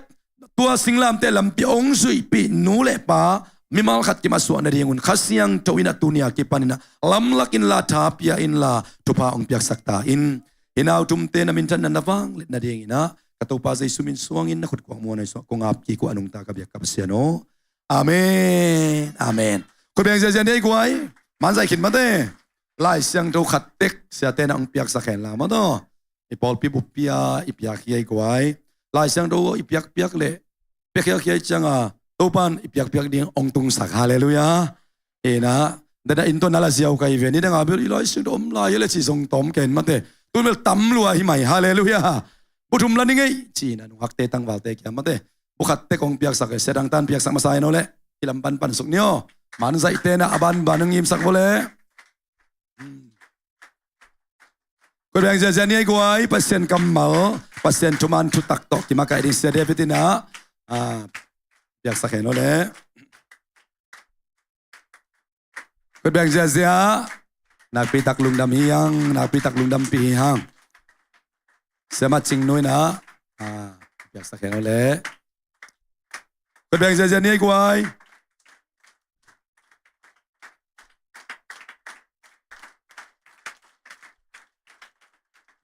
tua singlamteh lampi hong zuihpih nu le pa mimal khat kim a suah nadingun Kha Siangtho inah tuni a kipan inah lamlak inla, tha pia inla, thupha hong piaksak ta in. Hih nau thumte na minthanna, na vangliatna ding inah ka Topa Jesu min suangin na khut kuak muan ahi suah kong ap kik uh a nungta ka biak ka Pasian aw. Amen. Amen. Khuabiang ziazia ni ei guai. Manzaih khit mate. Lai Siangtho khat tek siate na hong piaksak hen la mataw. I pawlpi buppi a i piak hi ei guai. Lai Siangtho i piakpiak le piakhiakhiai cianga Topan i piakpiak ding hong tungsak. Halleluiah. Ina dana inn tawh na la ziau kai ve. Ni danga bel i Lai Siangtho om lai le ci zong tawm ken mate. Tun bel tam lua hi mai. Halleluiah. Bu thum la ni ngei ci-ina nunghakte tangvalte kia mate. Bu khat tek hong piaksak e, siadang tan piaksak masa ino le. I lam pan pansuk ni aw. Manzaihte na a banban hong ngimsak vawle. Khuabiang ziazia ni ei guai, Pasian kammal, Pasian thuman thutak tawh kimakaih ding sia David ina a piaksak hen aw le. Khuabiang ziazia. Nakpitak lungdam hi hang, nakpitak lungdampi hi hang. Siama Cingnu ina a piaksak hen aw le. Khuabiang ziazia ni ei guai.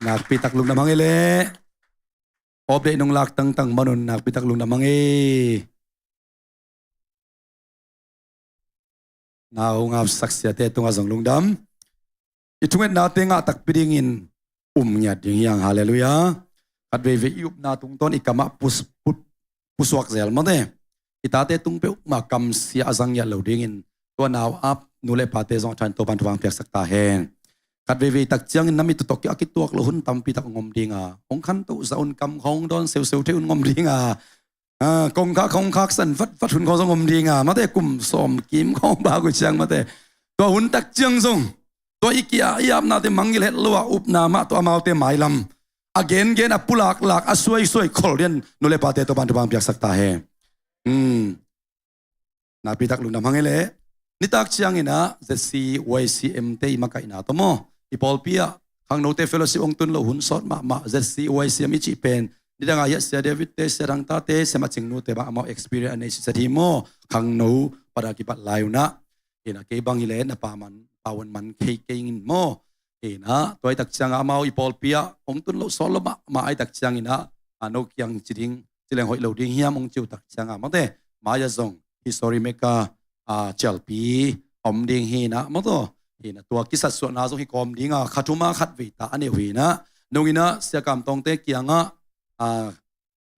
Nakpitak lungdam hang ei le. Awp deih nung lak tangtang manun nakpitak lungdam hang ei. Na hong hapsak siate tungah zong lungdam. I thungetnate ngah takpi dingin um ngiat ding hi hang. Halleluiah. Khat veivei i upna tungtawn i kamah pus- put- pusuak zel mate. I tate tung peuhmah kamsia a zang ngiat lo dingin tua nau ap nu le pate zong a thain Topan thupha piaksak ta hen. Khat veivei tak ciangin na mit tawh a kituak lo hun tampi tak hong om dinga hong khanto zah un, kam khawng dawn seuseu thei un hong om dinga, kongkhak khawng khaksan vatvat hun khawng zong om dinga mate, kum sawm kim khawng bak uh ciang mate. Tua hun tak ciang zong tua i kia i apnate mangngilh het lo a upna mah tua amaute mailam a gengen, a pulaklak, a suaisuai khol dian nu le pate Topan thupha piaksak ta hen. Nakpitak lungdam hang ei le. Nitak ciangin a Z C Y C M te i makaihna tawh maw, i pawlpi ah khangnote fellowship hong tun lo hun sawt mahmah, Z C Y C M i cih pen nidanga hiah sia David te, sia Dangta te, siama Cingnu te bang amau experience a nei siset hi maw. Khangno pada kipat lai unah ina kei bang hi le na pa man, pa wan man khei kei in maw. Ina tua i tak cianga amau i pawlpi ah hong tun lo sawt lo mahmah a i tak ciangina a no kiang ci ding, ci leng hoih lo ding hiam hong ciu tak cianga mate, mai-ah zong history maker a cialpi om ding hi ina mataw. Ina tua kisatsuahna zong hi kawm dinga khat thuma khat veita a neu hi ina. Nungina sia Kam Tawngte kiangah a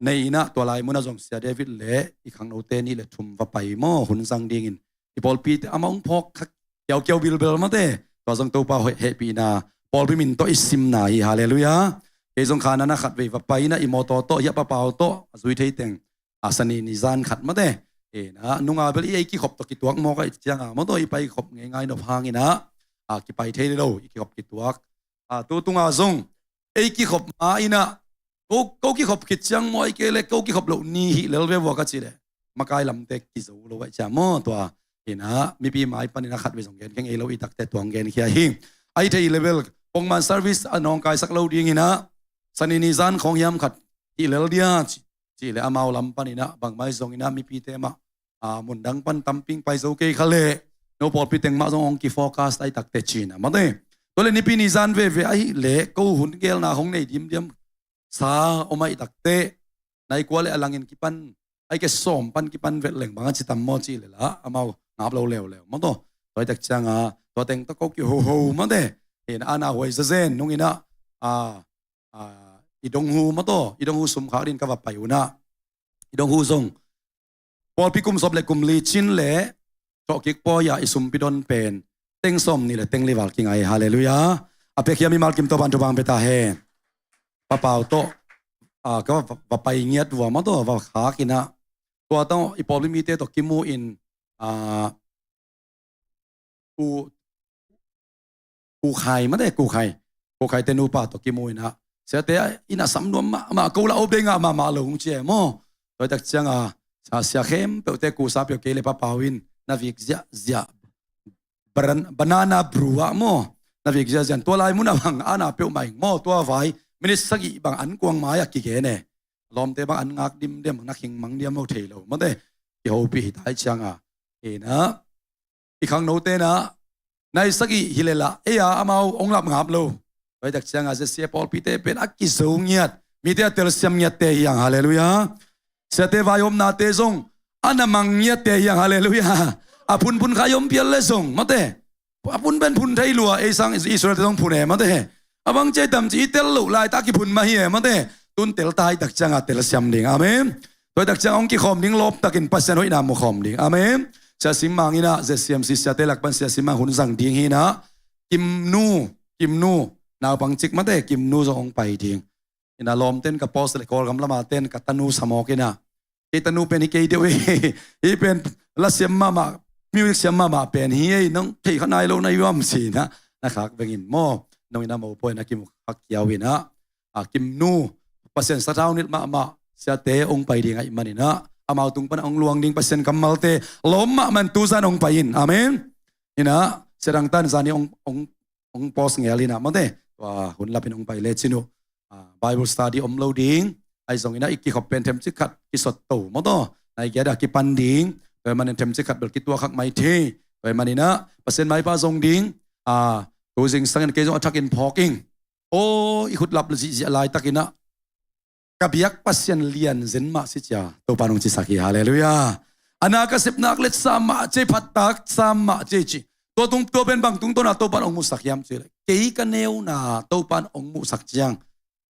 nei ina tua lai munah zong sia David le i khangnote nih le thum va pai maw, hun zang dingin i pawlpite amah hong phawk kha kiaukiau bilbel mate. Tua zong Topa hoih hehpihna pawlpi min tawh i simna hi. Halleluiah. Kei zong khanana khat vei va pai ina i mawtaw tawh hiah papau tawh a zui thei teng a sani ni zan khat mate. Ina nunga bel i ei kikhop tawh kituak mawk a i cianga mataw i pai khop ngeingai nop hangina a kipai thei lo i kikhop kituak. A tu tunga zong ei kikhop ma ina ko, ko kikhop khit ciang maw, ei kei le ko kikhop loh ni hi lel ve vua ka ci le makai lamte kizo lo a i cia maw tua. Ina mipi mai panina khat vei zong gen kheng ei lo i takte tuang gen khia hi. Ai thei level pongman service a nawngkaisak lo dingina sani ni zan khawng hiam khat hi lel dia ci, ci le amau lam panina bangmai zongina mipite mah a mundang pan tamping pai zo kei kha le no pawlpi teng mah zong hong kifocus ai takte cina mate. Tua le nipi ni zan veve ahi le ko hun gelna hong nei dimdiam sa om ai takte nai kua le a langin kipan ai ke sawm pan kipan vet leng bang a ci tam maw ci le la amau ngap lo leuleu mataw. Tua i tak cianga tua teng tawh ko kihoho mate. Ina ana huai zazen nungina a, a, i donghu mataw, i donghu sum khak din ka va pai unah i donghu zong pawlpi kum sawm le kum li cin le thawhkik pawi-a i sumpi don pen teng sawm nih le teng li val kingai. Halleluiah. A pekhiam i malkim tawh ban thupha pia ta hen. Papau tawh a, ka va, va pai ngiat vua mataw va khak ina tua tawh i pawlpi mite tawh kimu in a, u Kukhai mate, Kukhai. Kukhai te nupa tawh kimu ina siate ina sam nuam mahmah ko la o bei ngah mahmah lo hong cia maw. Tua i tak cianga sa sia khempeuhte kusa peuh kei le papau in na vik ziahziah banana brew ah maw. Na vik ziahziah tua lai munah bang ana peuhmah ing maw, tua vai minit sagih bang an kuang mai-ah kigen e. Lawmte bang an ngak dimdiam na khing mang diam lo thei lo mate. Kihopih hi tai cianga ina i khangnote na nai sagih hi le lah ei a amau hong lap ngap lo. Tua i tak cianga Z C A pawlpite pen a kizo ngiat, mite a telsiam ngiatte hi hang. Halleluiah. Siate vaihawmnate zong A na mang ngiatte hiang, halleluiah. A phunphun kha i om phial le zong, mate. A phun pen phun thei lua, ei sang Israel te zong phun e, mate. A bang ci tam ci i tel loh laitak kiphun mah hi e, mate. Tun tel ta i tak cianga tel siam ding. Amen. Tua i tak cianga hong kikhawm ding lawptakin Pasian hoihna mu khawm ding. Amen. Sia Sim Mang in ah, Z C M C siate lak pan Sia Sim Mang hun zang ding hi in ah. Kimnu, Kimnu, naupang cik mate, Kimnu zong hong pai ding. Ina lawmten ka post le Kawlgam lama ten ka tanu samawk ina. Kei tanu pen hi kei deuh hi. Hi pen la siam mahmah, music siam mahmah pen hi ei, nong thei kha nai lo na i uam si na. Na khak vengin maw. Nong ina mo poi na kimu khak kiau ina. A Kimnu, Pasian sathau nilh mahmah siate hong pai ding ahih man ina. Amau tung pan hong luang ding Pasian kammalte lawm mahmah in tuzan hong pai in. Amen. Ina, Sia Dang Tan zani hong, hong hong post ngel ina mate. Tua hun lapin hong pai le cin uh. Ah, Bible study om lo ding. Ahi zong ina i kikhop pen themcik khat kisot to maw taw. Nai giat a kipan ding. Tua ahih manin themcik khat bel kituak khak mai thei. Tua ahih manin ah Pasian maipa zong ding. Ah, tu zingsang in kei zong a thakin phawk ing. Aw, i khut lap zihziah laitak ina ka biak Pasian lian zen mah si cia Topa nong cisak hi, halleluiah. A na ka sepnak let sa mah cia, phattak sa mah cia ci. Tua tung, tua pen bang tungtawna Topa hong musak hiam ci le, kei ka neuna Topa hong musak ciang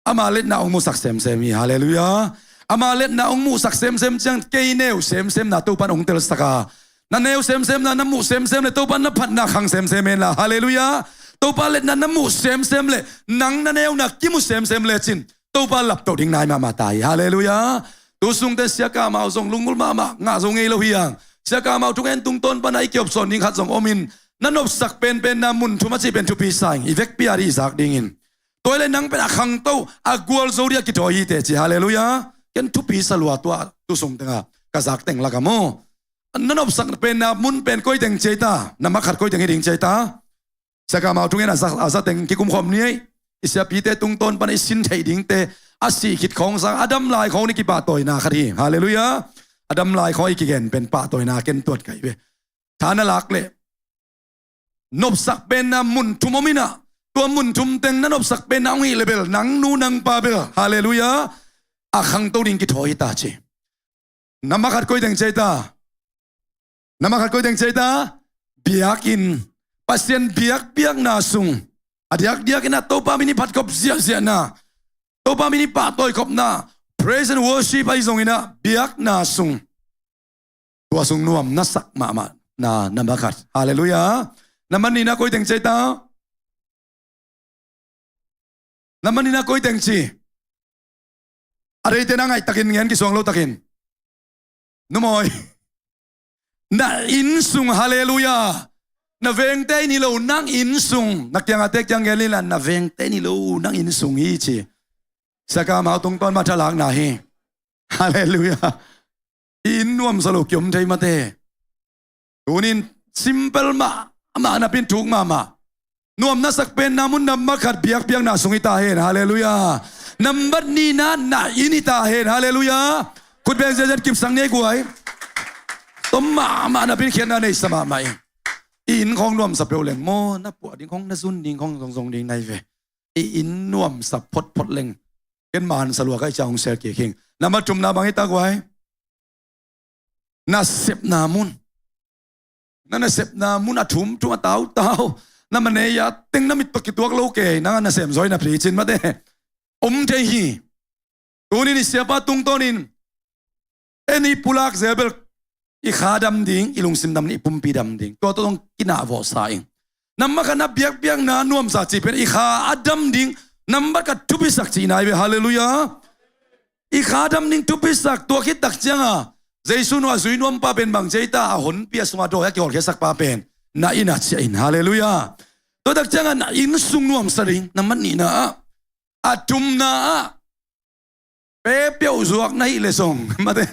ama letna hong musak semsem hi, halleluiah. Ama letna hong musak semsem ciang kei neu semsemna Topa hong telsak a, na neu semsemna na muh semsem le Topa na phatna khang semsem hen la, halleluiah. Topa letna na muh semsem le nang na neuna kimu semsem le cin Topa laptoh ding nai mahmah ta hi. Halleluiah. Tu sungte Sia Kamau zong lunggulh mahmah, ngah zo ngei lo hi ang. Sia Kamau thugen tungtawn pana i kiopsawn ding khat zong om in, na nopsak penpenna mun thum a cih pen thupi sa ing, i vekpi a dih i zak dingin. Tua hi le nang pen a khangto, a gualzo dih a kithawi hi teh ci. Halleluiah. Ken thupi sa lua tua tu sung tenga ka zak teng laka maw. Na nopsak penna mun pen koi teng ci ei ta, na makhat koi teng hi ding ci ei ta. Sia Kamau thungen a za, a za teng kikum khawm ni ei. I siapite tungtawn pana i sin theih dingte a sih khit khawng sang a dam lai khawng ni kipahtawina khat hi. Halleluiah. A dam lai khawng i kigen pen pahtawina ken tuat kai ve. Tha na lak le nopsak penna mun thum om ina, tua mun thum teng na nopsak penna hong hih le bel nang nu nang pa bel, halleluiah, a khangto ding kithawi hi ta ci. Na makhat koi teng ci ei ta. Na makhat koi teng ci ei ta. Biakinn, Pasian biakpiakna sung a diakdiak ina Topa min i phatkhop ziahziahna, Topa min i pahtawikhopna, praise and worship ahi zong ina biakna sung, tua sung nuam na sak mahmah na, na makhat. Halleluiah. Na manina koi teng ci ei ta. Na manina koi teng ci. A deite na ngaihtakin ngen kisuang lo takin. Numawi. Na inn sung, halleluiah. Na vengte in hi lo, nang inn sung. Na kiangate kiang gen lila, na vengte in hi lo, nang inn sung hi ci. Sia Kamau tungtawn mah thalakna hi. Halleluiah. I inn nuamsa lo kiom thei mate. Tunin simple mah, amah napin thuk mahmah. Nuam na sak penna mun nambat khat biakpiakna sung hi ta hen. Halleluiah. Nambat nihna na inn hi ta hen. Halleluiah. Khut beng ziahziah kipsak ni ei guai. Tom mahmah napin khiatna neisa mahmah ing. I inn khawng nuamsa peuh leng maw, na puah ding khawng, na zun ding khawng zongzong ding nai ve. I inn nuamsa photphot leng ken mansa lua ka i ciang hong sel kik hing. Nambat thumna bang hi ta guai. Na sepna mun. Na, na sepna mun a thumthum a tautau. Na manei a teng na mit tawh kituak lo kei, nang a na sem zaw hi na pi cin mate. Om thei hi. Tunin i siapa tungtawnin en i pulak zel bel i kha dam ding, i lungsim dam ding, i pumpi dam ding. Tua tawh zong kinah vawhsa ing. Nambat khat na biakpiakna nuamsa cih pen i kha a dam ding nambat khat thupisak cihna ahi ve. Halleluiah. I kha dam ding thupisak, tua khit tak cianga Jesu nung a zui nuampa pen bang ci ei ta, a honpi a sunga dawi a kihawlkhiatsak pa pen na inn a ciah in. Halleluiah. Tua tak cianga na inn sung nuamsa ding nambat nihna ah. A thumna ah, pepiau zuak na hih le zong, mate,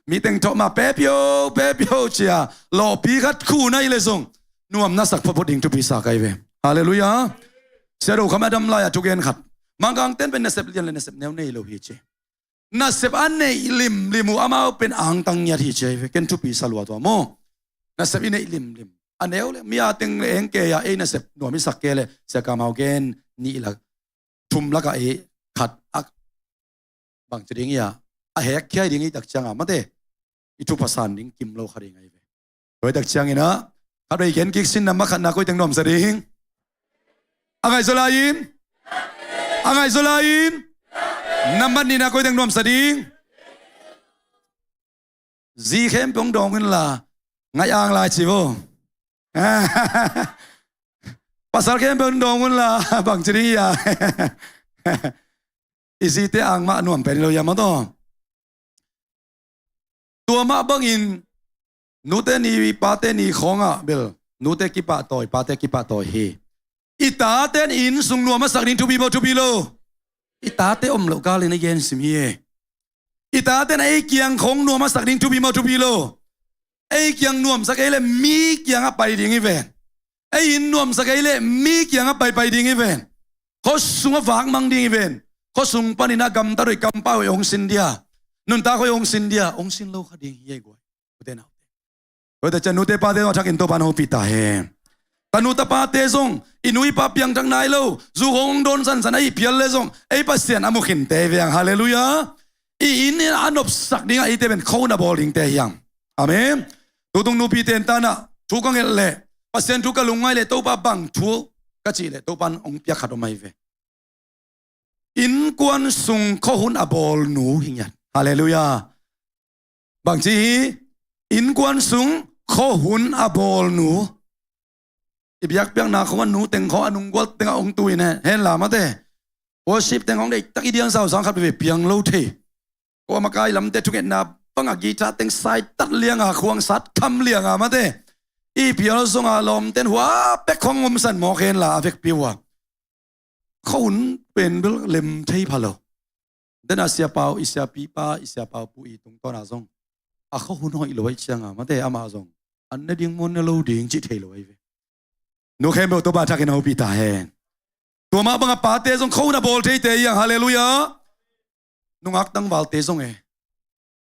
mi teng thawh mah pepiau pepiau cia lawhpi khat khu na hih le zong nuam na sak photphot ding thupi sa kai ve. Halleluiah. Sia Do Kham a dam lai-a thugen khat. Mangkangten pen nasep lian le nasep neu nei lo hi ci. Nasep a neih limlim uh amau pen angtang ngiat hi ci ve. Ken thupi sa lua tua maw. Nasep i neih limlim a neu le mi a teng le eng kei a ei nasep nuam i sak kei le Sia Kamau gen nih la thum laka ei khat a bang ci ding ia, a hek khiai ding i tak cianga mate. i thupha san ding kim lo kha ding ahi ve. Tua hi tak ciangin ah, khat vei gen kik sin, nambat khatna koi teng nuamsa ding? A ngaihzaw lai-in, a ngaihzaw lai-in, nambat nihna koi teng nuamsa ding? Zi khempeuh hong dawng unla, ngaih ang lai ci vo. Pasal khempeuh hong dawng unla, bang ci ding hia? I zite ang mah nuam pen lo hia maw taw? Tua mah bangin nute ni, pate ni khawngah bel nute kipahtawi, pate kipahtawi hi. I tate in inn sung nuam a sak ding thupi maw, thupi lo? I tate om loh kalin a gen sim hi e. I tate in ei kiang khawng nuam a sak ding thupi maw, thupi lo? Ei kiang nuamsa kei leh mi kiangah pai ding hi ven. Ei inn nuamsa kei leh mi kiangah paipai ding hi ven. Khua sungah vakmang ding hi ven. Khua sung panin a gamtat hoih, kampau hoih hong sin dia, nuntak hoih hong sin dia, hong sin lo kha ding hi ei guai. Ute naute, ute ciang nute pate zong a thakin Topa'n hopih ta hen. Tanu tapate zong i nu i pa piangthak nai lo, zu khawng hong dawn sansan a i phial leh zong ei Pasian a mu khinte hi veng. Halleluiah. I inn in a nopsak dingah eite pen khua hun a bawl dingte hi hang. Amen. Tutung nupite in tanah thu ka ngelh leh, Pasian thu ka lungngaih leh, Topa bang thu ka cih leh Topa'n hong piak khat om ahi ve. Innkuan sung khua hun a bawl nu hi ngiat. Halleluiah. Bangci hi? Innkuan sung khua hun a bawl nu. I biakpiakna khawng a nu teng khawng a nunggual tengah hong tu in hen la mate. Worship teng hong deihtak i diang sausang khat veve piang lo thei. Kua makai lamte thungetna bangah guitar teng saitat lianga khuangsat kham lianga mate. I phial zonga lawmten hua pek khawng omsan mawk hen la a vekpi uh a. Khua hun pen bel lem thei pha lo. Dena siapau, i siapipa, i siapau pu i tungtawna zong a khua hun hoih lo ahi cianga mate, amah zong an ne ding muan ne lo ding cih thei lo ahi ve. Nu khempeuh Topa thakin a hopih ta hen. Tua mah bangah pate zong khua hun a bawl theite hi hang. Halleluiah. Nungak tangvalte zong e,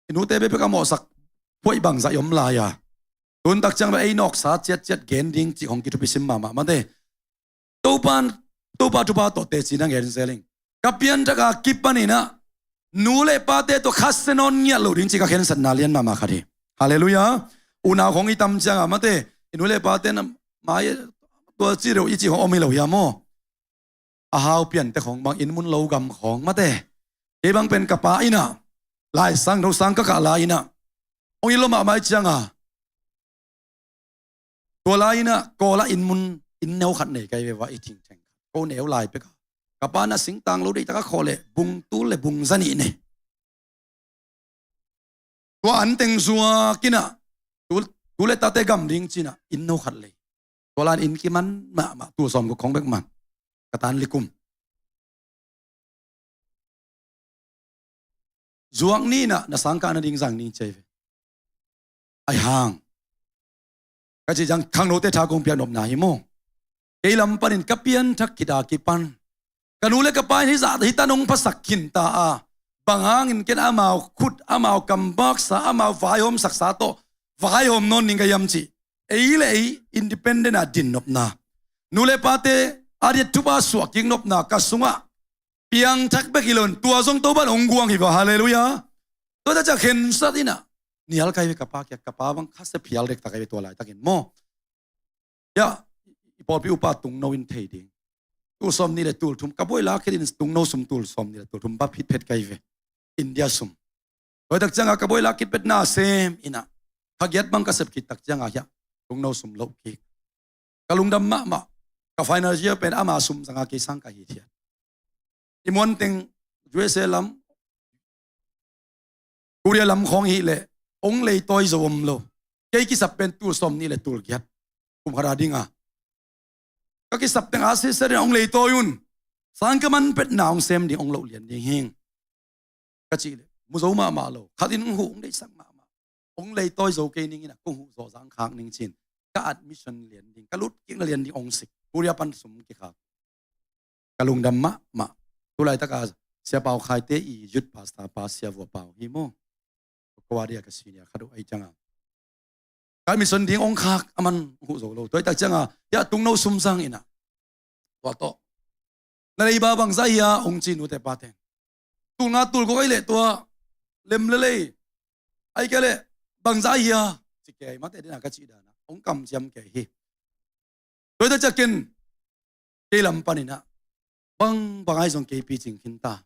i nute bekbek a mawhsak puaih bangzah i om lai a, tun tak ciang bel ei nawksa ciatciat gen ding cih hong kithupisim mahmah mate. Topa, Topa thupha tawh teci na gen zel ing. Ka pianthak a kipanin ah nu le pate tawh khasia nawn ngiat lo ding cih ka khensatna lian mahmah khat hi. Halleluiah. Unau khawng i tam cianga mate, i nu le pate na mai tua ci deuh i cih khawng om hi lo hia maw? A hau piante khawng bang, inn mun lo gam khawng mate. Kei bang pen ka pa in ah Lai Siangtho sang ka kah lai in ah hong inn lo mahmah ahi cianga, tua lai in ah Kawl ah inn mun, inn neu khat nei ka hi ve ua, i thingtheng khat. Ko neu lai pek a, ka pa in ah singtang lo deihtak a khawh leh bung tul le bung za nih nei. Tua an teng zuak in ah tu, tu le tate gam ding ci-in ah inn no khat lei. Tua lai-in inn kiman mahmah, tul sawmguk khawng bek man. Ka tan likum. Zuak ni in ah na sangkah nading zang ning ci hi ve. Ahi hang ka cih ciang khangnote tha kong piak nopna hi maw? Kei lam panin ka pianthak khit a kipan ka nu le ka pa in hih zah hih tan hong phasak khinta a, bang hangin ken amau khut, amau kam baksa, amau vaihawmsaksa tawh vaihawm nawn ning ka hiam cih, ei le ei independent a din nopna, nu le pate a diat thupha suah kik nopna ka sungah piangthak bek hi loin tua zong Topa'n hong guang hi va. Halleluiah. Tua ta ciah khensat in ah nial ka hi ve ka pa kiang, ka pa bang khasia phial dektak ka hi ve tua laitakin maw. Hiah i pawlpi upa tungno in thei ding, tul sawm nih le tul thum ka buai lak khit in tungno sum tul sawm nih le tul thum bap hitphet ka hi ve. India sum. Tua tak ciangah ka buai lak khit pet nasem in ah kha giat bang ka sep khit tak ciangah hiah tungno sum loh kik. Ka lungdam mahmah. Ka final year pen ama sum zanga kei sang ka hi thiat. I muanteng U S A lam, Korea lam khawng hi leh hong leitawi zo om lo. Kei kisap pen tul sawm nih le tul giat kum khat a dinga ka kisap teng a sisat in hong leitawi un. Sang ka man petna hong sem ding, hong loh lian ding hing ka cih leh mu zo mahmah lo. Khat in hong huh, hong deihsak mahmah. Hong leitawi zo kei ning in ah kong huh zawh zang khak ning ci-in ka admission lian ding, ka lut kikna lian ding hong sik. Korea pan sum kikhak. Ka lungdam mahmah. Tu laitaka Sia Pau Khaite i youth pastor pa Sia Vua Pau hi maw? Ka wadi a ka senior khat uh ahi cianga ka admission ding hong khak, aman huh zo lo. Tua hi tak cianga hiah tungno sum zang in ah tua tawh na leiba bangzah hia hong ci, nute pate. Tul nga tul guk ahi leh tua lem lelei, ahi kei leh bangzah hia? Ci kei mate dena ka cih dana hong kamciam kei hi. Tua hi ta ciakin kei lam paninah bang bang ai zong kei picing khinta.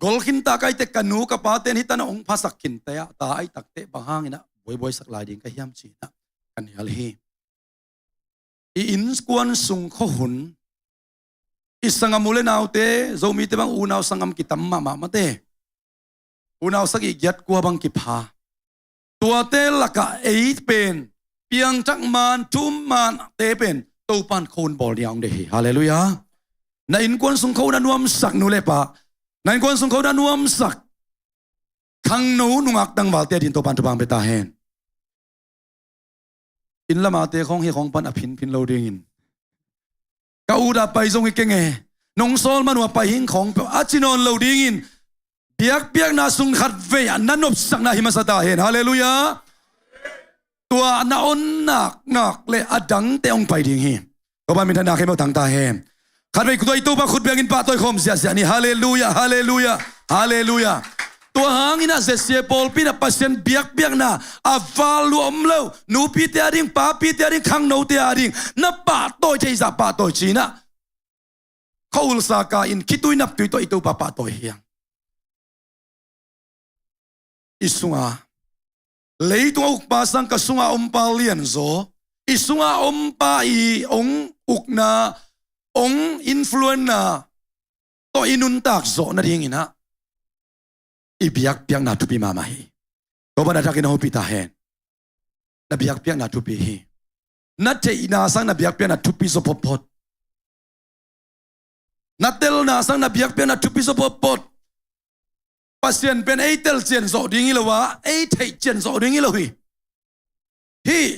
Gol khinta ka hite ka nu ka pate in hih tanah hong phasak khinte ah ta ai takte bang hanginah buaibuaisak lai ding ka hiam cinah ka nial hi. I innkuan sung khuahun i sangam u le naute, Zomite bang unau sangam kitam mahmah mate. Unau sagih giat kua bang kipha. Tuate lakah ei pen piangthak man, thum man te pen Topan khuahun bawl nia hong deih hi. Halleluiah. Na innkuan sung khuahun a nuamsak nu le pa, na innkuan sung khuahun a nuamsak khangno nungak tangvalte a din Topan thupha hong pia ta hen. Inn lamate khawng hi khawng pan a phinphin lo dingin ka ut a pai zong hi keng e, nong sawl man uh a pai hing khawng peuh a ci nawn lo dingin biakpiakna sung khat vei ah na nopsakna hi masa ta hen. Halleluiah. Tua na onna ngak le a dangte hong pai ding hi. Topa minthanna khempeuh tang ta hen. Khatvei tua i Topa khut biangin pahtawi khawm ziahziah ni. Halleluiah, halleluiah, halleluiah. Tua hanginah Zesia pawlpi inah Pasian biakpiakna a val lua om lo nupite a ding, papite a ding, khangnote a ding na pahtawi theihzah pahtawi cinah khuahulsa ka in khitui naptui tawh i Topa pahtawi hi hang. I sunga leitung a ukpa sang ka sunga ompa lianzaw, i sunga ompa i hong ukna, hong influenna tawh i nuntak zawh nadinginah i biakpiakna thupi mahmah hi. Topa na takin a hopih ta hen. Na biakpiakna thupi hi. Na theihna sang na biakpiakna thupi zaw photphot. Na telna sang na biakpiakna thupi zaw photphot. Pasian pen ei tel cian zawh ding hi lo a, ei theih cian zawh ding hi lo hi. Hih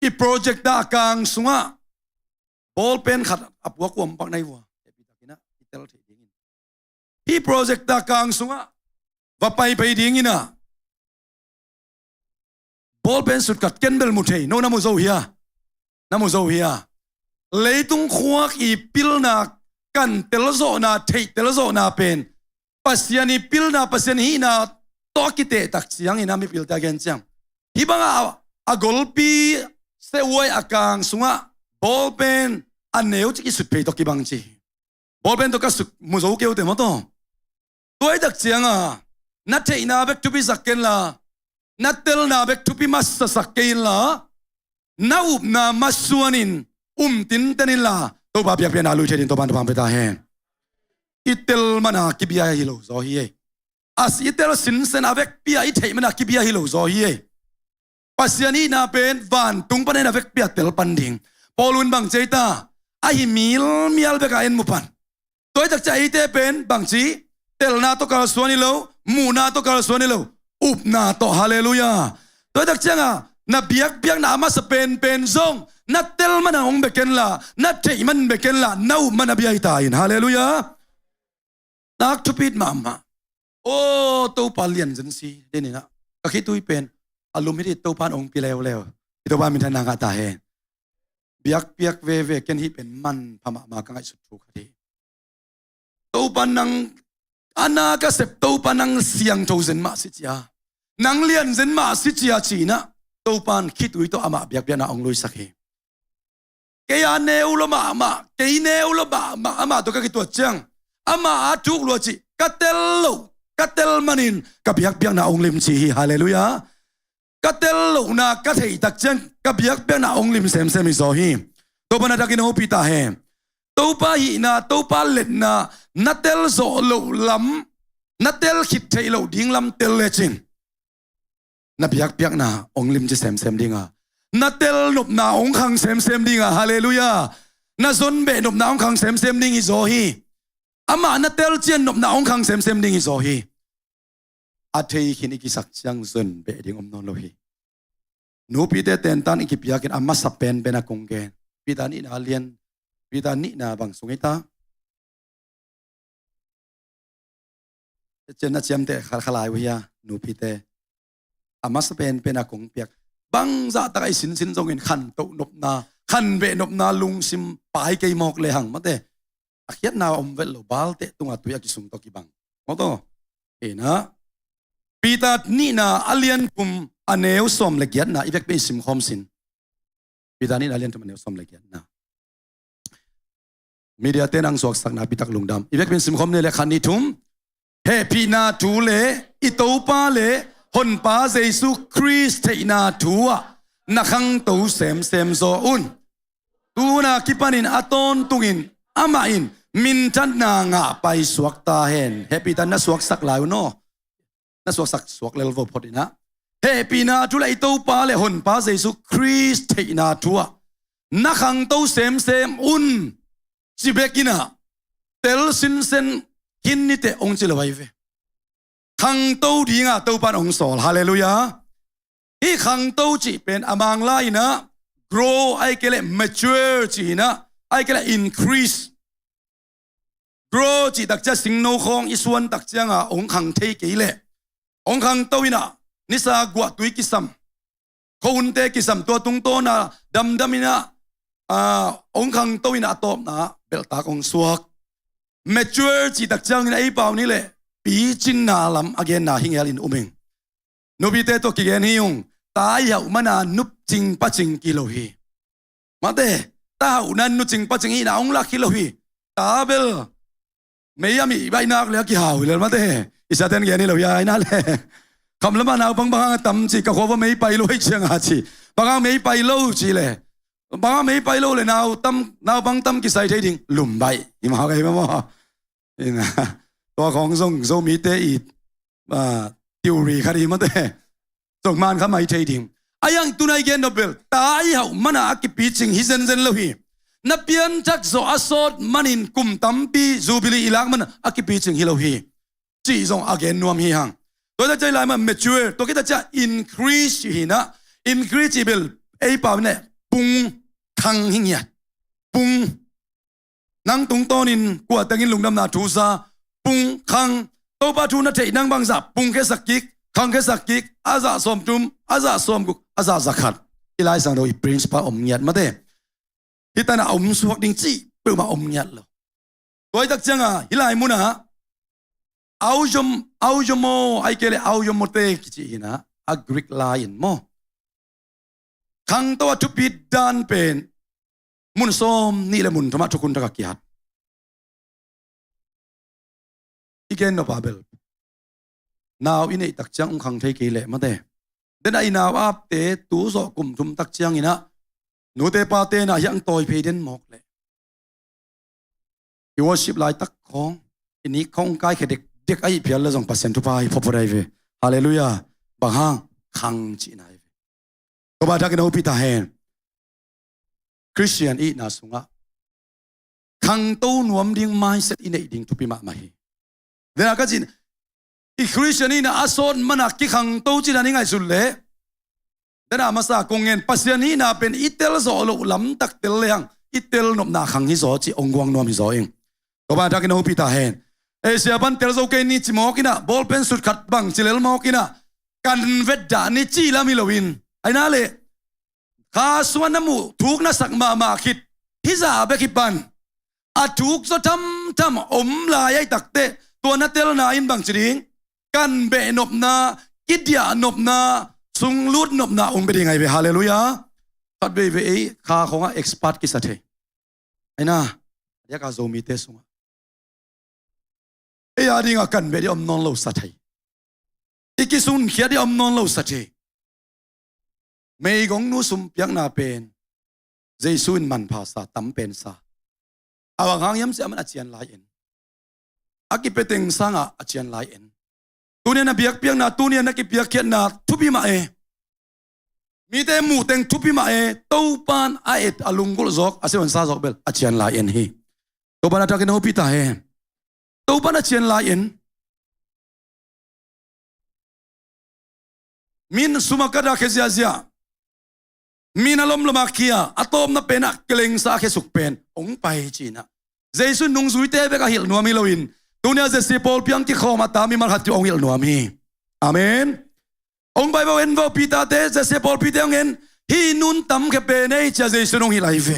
i projector a kang sungah ball pen khat a puak uampak na hi vua. Hehpihtakinah i tel theih dingin hih projector a kang sungah va paipai dinginah ball pen sut khat ken bel mu thei. No na mu zo hia? Na mu zo hia? Leitung khuak i pilna kan telzawhna, theih telzawhna pen Pasian i pilna, Pasian i hihna tawh a kitehtak ciangin a mipilte a gen ciang hih bangah a golpi seuai a kang sungah ball pen a neu cik i sutphei tawh kibang ci. Ball pen tawh ka suk mu zo kei uh te maw taw. Tua i tak cianga na theihna bek thupisak kenla, na telna bek thupi masasak kei inla, na upna masuanin um tinten inla Topa biakpiakna lui thei din Topa na pang pia ta hen. I tel mana kibia hi lo zaw hi ei. A si i tel sinsen a vekpi a i theih mana kibia hi lo zaw hi ei. Pasian i hihna pen vantung panin a vekpi a tel pan ding. Paul in bang ci ei ta? A hi milmial bek a en mu pan. Tua i tak ciang eite pen bang ci? Telna tawh kalsuan hi lo, muhna tawh kalsuan hi lo, upna tawh. Halleluiah. Tua i tak cianga na biakpiakna a masa penpen zong na tel mana hong bia kenla, na theih man bia kenla, na up mana bia hi ta in. Halleluiah. Nak thupit mahmah. Aw Topa lianzen si deninah ka khitui pen a lum hiti Topa in hong pi leuleu. I Topa minthanna ngah ta hen. Biakpiak veve ken hih pen manpha mahmah ka ngaihsut thu khat hi. Topa nang a na ka sep Topa nang siangtho zen mah si cia, nang lianzen mah si cia cinah Topa in khitui tawh amah biakpiakna hong luisak hi. Kei a neu lo mahmah, kei neu lo mahmah amah tawh ka kituat ciang amah a thuk lua cih ka tel lo, ka tel manin ka biakpiakna hong lim ci hi. Halleluiah. Ka tel lohna ka theih tak ciang ka biakpiakna hong lim semsem hi zaw hi. Topa na takin hopih ta hen. Topa hihna, Topa letna na tel zawh loh lam, na tel khit theih loh ding lam tel lecin na biakpiakna hong limci semsem dinga, na tel nopna hong khang semsem dinga. Halleluiah. Na zon beh nopna hong khang semsem ding hi zaw hi. Amah na tel cian nopna hong khang semsem ding hi zaw hi. A thei khin i kisak ciang zon beh ding om nawn lo hi. Nupite tentan i kipiakin a masa penpen a kong gen. Peter nihna lian, Peter nihna bang sung hi ta. Cian na ciamteh khalkhalai uh hia nupite? A masa penpen a kong piak bangzah tak a i sinsin zongin khantoh nopna, khanbeh nopna lungsim pai kei mawk lehang mate. A khiatna a om vet lo, balte tunga tui a kisung tawh kibang. Mawtaw. Inah Peter nihna a lian thum a neu sawm le giatna i vekpi in simkhawm sin. Peter nihna a lian thum a neu sawm le giatna. Media te nang suaksakna pitak lungdam. I vekpi in simkhawm ni le khat nih thum. Hehpihna thu le i Topa le Honpa Jesu Khrist theihna thu ah na khangto semsem zaw un. Tuna kipanin a tawntungin amah in minthanna ngah paisuak ta hen. Hehpihna na suaksak lai un aw. Na suaksak suak lel vo phot inah. Hehpihna thu le i Topa le Honpa Jesu Khrist theihna thu ah na khangto semsem un. Ci bek inah tel sinsen khin nite ong ci lo ai ve. Khangto dinga Topan ong sawl. Halleluiah. Hih khangto cih pen a Mangla inah grow ai kei leh mature cih inah ai kei leh increase. Grow cih takcia singno khawng i suan takcianga ong khang thei kei leh ong khangto inah nisa guahtui kisam, khuahunte kisam, tua tungtawna damdam inah ong khangto inah a tawpna belhtak ong suak. Mature cih takciangin a ei pau ni leh picinna lam a genna hi ngel in um ing. Nupite tawh kigen hi ung. Ta i hauh mana nupcing pacing kilo hi. Mate, ta hauhna nucing pacing hihna ong lak hi lo hi. Ta bel mei a mih baihnak le a kihau hi lel mate. I siaten gen hi lo hi a inah le. Kham lama naupang bang hang a tam ci ka khua va mei pai lo hei cianga ci. Bang hang mei pai lo ci le. Bang hang mei pai lo le nau tam, naupang tam kisai thei ding. Lum baih. Hi mau ka hi maw. Ina, tua khawng zong Zomite i theory khat hi mate. Zong man kha mai thei ding. A yang tunai gen nop bel ta i hauh mana a kipicing hi zenzen lo hi. Na pianthak zawh a sawt manin kum tampi Jubilee i lak mana a kipicing hi lo hi. Cih zong a gen nuam hi hang. Tua ta cai lai ma mature, tua kita cia increase hi na. Increase i bel ei pau ne pung khang hi ngiat. Pung Nang tungtawnin kua tengin lungdamna thu za, pung khang, Topa thu na theih nang bangzah pung khesak kik, khang khesak kik, a zah sawmthum, a zah sawmguk, a zah zakhat. I Lai Siangtho i principle om ngiat mate. Hi tana om suak ding cih peuhmah om ngiat lo. Tua i tak cianga hi lai munah auzom, auzomo ai kei le auzomote kici hi na, a Greek lai in maw. Khangto a thupit dan pen mun sawm nih le mun thumah thukhun thak a kihat. I gen nop a bel nau i neih tak ciang ung khang thei kei leh mate. Den a i nau apte tu zawh kum thum tak ciang inah nute pate na hiang tawi phei den mawk leh i worship laitak khawng, i nik khawng kai khe dekdek a ih phial le zong Pasian thupha hi phawphaw dai ve. Halleluiah. Bang hang? Khang cihna hi ve. Topa thakin hopih ta hen. Khristian ihna sungah khangto nuam ding mindset i neih ding thupi mahmah hi. Dena ka cin i Khristian ihna a sawt mana kikhangto cina ni ngaihsut leh dena masa kong ngen Pasian ihna pen i tel zawh loh lamtak tel lehang i tel nopna khang hi zaw ci ong guang nuam hi zaw ing. Topa thakin hopih ta hen. Ei sia pan tel zo kei ni ci mawk inah bawlpen sut khat bang ci lel mawk inah kan vetdah ni ci lam hi loin aina leh kha sungah na muh thuk na sak mahmah khit hizah bek hi pan a thuk zaw thamtham om lai ahi takteh tua na telna in bangci ding kan beh nopna, kidiah nopna, sunglut nopna ong bia ding ahi ve. Halleluiah. Khat veivei ei kha khawngah expert kisa thei. Aina diaka Zomite sungah ei a dingah kan beh dih om nawn lo sa thei. I kisunkhiat dih om nawn lo sa thei. Meigongnu sumpiakna pen Jesu in manpha sa, tam pen sa. A bang hang hiam ciah man a cian lai en. A kipia teng sangah a cian lai en. Tunian a biakpiakna, tunian a kipiakkhiatna thupi mah e. Mite muh teng thupi mah e. Topan a et a lunggulh zawk a siavuan sa zawk bel a cian lai en hi. Topan a thakin hopih ta hen. Topan a cian lai en. Min suma kata khia ziahziah. Min a lomloma khia a tawpna penah kilengsa a khiasuk pen ong pai cinah Jesu nungzuite bek a hilh nuam hi loin tunia Jesse pawlpi ang kikhawm a ta mimal khat tih ong hilh nuam hi. Amen. Ong pai vo en vo Peter te Jesse pawlpite ong en. Hih nun tamkhia pen ei cia Jesu nong hilh ahi ve.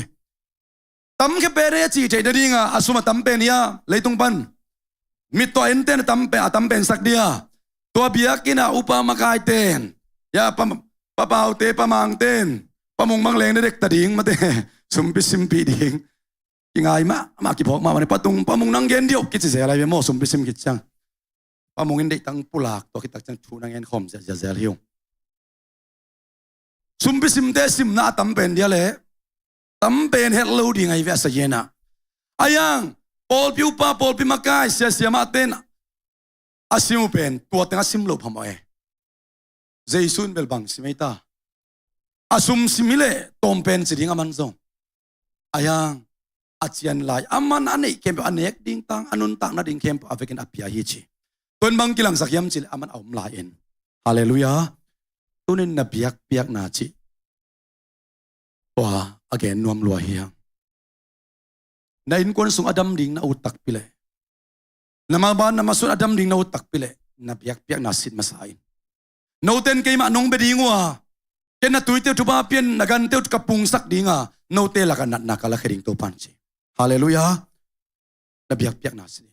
Tamkhia pen ei a cih theih nadinga a sum a tam pen hia leitung pan mittaw enten a tam pen, a tam pen sak dia. Tua biakinn ah upa makaiten, ya, pa, papaute, pamangten, pamung mangleng na dekta ding mate, sumpi simpih ding. Kingai mahmah, kiphawk mahmah ni, patung, pamung nang gen diau kici zel ai ve maw, sumpi sim khit ciang. Pamung in deihtang pulak, tua khit tak ciang thu nang gen khawm ziazia zel hi ung. Sumpi simte simna a tam pen dia le, tam pen het lo ding ai ve a sa hiena. Ayang, pawlpi upa, pawlpi makai, sia sia mahten a sim uh pen, tua teng a sim lo phamawh e. Jesu in bel bang sim ei ta. A sum sim hi leh tawm pen ci ding a man zong. Ayang, a cian lai, a man a neih khempeuh, a nek ding tang, a nuntak nading khempeuh a vekin a pia hi ci. Tuan bang kilangsak hiam ci leh a man a om lai in. Halleluiah. Tunin na biakpiakna ci. Tua a gen nuam lua hi hang. Na innkuan sung a dam ding na ut takpi leh, na maban na masuan a dam ding na ut takpi leh, na biakpiakna sit masa in. Noten keimah nong bia ding uh a, ken na tuite uh thupha pian, na gante uh ka pungsak ding a, note lakah natna ka lakhia ding Topan ci. Halleluiah. Na biakpiakna sit in.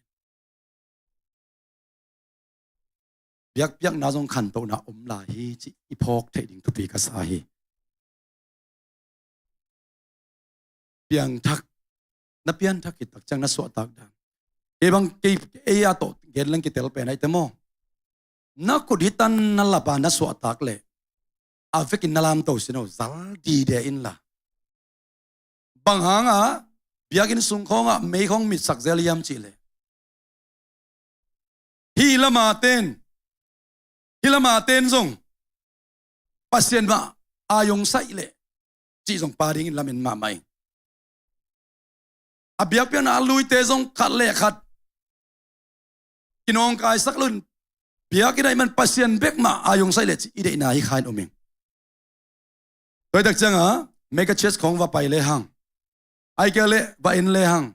Biakpiakna zong khantohna om lai hi ci i phawk theih ding thupi ka sa hi. Piangthak, na pianthak khit tak ciang na suahtak dan. Kei bang kei, ei a tawh gen leng kitel pen aite maw. Na khut hi tan na lapa na suahtak leh, a vekin na lamto sin aw, zal dide inla. Bang hanga biakinn sung khawngah mei khawng mitsak zel hiam cih leh, hih lama ten, hih lama ten zong Pasian mah a yong saih leh cih zong pa dingin lamen mahmah ing. A biakpiakna a luite zong khat le khat kinawngkaisak loin, biakinn ah i man Pasian bek mah a yong saih leh cih i deihna hi kha in om ing. Tua hi tak cianga mega church khawng va pai le hang, ai kei leh va en le hang,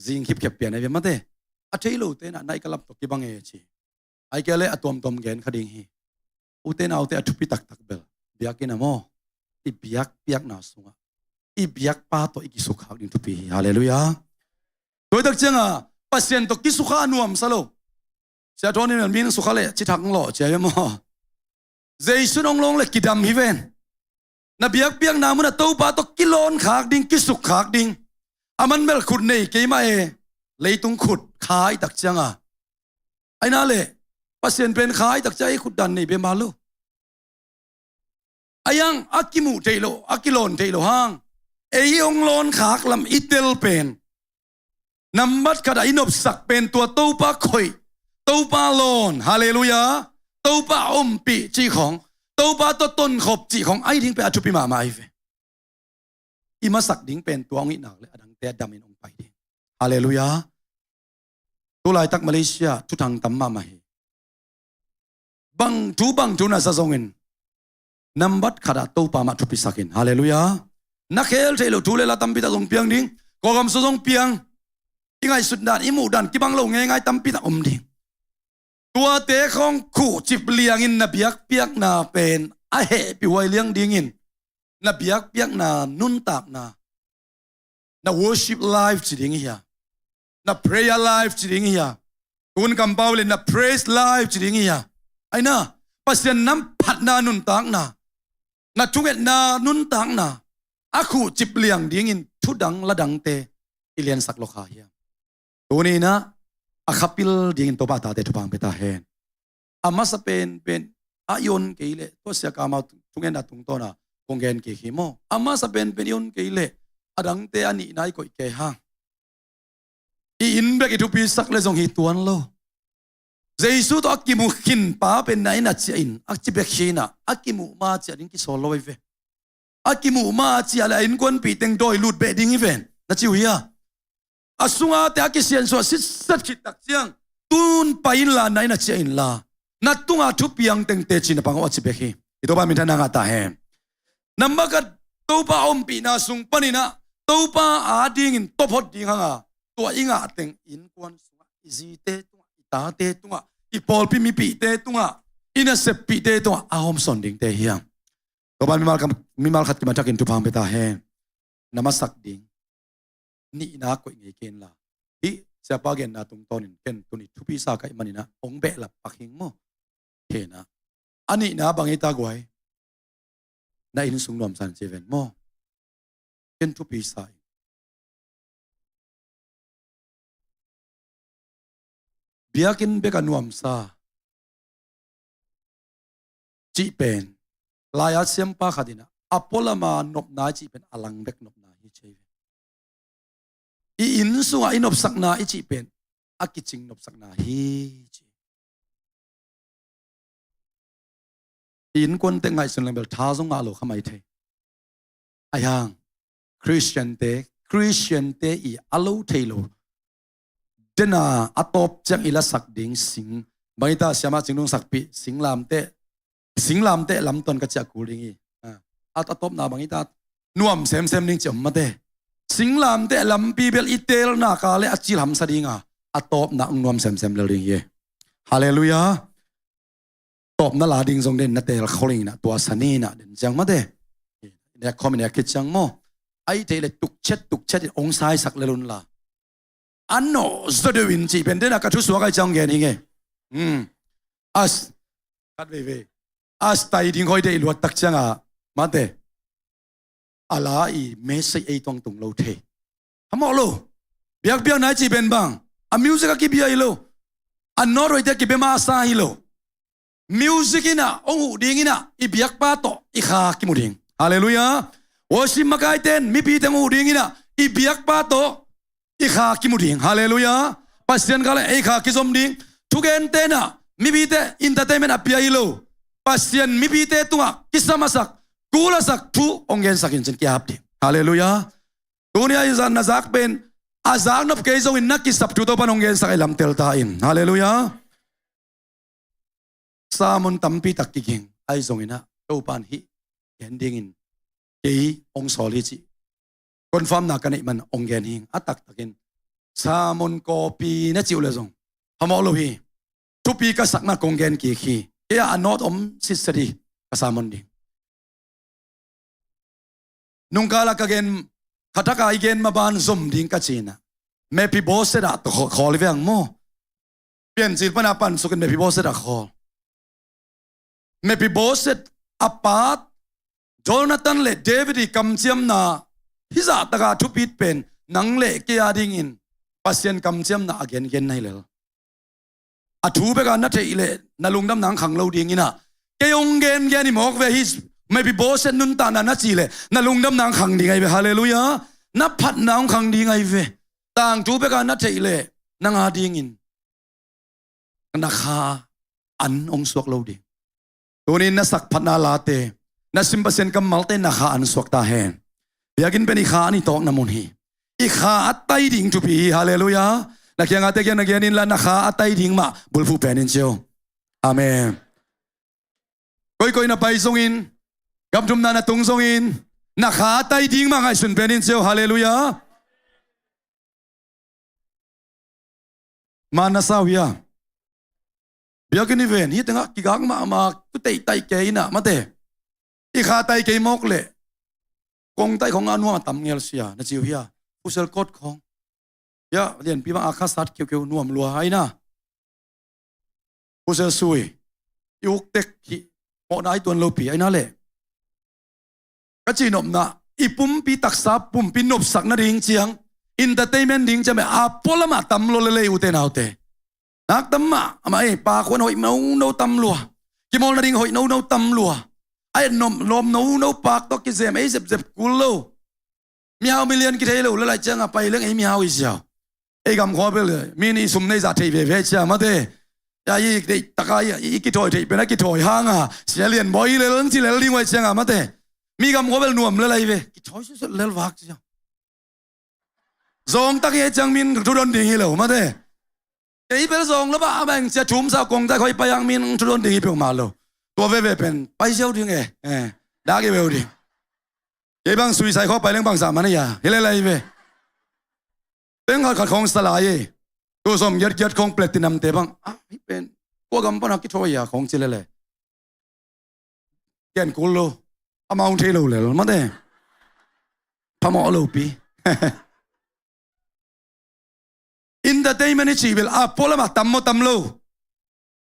zing khipkhiap pian ai ve mate. A thei lote na, na i ka lap tawh kibang e ci. Ai kei leh a tuamtuam gen kha ding hi. Ute naute, a thupi taktak bel biakinn ah maw, i biakpiakna sungah i biakpa tawh i kisukkhak ding thupi hi. Halleluiah. Tua hi tak cianga Pasian tawh kisukha a nuamsa lo. Sia Tony in min sukha leh ci thak lawh ci ai ve maw. Jesu in hong lawng leh kidam hi ven. Na biakpiakna munah Topa tawh kilawnkhak ding, kisukkhak ding. A man bel khut nei keimah e, leitung khut kha i tak cianga. Aina leh Pasian pen kha i tak ciang ei khut dan nei bia ma lo. Ayang a kimuh theih loh, a kilawn theih loh hang, ei hong lawnkhak lam i tel pen, nambat khat a i nopsak pen tua Topa khoih, Topa lawn, halleluiah, Topa ompih cih khawng, Topa tawh tonkhop cih khawng ahi ding pen a thupi mahmah ahi ve. I masak ding pen tua hong hih nak leh a dangte a damin hong pai ding. Halleluiah. Tulaitak Malaysia thuthang tam mahmah hi. Bang thu bang thu na sa zongin, nambat khat ah Topa mah thupisak in. Halleluiah. Na khel theih loh thu le la tampi tak zong piang ding. Kawlgam sung zong piang. I ngaihsut dan, i muh dan kibang lo ngeingai tampi tak om ding. Tuate khawng khuhcip liangin na biakpiakna pen a hehpih huai liang dingin, na biakpiakna nuntakna, na worship life ci ding hi a, na prayer life ci ding hi a, tun kampau leh na praise life ci ding hi a. Aina, Pasian na phatna nuntakna, na thungetna nuntakna a khuhcip liang dingin thudang ladangte i liansak lo kha hiam? Tuni inah a khapil dingin Topa a tate thupha hong pia ta hen. A masa penpen a i on kei leh, tua Sia Kamau thungetna tungtawna kong gen kik hi maw. A masa penpen i on kei leh a dangte a nihna i koih kei hang, i inn bek i thupisak leh zong hi tuan lo. Jesu tawh a kimu khin pa pen na inn ah ciah in, a ci bek hi inah, a kimuh ma ciah ding kisawl lo ahi ve. A kimuh ma ciah leh a innkuanpih teng dawi lut beh ding hi ven, na ci uh hia? A sungate a kisiansuah sitset khit tak ciang, tun pai inla, na inn ah ciah inla, na tunga thupiang teng teci na pang uh, a ci bek hi. I Topa minthanna ngah ta hen. Nambat khat, Topa ompihna sung paninah Topa adingin tawphot ding hanga, tua i ngah teng innkuan sungah, i zite tungah, i tate tungah, i pawlpi mipihte tungah, i naseppihte tungah a hawmsawn dingte hi hang. Topa mimal khat, mimal khat kimatakin thupha hong pia ta hen. Na masak ding nihna koih ngei kei inla. Hih siapa genna tungtawnin ken tuni thupi sa ka hih maninah hong behlap pak hing maw. khenah. A nihna bang hi ta guai. Na innsung nuamsa in ci ven maw. Ken thupi sa in. Biakinn bek a nuamsa cih pen lai-at siampa khat in ah a pualama nopna i cih pen a lang bek nopna hi ci hi. I inn sungah i nopsakna i cih pen a kicing nopsakna hi ci. I innkuante ngaihsun leng bel tha zong ngah lo kha mai thei. Ahi hang Khristiante, Khristiante i a lo thei lo dena a tawp ciang i lasak ding sing. Bang hi ta siamah Cing Lung sakpih singlamteh, singlamteh lamton ka ciah kul ding hi. A, a tawpna bang hi ta nuam semsem ding ci om mate. Singlamteh lampi bel i teelna ka le a cil hamsa dinga a tawpna hong nuam semsem lel ding hi. Halleluiah. Tawpna la ding zong den na teel khol inah tua saninah den ciang mate. Nek khom i nek khit ciang maw. Ai thei le tukchet tukchet in hong saisak lel unla a nawh zaw deuh in cih pen dena ka thusuak ai ciang gen hi nge. As khat veivei as tai ding hoi deih luat tak cianga mate. A la i message ei tuang tung lo thei. Hamawh lo. Biakpiakna i cih pen bang a music a kibia hi lo. A nawt hoihte a kibia masa hi lo. Music inah hong uh ding inah i biakpa tawh i kha kimu ding. Halleluiah. Worship makaite in mipite hong uh ding inah i biakpa tawh i kha kimu ding. Halleluiah. Pasian kha le ei kha kizom ding. Thugente inah mipite entertainment a pia hi lo. Pasian mipite tungah kisamasak kulasak thu hong gensak in cin kiap ding. Halleluiah. Tuni a i zan na zak pen a zak nop kei zongin na kisap thu Topan hong gensak a i lamtel ta in. Halleluiah. Sermon tampi tak kiging ai zonginah Topan hih gen dingin kei hong sawl hi cih confirmna ka neih man hong gen hing a taktakin sermon copy na cih uh le zong hamawh lo hi. Thupi ka sakna kong gen kik hi. Kei a a nawt om sitset hi ka sermon ding. Nungkala ka gen khataka i gen maban zom ding ka cinah Mephiboset ah khawl i veng maw. Piancil pana pansukin Mephiboset ah khawl. Mephiboset a pat Jonathan le David i kamciamna hizah taka thupit pen nang le kei a dingin Pasian kamciamna a gengen na hi lel. A thu beka na theih leh na lungdamna ang khang lo dinginah kei hong gengen hi mawk ve hi. Mephiboset nuntakna na cih leh na lungdamna ang khang ding ahi ve. Halleluiah. Na phatna hong khang ding ahi ve. Tangthu beka na theih leh nang a dingin na kha an hong suak lo ding. Tunin na sakphatna late na sim Pasian kammalte na kha an suak ta hen. Biakinn pen i kha an i tawkna mun hi. I kha a tai ding thupi hi. Halleluiah. Na kiangate kiang na gen inla na kha a tai ding mah bulphuh penin cio. Amen. Koikoi na pai zongin gamthumna na tung zongin na kha a tai ding mah ngaihsun penin cio. Halleluiah. Man na sau hia? Biakinn i ven hi tengah kigak mahmah tu teihtaih kei inah mate. I kha tai kei mawk leh kong taih khong a nuam a tam ngel sia na ciu hia? Fusel kot khong hia? Lianpi bang a kha sat kiukiu nuam lua aina. Fusel sui i uktek hi. Mawhna i tuan lopi aina leh ka cihnopna i pumpi taksa pumpi nopsak nading ciang entertainment ding ciang a pualamah tam lua lelei ute naute. Nak tam mah amah ei pakhuan hoih nono tam lua. Kimawl nading hoih nono tam lua. A et nop lawm nono pak tawh kizem ei zepzep kul lo. Mihau milian kithei lo lelai cianga pai leng ei mihau i ziau. Ei gamkhua bel mi nih sum nei zah thei veve cia mate. Ya i deih taka i kithawi theih pen a kithawi hanga sia lian bawi lel ci lel ding uai cianga mate. Mi gamkhua bel nuam lelai ve kithawi suset lel vak cia. Zawng tak hi ei ciang min thudon ding hi lo mate. Kei bel zawng lo bah a bang cia thum sa kong tak hoi payang min thudon ding hi peuhmah lo. Tua veve pen pai ziau ding e. Dak i veu ding. Kei bang suisai khaw pai leng bangsa man a hi lelai ve. Teng khat khat khawng salai e. Tu sawm giatgiat khawng platinum te bang a hi pen kua gam pana kithawi a khawng ci lele. Kian kul lo. Amau thei lo lel mate. Phamawh lopi. Entertainment i cih bel a pualamah tam maw tam lo.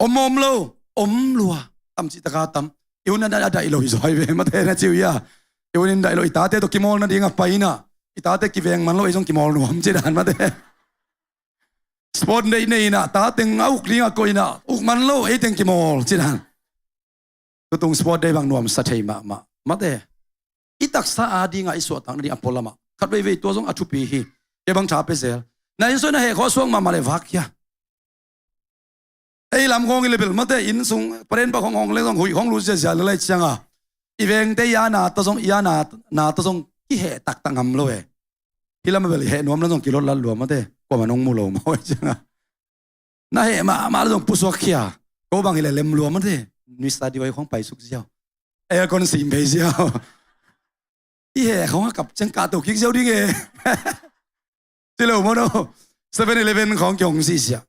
Om maw om lo. om lua. Tam cih taka tam. I hun a daih lo hi zaw hi ve, mate, na ci uh hia. I hun in daih lo, i tate tawh kimawl nading a pai inah, i tate kiveng man lo, ei zong kimawl nuam ci dan, mate. Sport day nei inah, ta teng a uk ding a koih inah, uk man lo, ei teng kimawl ci dan. Tutung sport day bang nuamsa thei mahmah, mate. I taksa adingah i suahtak nading a pualamah khat veivei tua zong a thupi hi. Kei bang tha pia zel. Na inn sung na heh khawng a suak mahmah leh vak hia. Ei lam khawng i le bel, mate, inn sung paren pa khawng hong leng zong huih khawng lut ziazia le lai cianga, i vengte i ana ta zong, i ana, na ta zong kiheh taktak ngam lo e. Hih lam a bel i heh nuam na zong kilot lat lua, mate. Kuamah nong mu lo maw e cianga, na heh mahmah le zong pusuak khia. Ko bang hi le lem lua, mate. Nui study wai khawng paisuk ziau. Aircon sim phei ziau. I heh khawng a kap ciang kahto kik ziau ding e. Ci lo maw no. Seven Eleven khawng kihong sisia.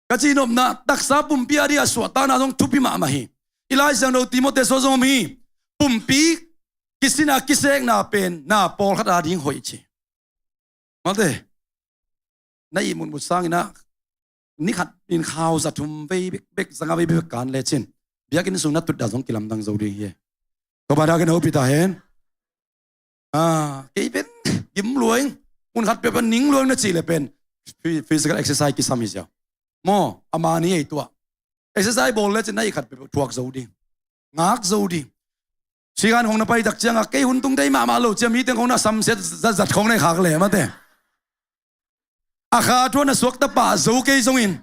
Ka cihnopna, taksa pumpi a dih a suahtakna zong thupi mahmah hi. I Lai Siangtho Timoti sua zong om hi. Pumpi kisina kisekna pen na pawlkhat a ding hoih ci. Mate. Na ihmutmut sanginah ni khat in khau za thum vei bekbek, za nga vei bekbek kan lecin biakinn sung na tutdah zong kilamdang zo ding hi. Topa na kin hopi ta hen. Ah, kei pen gim luaing, mun khat pia pen ning luaing na cih le pen phy-, physical exercise kisam hi ziau. Maw, a mani ei tuah. Exercise bawl lecin na ih khat pia thuak zo ding. Ngak zo ding. Sigan khawng na pai tak cianga kei hun tung dei mahmah lo cia mi teng khawng na samsiat zatzat khawng na i khak le, mate. A kha a thuan a suakta pah zo kei zongin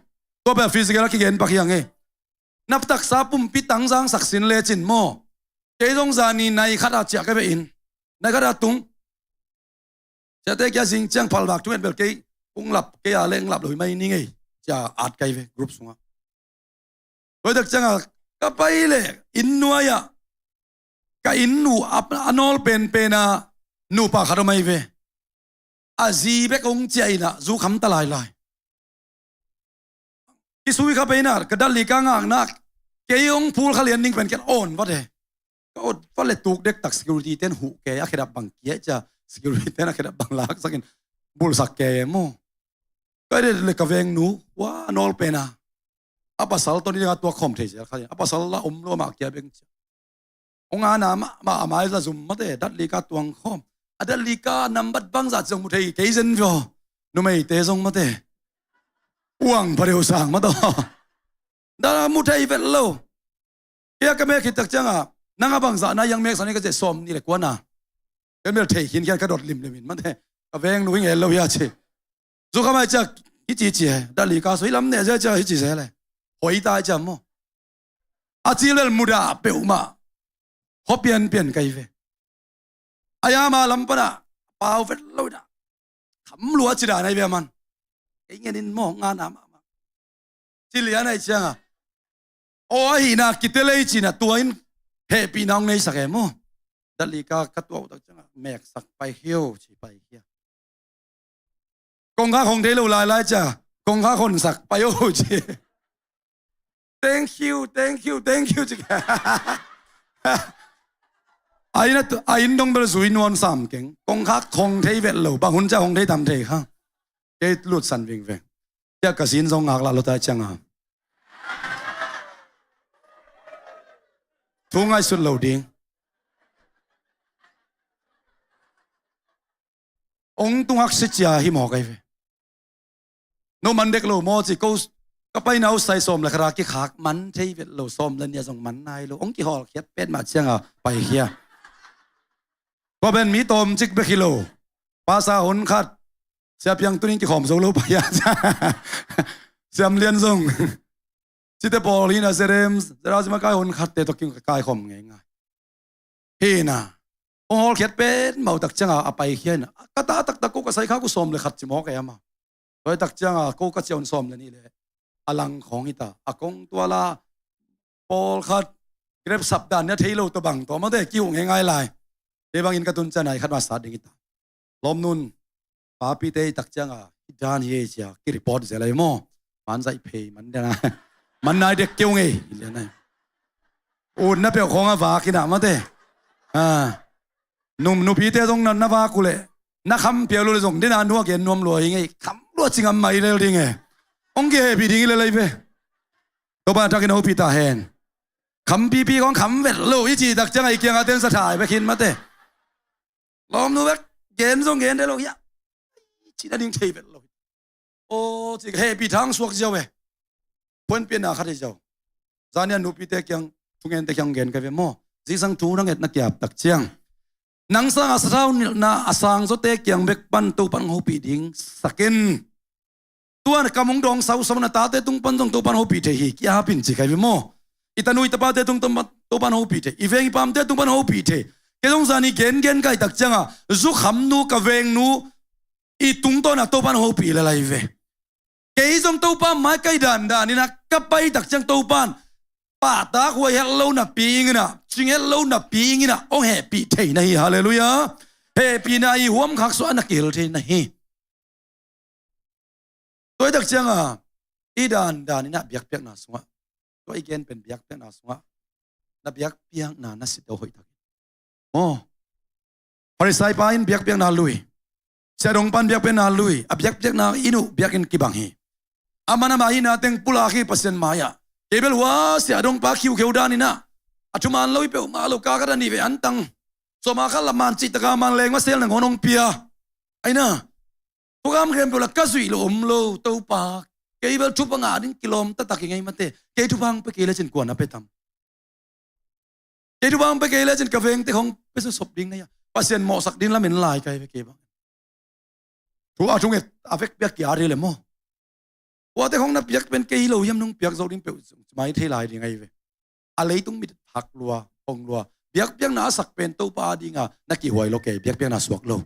tua bel physical a kigen pak hiang e. Na taksa pumpi tangzang saksin lecin maw. Kei zong zani nai khat a ciah ka ve in. Nai khat a tung. Ciate kia zing ciang phalvak thu en bel kei ung lap, kei a le ung lap lo hi mai ni ngei. Cia at kai ve group sungah. Tua tak cianga ka pai le inn nuai-ah ka inn nu a, a nawl penpen a nupa khat om ahi ve. A zi bek hong ciah inah zu kham ta lailai. Kisui kha pei inah ka datlika ngakna kei hong phul kha lian ning pen kian awn vat e. Ka awn vat le tuk dektak security ten huh ke a khedap bang kia cia security ten a khedap bang laksakin bulsak ke e maw. Ka det le ka vengnu hua a nawl pena a pasal tawh ni dingah tuak khawm thei zel kha. A pasal la om lo mah kia beng cia. Hong ana mah, mah a mai la zum mate, datlika tuang khawm. A datlika nambat bangzah ciang mu thei kei zen vio. Numeite zong mate. Uang pha deuh sang mataw. Da mu thei vet lo. Kei a ka mek khit tak cianga nang a bangzah na iang mek sa ni ka zeh sawm ni le kuana. Ken bel thei khin khian ka dot limlim in mate. Ka vengnu hi ngel lo hi a ci. Zu kha mai ciak hi ci ci he. Datlika so hi lam neh zia cia hi ci se le. Hoi ta ciam maw. A cil bel mudah peuhmah. Hua pianpian kai ve. A yama lam pana pau vet lo ina. Kham lua ci dan ai ve man. Kei ngenin maw ngana mahmah. Ci lian ai cianga. Aw ahina kitelei cina tua in hehpihna hong neisak e maw. Datlika ka tuah uh tak cianga meksak pai hiau ci pai hia. Kongkhak hong thei lo lailai cia kongkhak honsak pai o ci. Thank you, thank you, thank you ci. A inn a tu-, a inn dong bel zui nuam sam keng. Kongkhak hong thei vet lo, bang hun cia hong thei tam thei kha. Kei lutsan vingveng. Cia ka sin zong ngak lah lo ta cianga. Thu ngaihsut lo ding. Ong tungak si cia hi mawk ai ve. No man dek lo maw ci ko ka paina usai sawm le khara kikhak man thei vet lo sawm le nia zong man nai lo. Ong kihawl khiat pet mah cianga pai khia. Tua ben mi tawm cik bek hi lo. Pasa hun khat. Sia piang tunin kikhawm zo lo pai a. Siam lian zong. Cite pawl hina zerem zera zima kai hun khatte tawh king kai khawm ngei ngai. Hina. Hong hawlkhiat pen mau tak cianga a pai khia hina. Ka ta taktak ko ka sai kha ku sawm le khat ci mawk e ama. Tua tak cianga ko ka ciaun sawm le nih le a lang khawng hita a kong tuala pawlkhat grep sap dan nia thei lo tawh bang tawh mate kiu ngei ngai lai. Te bangin ka tun cianai khat ma sat ding hita. Lawmnun papite i tak cianga i dan hi ei cia ki report zel ai maw. Man zaih phei man dena man nai dek keu ngei. Utna peuh khawng a vak hina mate. Num nupite zong na vak uh leh na kham piau lo le zong dena nu a gen nuam lua hi ngei kham lua cingam mai lel ding e. Ong kihehpih ding hi lel ai ve. Topa in a thakin hopih ta hen. Khampipi kong kham vet lo i cih tak ciang a i kiangah ten sa thai bek hi mate. Lawmnu bek gen zong gen de lo hiah. Cih nading thei vet lo. Aw, cih hehpih thang suak ziau e. Puanpiakna khat hi ziau. Zan ni a nupite kiang, thungente kiang gen ka ve maw. Zingsang thu na nget na kiap tak ciang, nang sangah sathau nilhna a sang zawte kiang bek pan Topan hopih ding sak in. Tua na kam hong dawng sausau na tate tung pan zong Topan hopih thei hi, kiap in ci ka hi ve maw. I tanu i tapate tung Topan, Topan hopih thei, i veng i pamte tung pan hopih thei. Kei zong zan ni gengen ka hih tak ciangah zukhamnu ka vengnu i tungtawn ah Topan hopih lel ahi ve. Kei zong Topa mai ka hih dandan in ah ka pai tak ciang Topan pahtak huai het lo napi ing in ah, cing het lo napi ing in ah hong hehpih thei na hi. Halleluiah. Hehpihna i huam khak suah a na kihel thei na hi. Tua hi tak ciangah i dandan in ah biakpiakna sungah, tua i gen pen biakpiakna sungah na biakpiakna na sit do hoih tak in. Maw, Farisai pa in biakpiakna lui, siahdong pan biakpiakna lui, a biakpiakna in uh biakinn kibang hi. Aman ama hihna teng pulak hi Pasian mai-ah. Kei bel hua siahdong pa khiukheu dan in ah a thuman lo hi peuhmah lo, ka khat a nih vei antang, sawma khat la man cih taka man leng ma sel na ngawn hong pia. Aina, thukham khempeuh la ka zuih lo om lo Topa. Kei bel thupha ngah ding kilawm taktak hi ngei mate. Kei thupha hong pia kei lecin kua na pia tam? Kei thupha hong pia kei lecin ka vengte khong pia sawsop ding na hia? Pasian mawhsak ding lamen lai ka hi ve kei bang. Thu a thunget a vekpi a kia rih le maw. Kuate khong na piak pen kei hi lo hiam, nong piak zo ding peuh mai thei lai ding ahi ve. A leitung mit hak lua, hong lua. Biakpiakna a sak pen Topa a dinga na kihhuai lo kei, biakpiakna suak lo.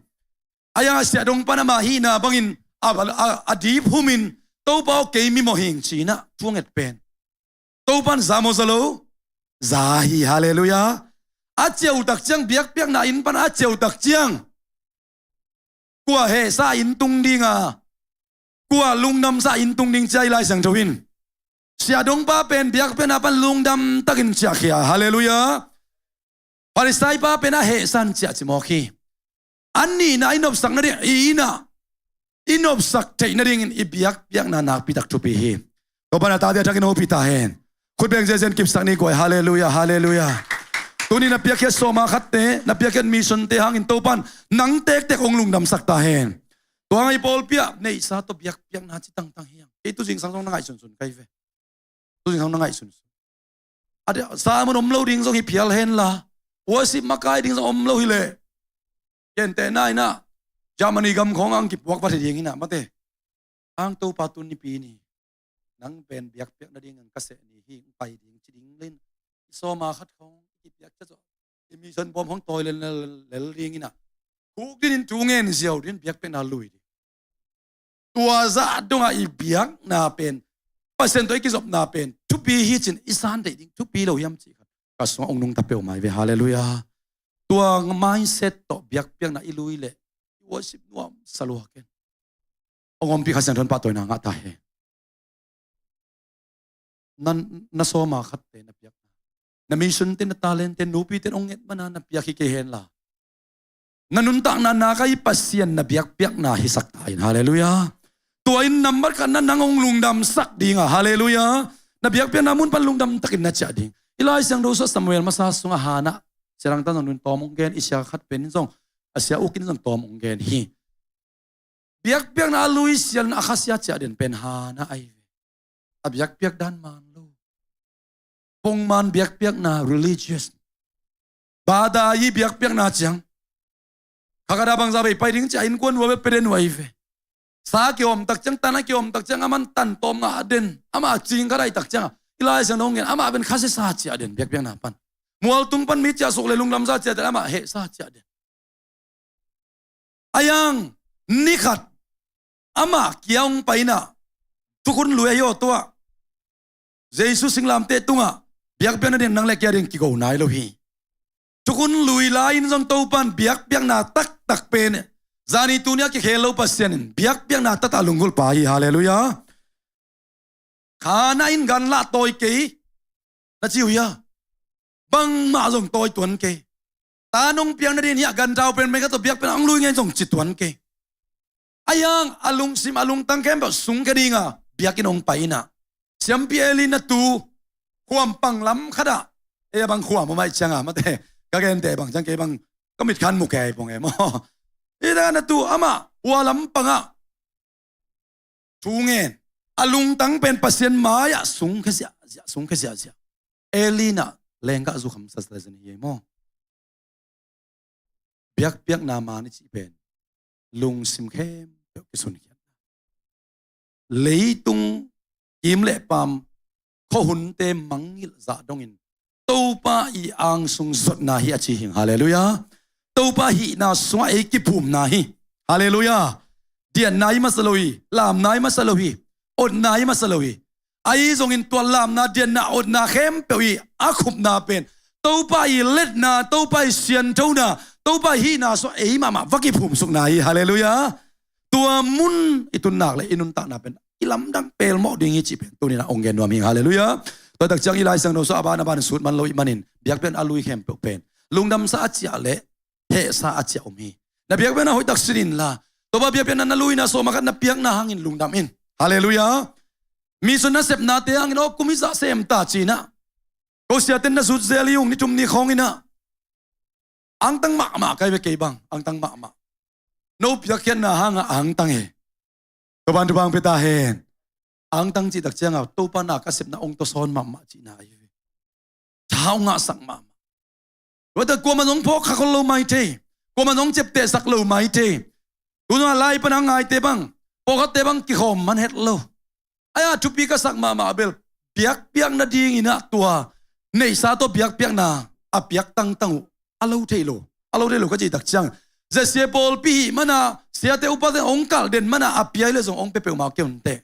A yang a siahdong pan ama hihna bangin a, a, a dip humin Topa aw kei mi mawh hing ci-in ah thunget pen Topan za maw za lo? Za hi, halleluiah. A ciautak ciang, biakpiakna inn pan a ciautak ciang, kua hehsa inn tung dinga, kua lungdamsa inn tung ding cia i Lai Siangtho in. Siahdongpa pen biakpiakna pan lungdam takin ciahkhia, halleluiah. Farisai pa pen a hehsan ciah cimawk hi. A nihna i nopsak nading, i innah i nopsak theih nadingin i biakpiakna nakpitak thupi hi. Topa in a tate a thakin hopih ta hen. Khutbeng ziazian kipsak ni guai, halleluiah, halleluiah. Tuni na piakkhiat sawma khatte, na piakkhiat missionte hangin Topan nang tektek hong lungdamsak ta hen. Tua hang i pawlpi ah neihsa tawh biakpiakna ci tangtang hiang. Kei tu zingsang zong na ngaihsunsun kai ve. Tu zingsang na ngaihsunsun. A dia, sermon om lo ding zong hi phial henla, worship makai ding zong om lo hileh, gentehna innah Germany gam khawng ang kipuak vat hi ding innah mate. Ang Topa tun nipi ni nang pen biakpiak nading ang ka seh ni hi, ang pai ding ci ding lin. I sawma khat khawng kipiak cia zawh, i mission bawm khawng tawi lel lel ding innah, khuk dinin thu ngen ziau din biakpiakna lui ding. Tua zah dongah i biakna pen, Pasian tawh i kizopna pen thupi hi cin i san theih ding thupi lo hiam cih khat ka sungah ong nungta peuhmah hi ve, halleluiah. Tua mindset tawh biakpiakna i lui leh i worship nuam salua ken. Ong ompih Kha Siangtho in pahtawina ngah ta hen. Na, na sawma khatte na piakna, na missionte, na talentte, nupite ong nget mana na piak hi kei henla, na nuntakna nak ah i Pasian na biakpiakna hisak ta in, halleluiah. Tua in nambat khatna nang ong lungdamsak dinga, halleluiah, na biakpiakna mun pan lungdam takin na ciah ding. I Lai Siangtho sungah Samuel masa sungah Hannah, siarang tan zong nun tawm ong gen, i sia khat pen in zong, a sia uk in zong tawm ong gen hi. Biakpiakna a lui sialin a khasia ciah den pen Hannah ahi ve. A biakpiak dan man lo. Pongman biakpiakna, religious. Bada i biakpiakna ciang, kha khat a bangzah bei pai ding ci a innkuan uh a bel pia den uh ahi ve. Sa kiawm tak ciang, tan a kiawm tak ciang, aman tan tawm ngah den. Amah cing khat ahi tak ciang a, i Lai Siangtho ngen, amah pen khasia sa ciah den biakpiakna pan. Mualtung pan mi ciah suk le lungdam sa ciah den, amah heh sa ciah den. A yang, ni khat amah kia ong pai innah, thukhun lui ahi aw tua, Jesu singlamteh tungah biakpiakna ding nang le kia ding kigo nai lo hi. Thukhun lui lai-in zong Topan biakpiakna taktak pen, zani tuni a kikhel lo Pasian in biakpiakna taktak lunggulhpa hi, halleluiah. Hannah in gan lah tawi kei na ci uh hia? Bangmah zong tawi tuan kei. Ta nong piang nading hiah ganthau penpen khat tawh biakpiakna ong lui ngei zong ci tuan kei. A yang a lungsim a lungtang khempeuh sungkhia dinga biakinn ong pai innah, siampi Eli na tu, khuam pang lam khat ah, ei a bang khuam a maih ciang a, mate, ka gente bang ciang kei bang ka mit khan mu kei pong e maw. Hi dan a tu amah hua lam pang ah thu ngen, a lungtang pen Pasian mai-ah sungkhia ziahziah, sungkhia ziahziah. Eli in ah lenggah zu kham sasa zen hi ei maw. Biakpiakna man i cih pen lungsim khempeuh kisunkhiatna, leitung kim le paam khuahunte mangngilh zah dongin Topa i angsung zotna hi a ci hi. Halleluiah. Topa hihna sungah ei kiphumna hi. Halleluiah. Dianna hi masa lo hi, lamna hi masa lo hi, otna hi masa lo hi. Ahi zongin tua lamna, dianna, otna khempeuh i a khupna pen Topa i letna, Topa i sianthona, Topa i hihna sungah ei mahmah va kiphumsukna hi. Halleluiah. Tua mun i tun nak le i nuntakna pen i lamdang pelmawh ding hi cih pen tuni-in ah hong gen nuam hi. Halleluiah. Tua tak ciang i Lai Siangtho sungah a ban a ban sut man lo i hih manin biakpiakna a lui khempeuh pen lungdamsa a ciah le hehsa a ciah om hi. Na biakpiakna hoihtak sin inla, Topa biakpiakna na luina sawm a khat na piakna hangin lungdam in. Halleluiah. Mission na sepnate hangin aw kum i zah sem ta ci-in ah, ko siate'n na zut zel hi ung, ni thum ni khawng in ah. Angtang mahmah ka hi ve kei bang, angtang mahmah. No piakkhiatna hangah angtang hi. Topa'n thupha hong pia ta hen. Angtang cih tak ciang a Topa na ka sepna hong tawsawn mahmah cihna ahi ve. Tha hong ngahsak mahmah. Tua tak kuamah zong phawkkha khol lo mai thei, kuamah zong ciaptehsak lo mai thei. Tu zong a lai pan a ngaite bang, pawlkhatte bang kikhawm man het lo. Ai-a thupi ka sak mahmah bel, biakpiak nadingin ah tua neihsa tawh biakpiakna a piak tangtang uh a lo thei lo, a lo thei lo ka cih tak ciang, zia sia pawlpi hih man a siate upate hong kalh den man a a pia hi leh zong hong pia peuhmah kei un teh.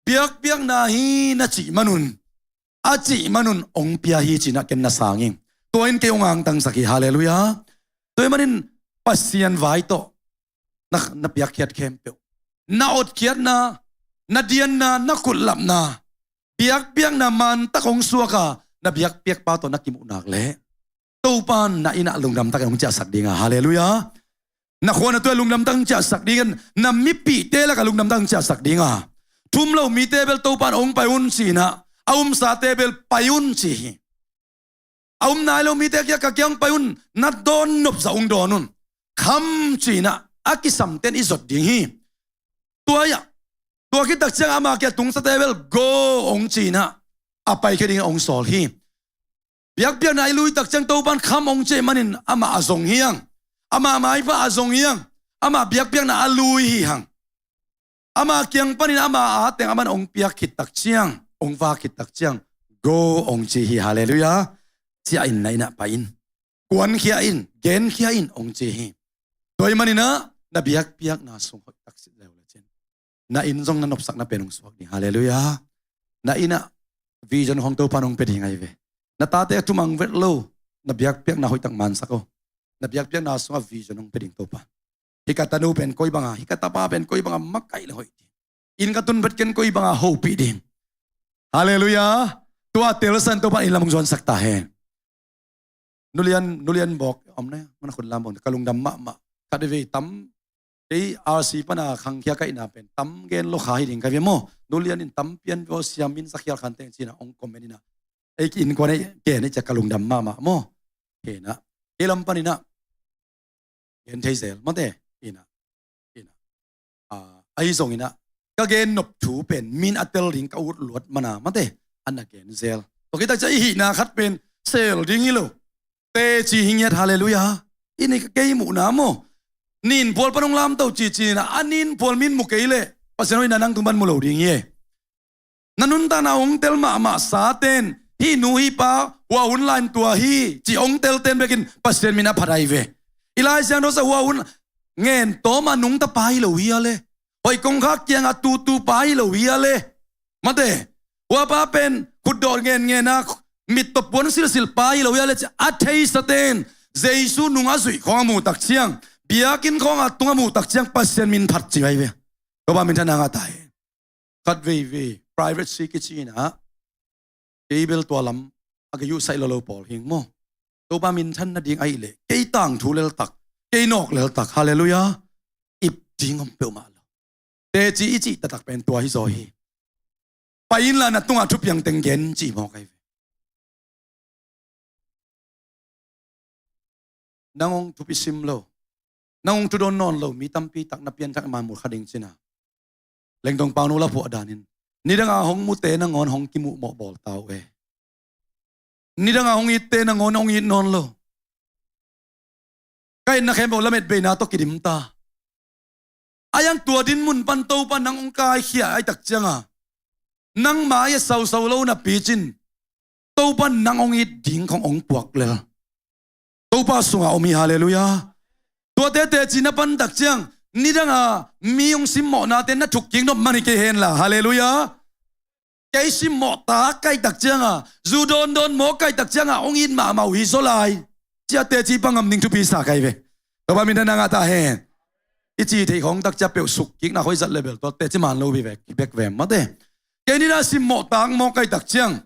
Biakpiakna hi na cih man un, a cih man un hong pia hi ci-in ah ken na sang ing. Tua in kei hong angtangsak hi. Halleluiah. Tua ahih manin Pasian vai tawh na, na piakkhiat khempeuh, na otkhiatna, na dianna, na khutlapna, biakpiakna mantak hong suak a, na biakpiakpa tawh na kimuh nak leh Topa'n na inn ah lungdam takin hong ciahsak ding a. Halleluiah. Na khua na tuai lungdam takin hong ciahsak ding a, na mipihte lakah lungdam takin hong ciahsak ding a. Thum lo mite bel Topa'n hong pai un ci-in ah, a umsate bel pai un ci hi. A um nai lo mite kiang, ka kiang pai un, na dawn nop zah hong dawn un, kham ci-in ah a kisamte'n i zot ding hi. Tua hi a, tua khit tak ciang ama kiang a tungsate bel go hong ci-in ah a paikhia dingin hong sawl hi. Biakpiakna i lui tak ciang Topa'n kham hong ci ahih manin amah a zong hi hang, ama maipha a zong hi hang, ama biakpiakna a lui hi hang. Ama kiang panin ama a teng aman hong piak khit tak ciang, hong vak khit tak ciang, go hong ci hi. Halleluiah. Ciah in, na inn ah pai in, kuankhia in, genkhia in hong ci hi. Tua ahih manin ah na biakpiakna sung hoihtak sit leu le cin, na inn zong na nopsakna pen hong suak ding. Halleluiah. Na inn ah vision khawng Topa'n hong pia ding ahi ve. Na tate a thumang vet lo, na biakpiakna hoihtak mansak o. Na biakpiakna sungah vision hong pia ding Topa'n. Hih ka tanu pen koi bang a, hih ka tapa pen koi bang a makaih le hoih ding, inn ka tun phet ken koi bang a hopih ding. Halleluiah. Tua telsan Topa'n inn lam hong zuansak ta hen. Nulian, Nulian bawk om na, mana khun lam bawk, ka lungdam mahmah. Khat vei tam, kei R C pan a khangkhia ka inn a pen tam gen lo kha hi ding ka hi ve maw. Nulian in tam pian vei aw, siam in zakhial khan teng ci-in ah hong comment in ah, ei ki innkuan ei gen ei ci-a ka lungdam mahmah maw. Hi na, kei lam panin ah gen thei zel, mate, inn ah, inn ah. Ah, ahi zongin ah ka gen nop thu pen min a tel ding ka ut luat man a, mate, a na gen zel. Tua khit tak ciang i hihna khat pen sel ding hi lo, teci hi ngiat. Halleluiah. Inn ah kei muhna maw, ninphual pan hong lamto cici in ah, a ninphual min mu kei leh Pasian hoihna nang tung pan mu lo ding hi e. Na nuntakna hong tel mahmah sate'n, hih nu hih pa hua hun lai-in tua hi ci hong telte'n bekin Pasian min a phat ahi ve. I Lai Siangtho sungah hua hun ngen tawm a nungta pa hi lo hi a le, hoih kongkhak kiang a tutu pa hi lo hi a le, mate, hua pa pen khutdawh ngenngen a, mittawp puan silhsilh pa hi lo hi a le ci a theisate'n, Jesu nung a zuih khawng a muh tak ciang, biakinn khawng a tung a muh tak ciang Pasian min phat ci ahi ve. Topa minthanna ngah ta hen. Khat veivei, privacy kici in ah, kei bel tua lam a ka yuhsaih lolo pawl hi ing maw. Topa minthan nading ahih leh kei tangthu leltak, kei nawk leltak. Halleluiah. Ip ding om peuhmah lo. Teci i cih taktak pen tua hi zaw hi. Pai inla, na tungah thupiang teng gen cih mawk ahi ve. nang hong thupi sim lo, nang hong thudawn nawn lo mi tampi tak na pianthak mahmah kha ding cina. Lengtong Pauno la phuah danin, nidanga hong mute nangawn hong kimuhmawh bawl ta uh e. Nidanga hong itte nangawn hong it nawn lo. Ka itna khempeuh lametbeina tawh kidim ta. A iang tua dinmun pan Topa nang hong kaikhia ai tak cianga, nang mai a sausau lo na picin, Topa nang hong it ding khong hong puak lel. Topa sunga om hi, halleluiah. Tuate tecina pan tak ciang, nidanga mi hong simmawhnate na thuk kik nop man hi kei henla, halleluiah. Kei simmawh tak kai tak cianga, zu dawndawn maw kai tak cianga hong it mahmah uh hi zaw lai. Cia teci pangam ding thupi sa kai ve. Topa min thang a ngah ta hen. I ci thei khong tak cia peuh sukkikna khoi zat lebel tua teci man lo bi ve, kibek ve mate. Kei nidang simmawh tak maw kai tak ciang,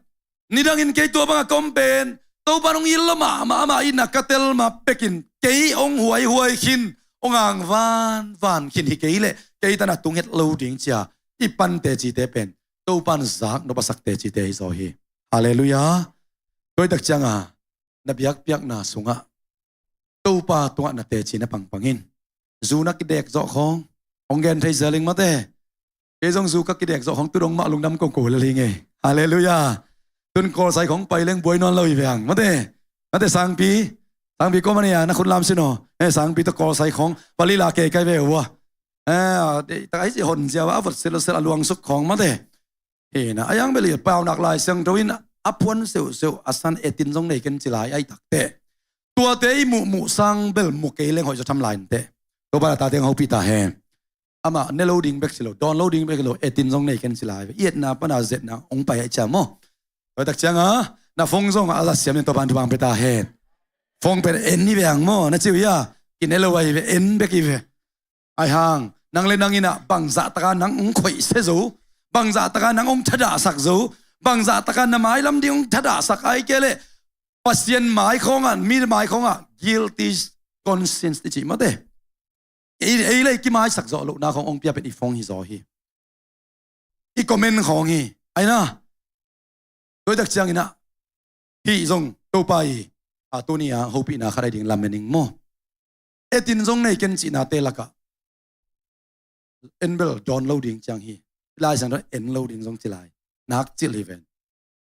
nidangin kei tua banga ka om pen, Topa nong it lo mahmah, ama itna ka tel ma pekin, kei hong huaihuai khin, hong angvanvan khin hi kei leh, kei tana tung het lo ding cia, i pan tecite pen Topan zak nop a sak tecite hi zaw hi. Halleluiah. Tua hi tak cianga, na biakpiakna sungah Topa tungah na teci na pangpang in. Zu na kidek zawh khawng hong gen thei zel ing mate. Kei zong zu ka kidek zawh khawng tu dong mah lungdam kongko lel hi ngei. Halleluiah. Tun Kawlsai khawng pai leng buai nawn lo hi veng mate. Mate sangpi, sangpi kawm a nia na khut lam sin aw. Eh, sangpi tawh Kawlsai khawng pali la kei kai ve uh a. Eh, a, dei, tak a hi ci hon zia va a vot sel sel a luang suk khawng mate. Hina, a yang beli paunak Lai Siangtho in a phuan seuhseuh a san etin zong nei ken ci lai ai takte. Tuate i muhmuh sang bel mu kei leng hoih zaw tham lai inteh. Topa na tate hong hopih ta hen. Amah ne lo ding bek si lo, dawn lo ding bek si lo, etin zong nei ken ci lai ve. I etna pana zetna hong pai ai cia maw. Tua tak cianga, na phone zong a zat siam in Topa in thupha hong pia ta hen. Phone pen en hi ve ang maw, na ci uh ia, kine lo ai ve, en bek hi ve. Ai hang, nang le nang inah bangzah taka nang hong khoihsia zo, bangzah taka nang hong thadahsak zo, bangzah taka na mailam ding hong thadahsak ai kei leh Pasian mai khawngah, mi mai khawngah guilty conscience i cih mate. Ei, ei le i kimaisak zawh lohna khawng hong pia pen i phone hi zaw hi. I comment khawng hi. Aina. Tua tak cianginah hih zong Topa i a tuni a hopihna khat ai ding lamen ing maw? Etin zong nei ken cihnate lakah en bel dawn lo ding ciang hi. Lai Siangtho in en lo ding zong ci lai. Nak cilh hi ven.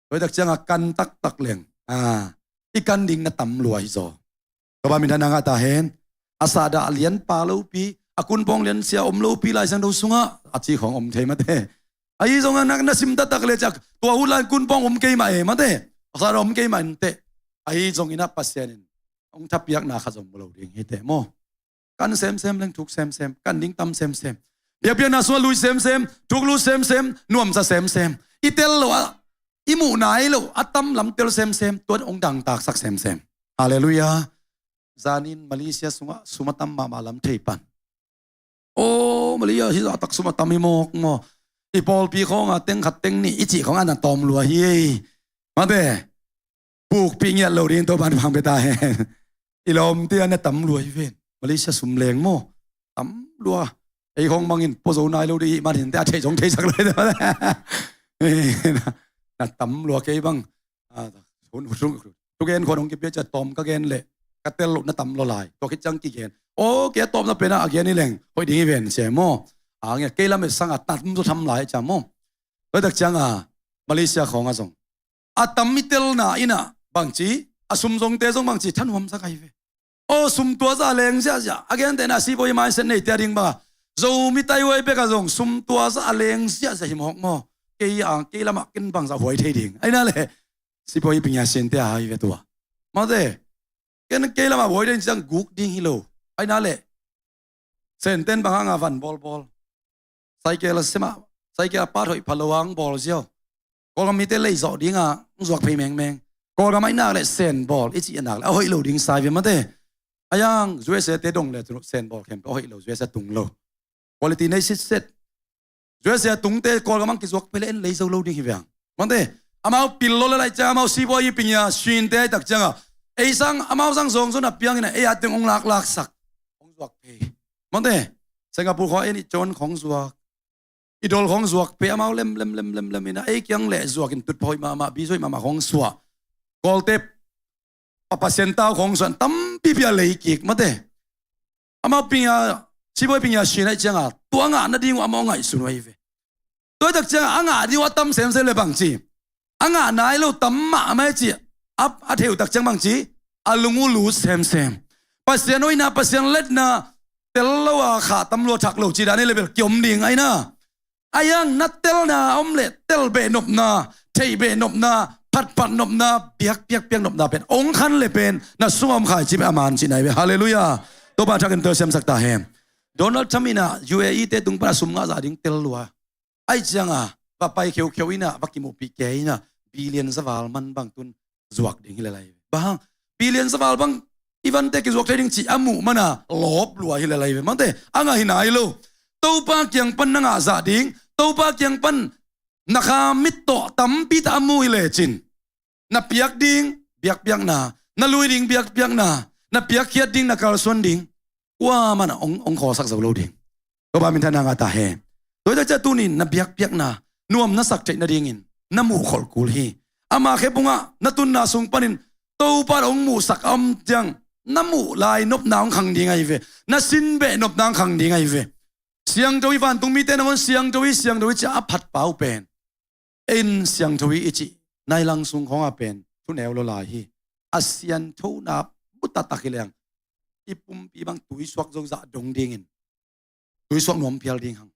Tua tak ciangah kan taktak leng, a, i kan ding na tam lua hi zaw. Topa min thang a ngah ta hen. A sahdah lianpa lopi, a kunpawng liansia om lopi Lai Siangtho sungah a ci khawng om thei mate. Ahi zongah na, na sim taktak le ciak tua hun lai kunpawng om kei mah e mate. A sahdah om kei mah inteh. Ahi zonginah Pasian in hong thapiakna khat zong mu lo ding hi teh maw? Kan semsem leng thuk semsem, kan ding tam semsem. Biakpiakna sungah lui semsem, thuk lut semsem, nuamsa semsem. I tel lo ah, i muh nai lo a tam lam tel semsem, tuan hong dangtaksak semsem. Halleluiah. Zanin Malaysia sungah sum a tam mahmah lam thei pan. Aw, Malaysia hi zahtak sum a tam hi mawk maw? I pawlpi khawngah teng khat teng nih i cih khawngah na tawm lua hi ei. Mate, pukpih ngiat lo ding Topa in thupha hong pia ta hen. I lawmte a na tam lua hi ven. Malaysia sum leng maw? Tam lua. Ei khawng bangin pua zo nai lo ding i hih man hinteh a theih zong theisak lai. Na, na tam lua kei bang. A, hun, hun, hun, hun. Thugen khawng hong kipia cia tawm ka gen leh ka tel loh na tam lua lai. Tua khit ciang kigen. Aw, kei a tawpna penah a gen hi leng hoih ding hi ven sia maw? A ngia kei lam et sangah tam zaw tham lai cia maw? Tua tak ciangah Malaysia khawngah zong a tam i telna inah bangci, a sum zongte zong bangci thanuamsak ahi ve. Aw, sum tuazah a leng ziahziah. A gentehna sipawi mindset neite a ding banga Zomi Taiwan bekah zong sum tuazah a leng ziahziah hi mawk maw? Kei a, kei lamah ken bangzah huai thei ding. Aina le sipawi pingia sinte a hi ve tua. Mate, ken kei lamah huai thei ding ciang guk ding hi lo. Aina le Senten bang hanga van bawlbawl. Saikel a semah, saikel a pat hoih pha lo a hong bawl ziau. Kawlgam mite leizawh dinga hong zuak phei mengmeng. Kawlgam a i nak leh Sen bawl i cih a nak leh a hoih lo ding sai ve mate. A yang U S A te dong le Sen bawl khempeuh a hoih lo, U S A tung lo. Quality nei sitset. U S A tungte Kawlgam ang kizuak phei le en lei zo lo ding hi ve ang. Mate, amau pil lo le lai ciang amau sipawi i pingia sinte ai tak cianga ei sang amau sang zong zon a piangin a ei a teng hong laklaksak, hong zuak phei. Mate, Singapore khua en i con khong zuak, i dol khong zuak phei, amau lem lem lem lem lem ina ei kiang le zuakin tutpha hoih mahmah, bi hoih mahmah khong suah. Kawlte Pa, Pasian tau khong suan tampi pia lei kik mate. Amau ping a, sibawi ping a sin aih cianga tua ngah nading uh amau ngaihsun uh ahi ve. Tua tak cianga a ngah ding uh a tam semsem le bangci, a ngah nai lo tam mahmah ci a, a theuh tak ciang bangci, a lung uh lut semsem. Pasian hoihna, Pasian letna tel lo a kha tam lua thak lo ci dan i le bel kiom ding aina. Aiang na telna om le tel beh nopna, theih beh nopna, phatphat nopna, biakpiak piak nopna pen ong khan le pen na sung om khai ci pen a man ci nai ve. Halleluiah. Topa thakin tel siamsak ta hen. Donald Trump ina U A E te tung pana sum ngah zah ding tel lua. Aih cianga va pai kheukheu ina va kimuhpih ke ina billion zaval man bang tun zuak ding hi le lai ve. Bang hang billion zaval bang i vante kizuak thei ding ci a muh mana lawp lua hi le lai ve. Mangte a ngah hi nai lo. Topa kiang pan na ngah zah ding, Topa kiang pan na kha mit tawh tampi ta a mu hi lecin na piak ding biakpiakna, na lui ding biakpiakna, na piakkhiat ding, na kalsuan ding kua mana ong, ong khawlsak zo lo ding. Topa minthanna ngah ta hen. Tua hi tak ciah tunin na biakpiakna nuam na sak theih nadingin na muh kholh kul hi. Ama khepungah na tunna sung panin Topa ong muhsak a om ciang na muh lai nopna ong khang ding ahi ve. Na sin beh nopna ong khang ding ahi ve. Siangtho i vantung mite nangawn siangtho i, siangtho i ciah a phatpa uh pen en siangtho i i cih nai lang sung khawngah pen thuneu lo lai hi. A sianthona butatak hi leng i pumpi bang tuisuak zozah dong dingin tuisuak nuam phial ding hang.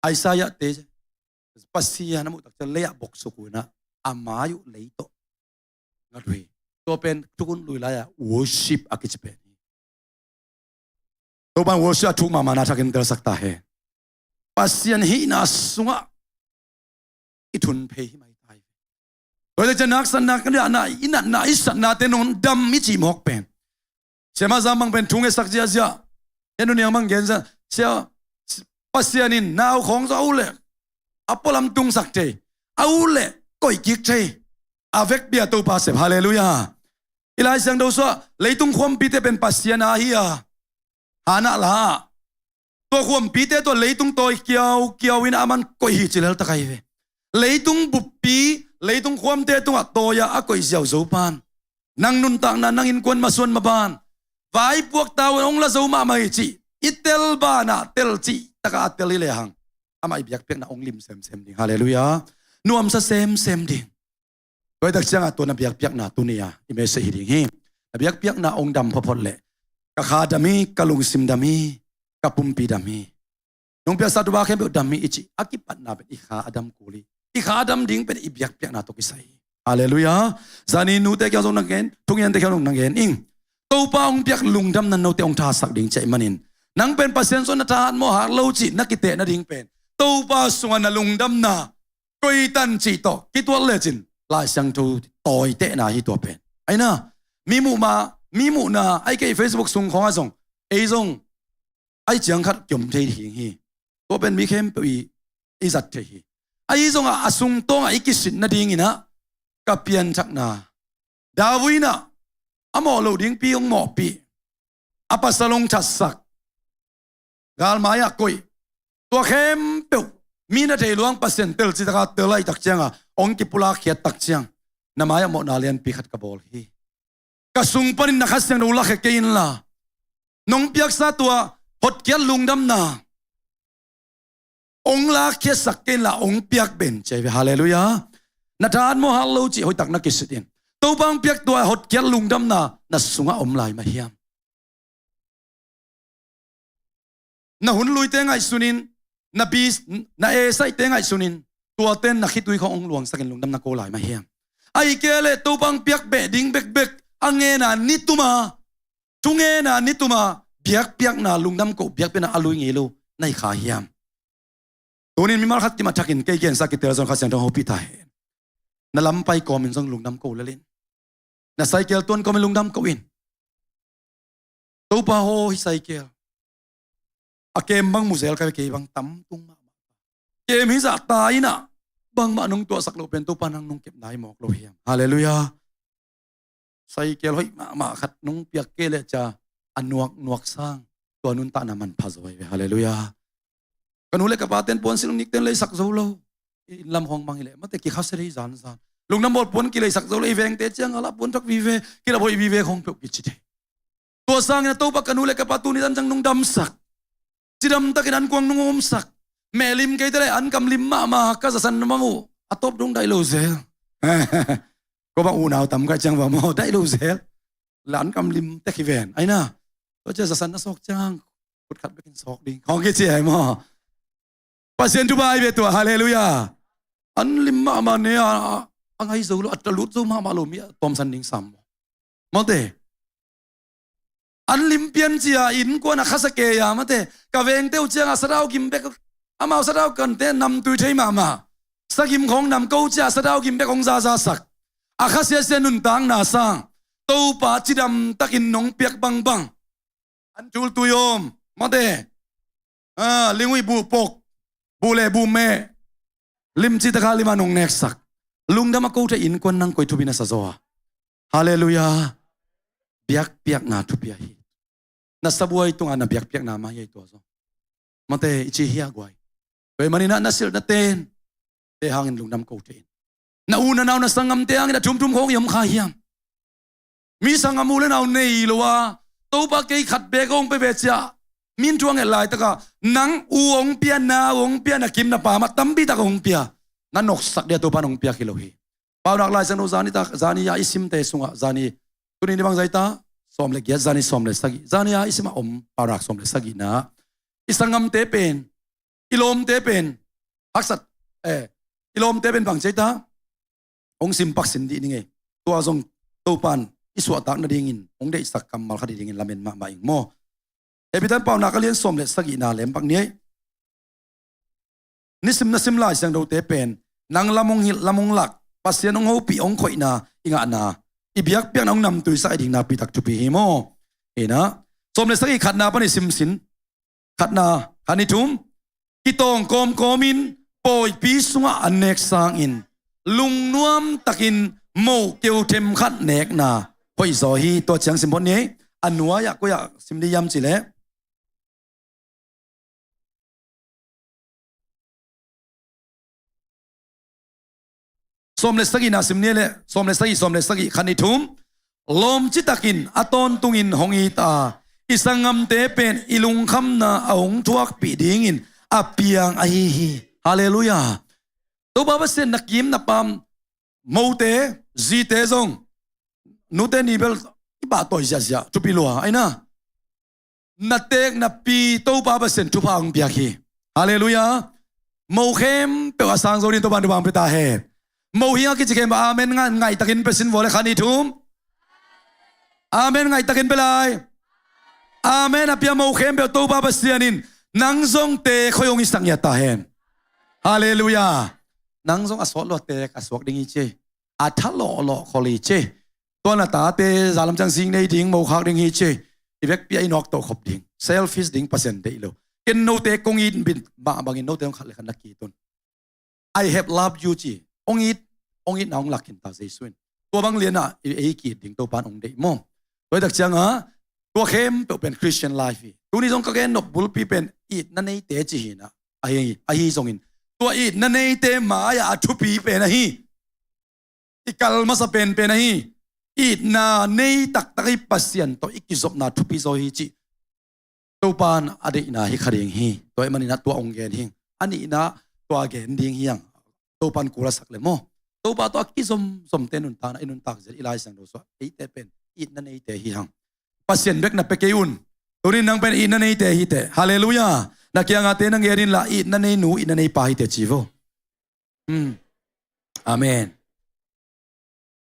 Isaiah te Pasian a muh tak ciang lei ah boksuk uh inah a mai uh lei tawh ngat uh hi. Tua pen thukun lui lai-ah worship a kici pen hi. Topan worship a thuk mahmahna thakin telsak ta hen. Pasian hihna sungah i thun phei hi mai ta hi. Tua hi tak ciang naksatna, i natna, i satnate nong dam i cih mawk pen Siama Zam bang pen thu ngetsak ziahziah. Henu Niang bang gen ziah. Sia Pasian in nau khawng zaw a uh leh a pualam tungsak thei, a uh leh koih kik thei. A vekpi-a Topa sep. Halleluiah. I Lai Siangtho sungah leitung khuampite pen Pasian a hi a, Hannah la-ah tua khuampite tua leitung tawi kiaukiau in a man koih hi ci leltak ahi ve. Leitung buppi, leitung khuamte tungah tawi-ah a koih ziauzo pan, nang nuntakna, nang innkuan masuan maban vaipuak tavuan hong la zo mahmah hi cih i tel banah tel cih takah a tel hi lehang amah i biakpiakna hong lim semsem ding. Halleluiah. Nuamsa semsem ding. Tua hi tak ciangah tua na biakpiakna tuni-a i message hi ding hi. Na biakpiakna hong dam photphot leh ka kha dam hi, ka lungsim dam hi, ka pumpi dam hi. Nong piaksa Topa khempeuh dam hi i cih a kipatna pen i kha a dam kul hi. I kha a dam ding pen i biakpiakna tawh kisai hi. Halleluiah. Zani nute kiang zong na gen, thungiante kiang zong na gen ing. Topa hong piak lungdamna note hong thahatsak ding ci ahih manin nang pen Pasian sungah na thahat maw hat lo cih na kiteh nading pen Topa sungah na lungdamna koitan cih tawh kituat lecin Lai Siangtho tawitehna hi tua pen. Aina, mi muh ma, mi muhna, ahih kei Facebook sung khawngah zong ei zong ahih ciang khat kiom thei ding hi. Tua pen mi khempeuh i, i zat thei hi. Ahi zongah a sungtawngah i kisit nadinginah ka pianthakna, David inah a mawh loh dingpi hong mawhpih, a pasal hong thatsak, galmai-ah koih, tua khempeuh mi na thei luang Pasian tel citaka tel ahih tak cianga hong kipulak khiat tak ciang na mai-ah mawhna lianpi khat ka bawl hi. Ka sung panin na Kha Siangtho lakhia kei inla, nong piaksa tua hotkhiat lungdamna hong lakkhiatsak kei inla hong piak ben ci ahi ve. Halleluiah. Na thahat maw hat lo cih hoihtak na kisit in. Topa hong piak tua hotkhiat lungdamna na sungah om lai mah hiam? Na hun luite ngaihsunin, na bis, na esaihte ngaihsunin, tuaten na khitui khawng hong luangsakin lungdam na ko lai mah hiam? Ahih kei leh Topa hong piak beh ding bekbek a ngena nituma, thungena nituma biakpiakna, lungdam koh biakpiakna a lui ngei lo na hi kha hiam? Tunin mimal khat kim a thakin kei gensa kitel zong Kha Siangtho hopih ta hen. Na lampai kawmin zong lungdam ko lelin, na saikel tuan kawmin lungdam ko in. Topa haw, hih saikel a kem bang muzel ka ve, kei bang tam tung mahmah. Kem hizah ta inah bangmah nong tuahsak loh pen Topa nang nong kepna hi mawk lo hiam? Halleluiah. Saikel hoih mahmah khat nong piak kei leh cia a nuaknuak sang tua nuntakna manpha zaw hi ve. Halleluiah. Ka nu le ka paten puansilh nikten leisak zo lo. Inn lam khawng bang hileh mate kikhasia hi zanzan. Lungdam bawl puan kileisak zo le i vengte ciang a lah puan thak vive, kilap hoih vive khong peuh kici thei. Tua sangin a Topa ka nu le ka pa tuni tan ciang nong damsak, cidamtakin an kuang nong umsak. Mehlim keite le an kam lim mahmah ka zasan na mang uh a tawp dong daih lo zel. Ko bang unau tam kai ciang va maw daih lo zel. La an kam lim tek hi ven aina. Tua cia zasan na sawk ciang khut khat bekin sawk ding khong kici ai maw. Pasian thupha ai ve tua, halleluiah. An lim mahmah ne a, a ngai zo lo, a talut zo mahmah lo mi a tawmsan ding sam maw. Mawte. An lim pian cia innkuan a khasa kei a mate. Ka vengte uh ciang a sadau gim bek, amau sadau kante namtui thei mahmah. Sagim khong nam ko cia a sadau gim bek hong zazasak. A khasiasia nuntakna sang Topa cidamtakin nong piak bangbang. An thultui om mate. Ah, lingui buh pok, buh le buh meh. Limci taka lima nong neksak. Lungdam a ko thei innkuan nang koi thupi na sa zaw a. Halleluiah. Biakpiakna thupi ahi. Na sabuai tunga na biakpiakna mah hi ai tua zaw. Mate i ci hi a guai. Tua i maninah na silh na ten te hangin lungdam ko thei in. Na u na nau na sanggamte hangin a thumthum khawng i om kha hiam? Mi sanggam u le nau nei lo a, Topa kei khat bek hong pe ve cia. Min thuang et laitaka nang u hong pia, na u hong pia, na kim na pam a tampitak hong pia. Na noksak dia Topa na hong piak hi lo hi. Paunak Lai Siangtho zani tak, zani a i simte sungah, zani tuni ni bang zaita, sawm le giat, zani sawm le sagih. Zani a i simah om paunak sawm le sagihna. I sanggamte pen, i lawmte pen, haksat, eh, i lawmte pen bang zaita, hong simpak sin dih ni ngei. Tua zong Topan i suahtak nadingin hong deihsak kammal khat hi dingin lamen mahmah ing maw. Hehpihna paunak a lian sawm le sagihna lempak ni ei. Nisim na sim Lai Siangthote pen nang lam hong hilh, lam hong lak, Pasian hong hopih, hong khoihna i ngahna, i biakpiakna hong namtuisak i ding nakpitak thupi hi maw. Hi na, sawm le sagih khatna pan i simsin. Khatna, khat ni thum. Kitawng kawmkawmin pawipi sungah an nek sangin lungnuam takin mo keu them khat nekna hoih zaw hi. Tua ciang sim phot ni ei. A nuai-ah koi-ah sim dih hiam cih leh sawm le sagihna sim ni ei leh, sawm le sagih, sawm le sagih, khat ni thum. Lawmcitakin a tawntungin hong it a, i sanggamte pen i lungkhamna a hong thuakpih dingin a piang ahi hi. Halleluiah. Topa Pasian na kim na pam, mote, zite zong, nute ni bel i pahtawi ziahziah thupi lua aina. Na teek napi Topa Pasian thupha hong piak hi. Halleluiah. Mo khempeuh a sang zo ding Topa thupha hong pia ta hen. Mo hi a kici khempeuh amen ngaihtakin pia sin vua le khat ni thum. Amen ngaihtakin pia lai. Amen a pia mo khempeuh Topa Pasian in nang zong teek hoih hong hisak ngiat ta hen. Halleluiah. Nang zong a sawt lua teek a suak ding hi ci. A tha lawhlawh khol hi ci. Tua na tate zalam ciang zing nei ding, mo khak ding hi ci. I vekpi a i nawk toh khop ding. Selfish ding, Pasian deih lo. Ken note kong it bit mah bangin note hong khat le khat na ki tun. I have loved you ci. Hong it, hong it na hong lak khin ta Jesu in. Tua bang lianah i, ei ki it ding Topan hong deih maw. Tua i tak cianga tua khempeuh pen Christian life hi. Tuni zong ka gen nop bulpi pen itna neite ci hi na. Ahi, ahi zongin tua itna neite mai-ah a thupi pen ahi. I kal masa penpen ahi. Itna nei taktak ahi Pasian tawh i kizopna thupi zaw hi cih Topan a deihna hi kha ding hi. Tua ahih manin ah tua hong gen hi. A nihna tua gen ding hi hang. Topan kul a sak le maw. Topa tawh a kizomzomte nuntakna i nuntak zel i Lai Siangtho sungah eite pen itna neite hi hang. Pasian bek na pia kei un. Tunin nang pen itna neite hi teh. Halleluiah. Na kiangahte na gen inla itna nei nu, itna nei pa hi teh ci vo. Hmm. Amen.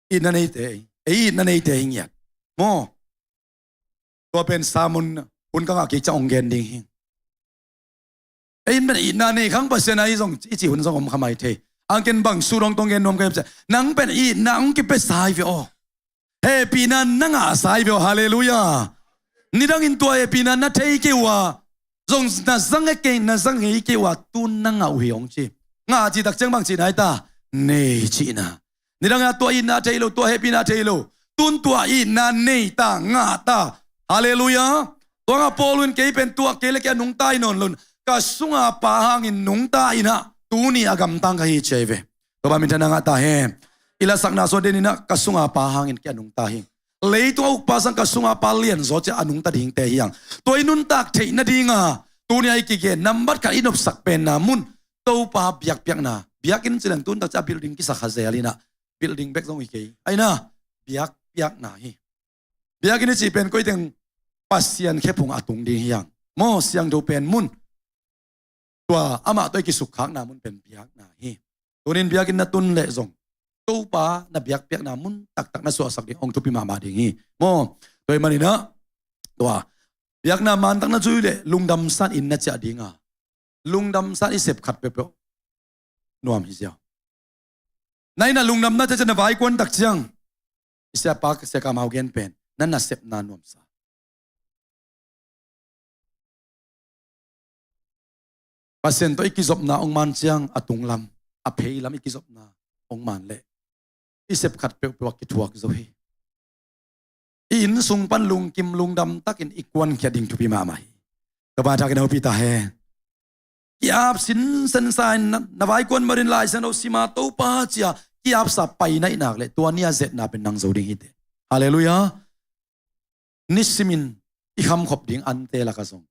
Itna neite, ei itna neite hi ngiat. Maw. Tua pen sermon hun ka ngah kik ciang hong gen ding hi. Ei in pen itna nei khang Pasian ahi zong i cih hun zong om kha mai thei. Ang ken bang su dong tong gen nuam ka hi. Nang pen itna hong kipia sa hi ve aw. Hehpihna na ngah sa hi ve aw. Halleluiah. Nidangin tua hehpihna na thei kei uh a, zong na zang e kei, na zang ngei kei uh a, tun na ngah uh hi hong ci. Ngah cih tak ciang bang cihna hi ta? Nei cihna. Nidang a tua itna thei lo, tua hehpihna thei lo. Tun tua itna nei ta, ngah ta. Halleluiah. Tua ngah Paul in kei pen tua kei le kei a nungta hi nawn lo in, ka sunga Pa hangin nungta in ah tuni a gamtang ka hi ci hi ve. Topa minthanna ngah ta hen. I lasakna sung a deninah ka sunga pa hangin ki a nungta hi. Leitung a ukpa sang ka sunga pa lianzaw ci a nungta dingte hi hang. Tua i nuntak theih nadinga tuni a i kigen nambat khat i nopsak penna mun Topa biakpiakna. Biakinn ci leng tun tak ci a building kisak kha zel inah building bek zong hi kei. Aina biakpiakna hi. Biakinn i cih pen koiteng Pasian khephung a tung ding hi hang. Maw siangtho pen mun. Tua amah tawh i kisukkhakna mun pen biakna hi. Tunin biakinn na tun leh zong Topa na biakpiakna mun taktak na suahsak ding hong thupi mahmah ding hi. Maw tua i maninah tua biakna mantak na zui leh lungdamsan inn na ciah dinga lungdamsan i sep khat peuhpeuh nuam hi ziau. Na innah lungdamna ciacian na vaikuan tak ciang i siapa siaka mau gen pen na nasepna nuamsa. Pasian tawh i kizopna ong man ciang a tunglam a pheilam i kizopna ong man leh i sep khat peuhpeuh a kithuak zo hi. I inn sung pan lungkim lungdam takin i kuankhia ding thupi mahmah hi. Topa thakin a hopi ta hen. Kiap sinsensa in na vaikuan marin Lai Siangtho sima Topa cia kiapsa pai naihnak le tua nia zetna pen nang zo ding hite. Halleluiah. Nisimin i khamkhop ding ante laka zong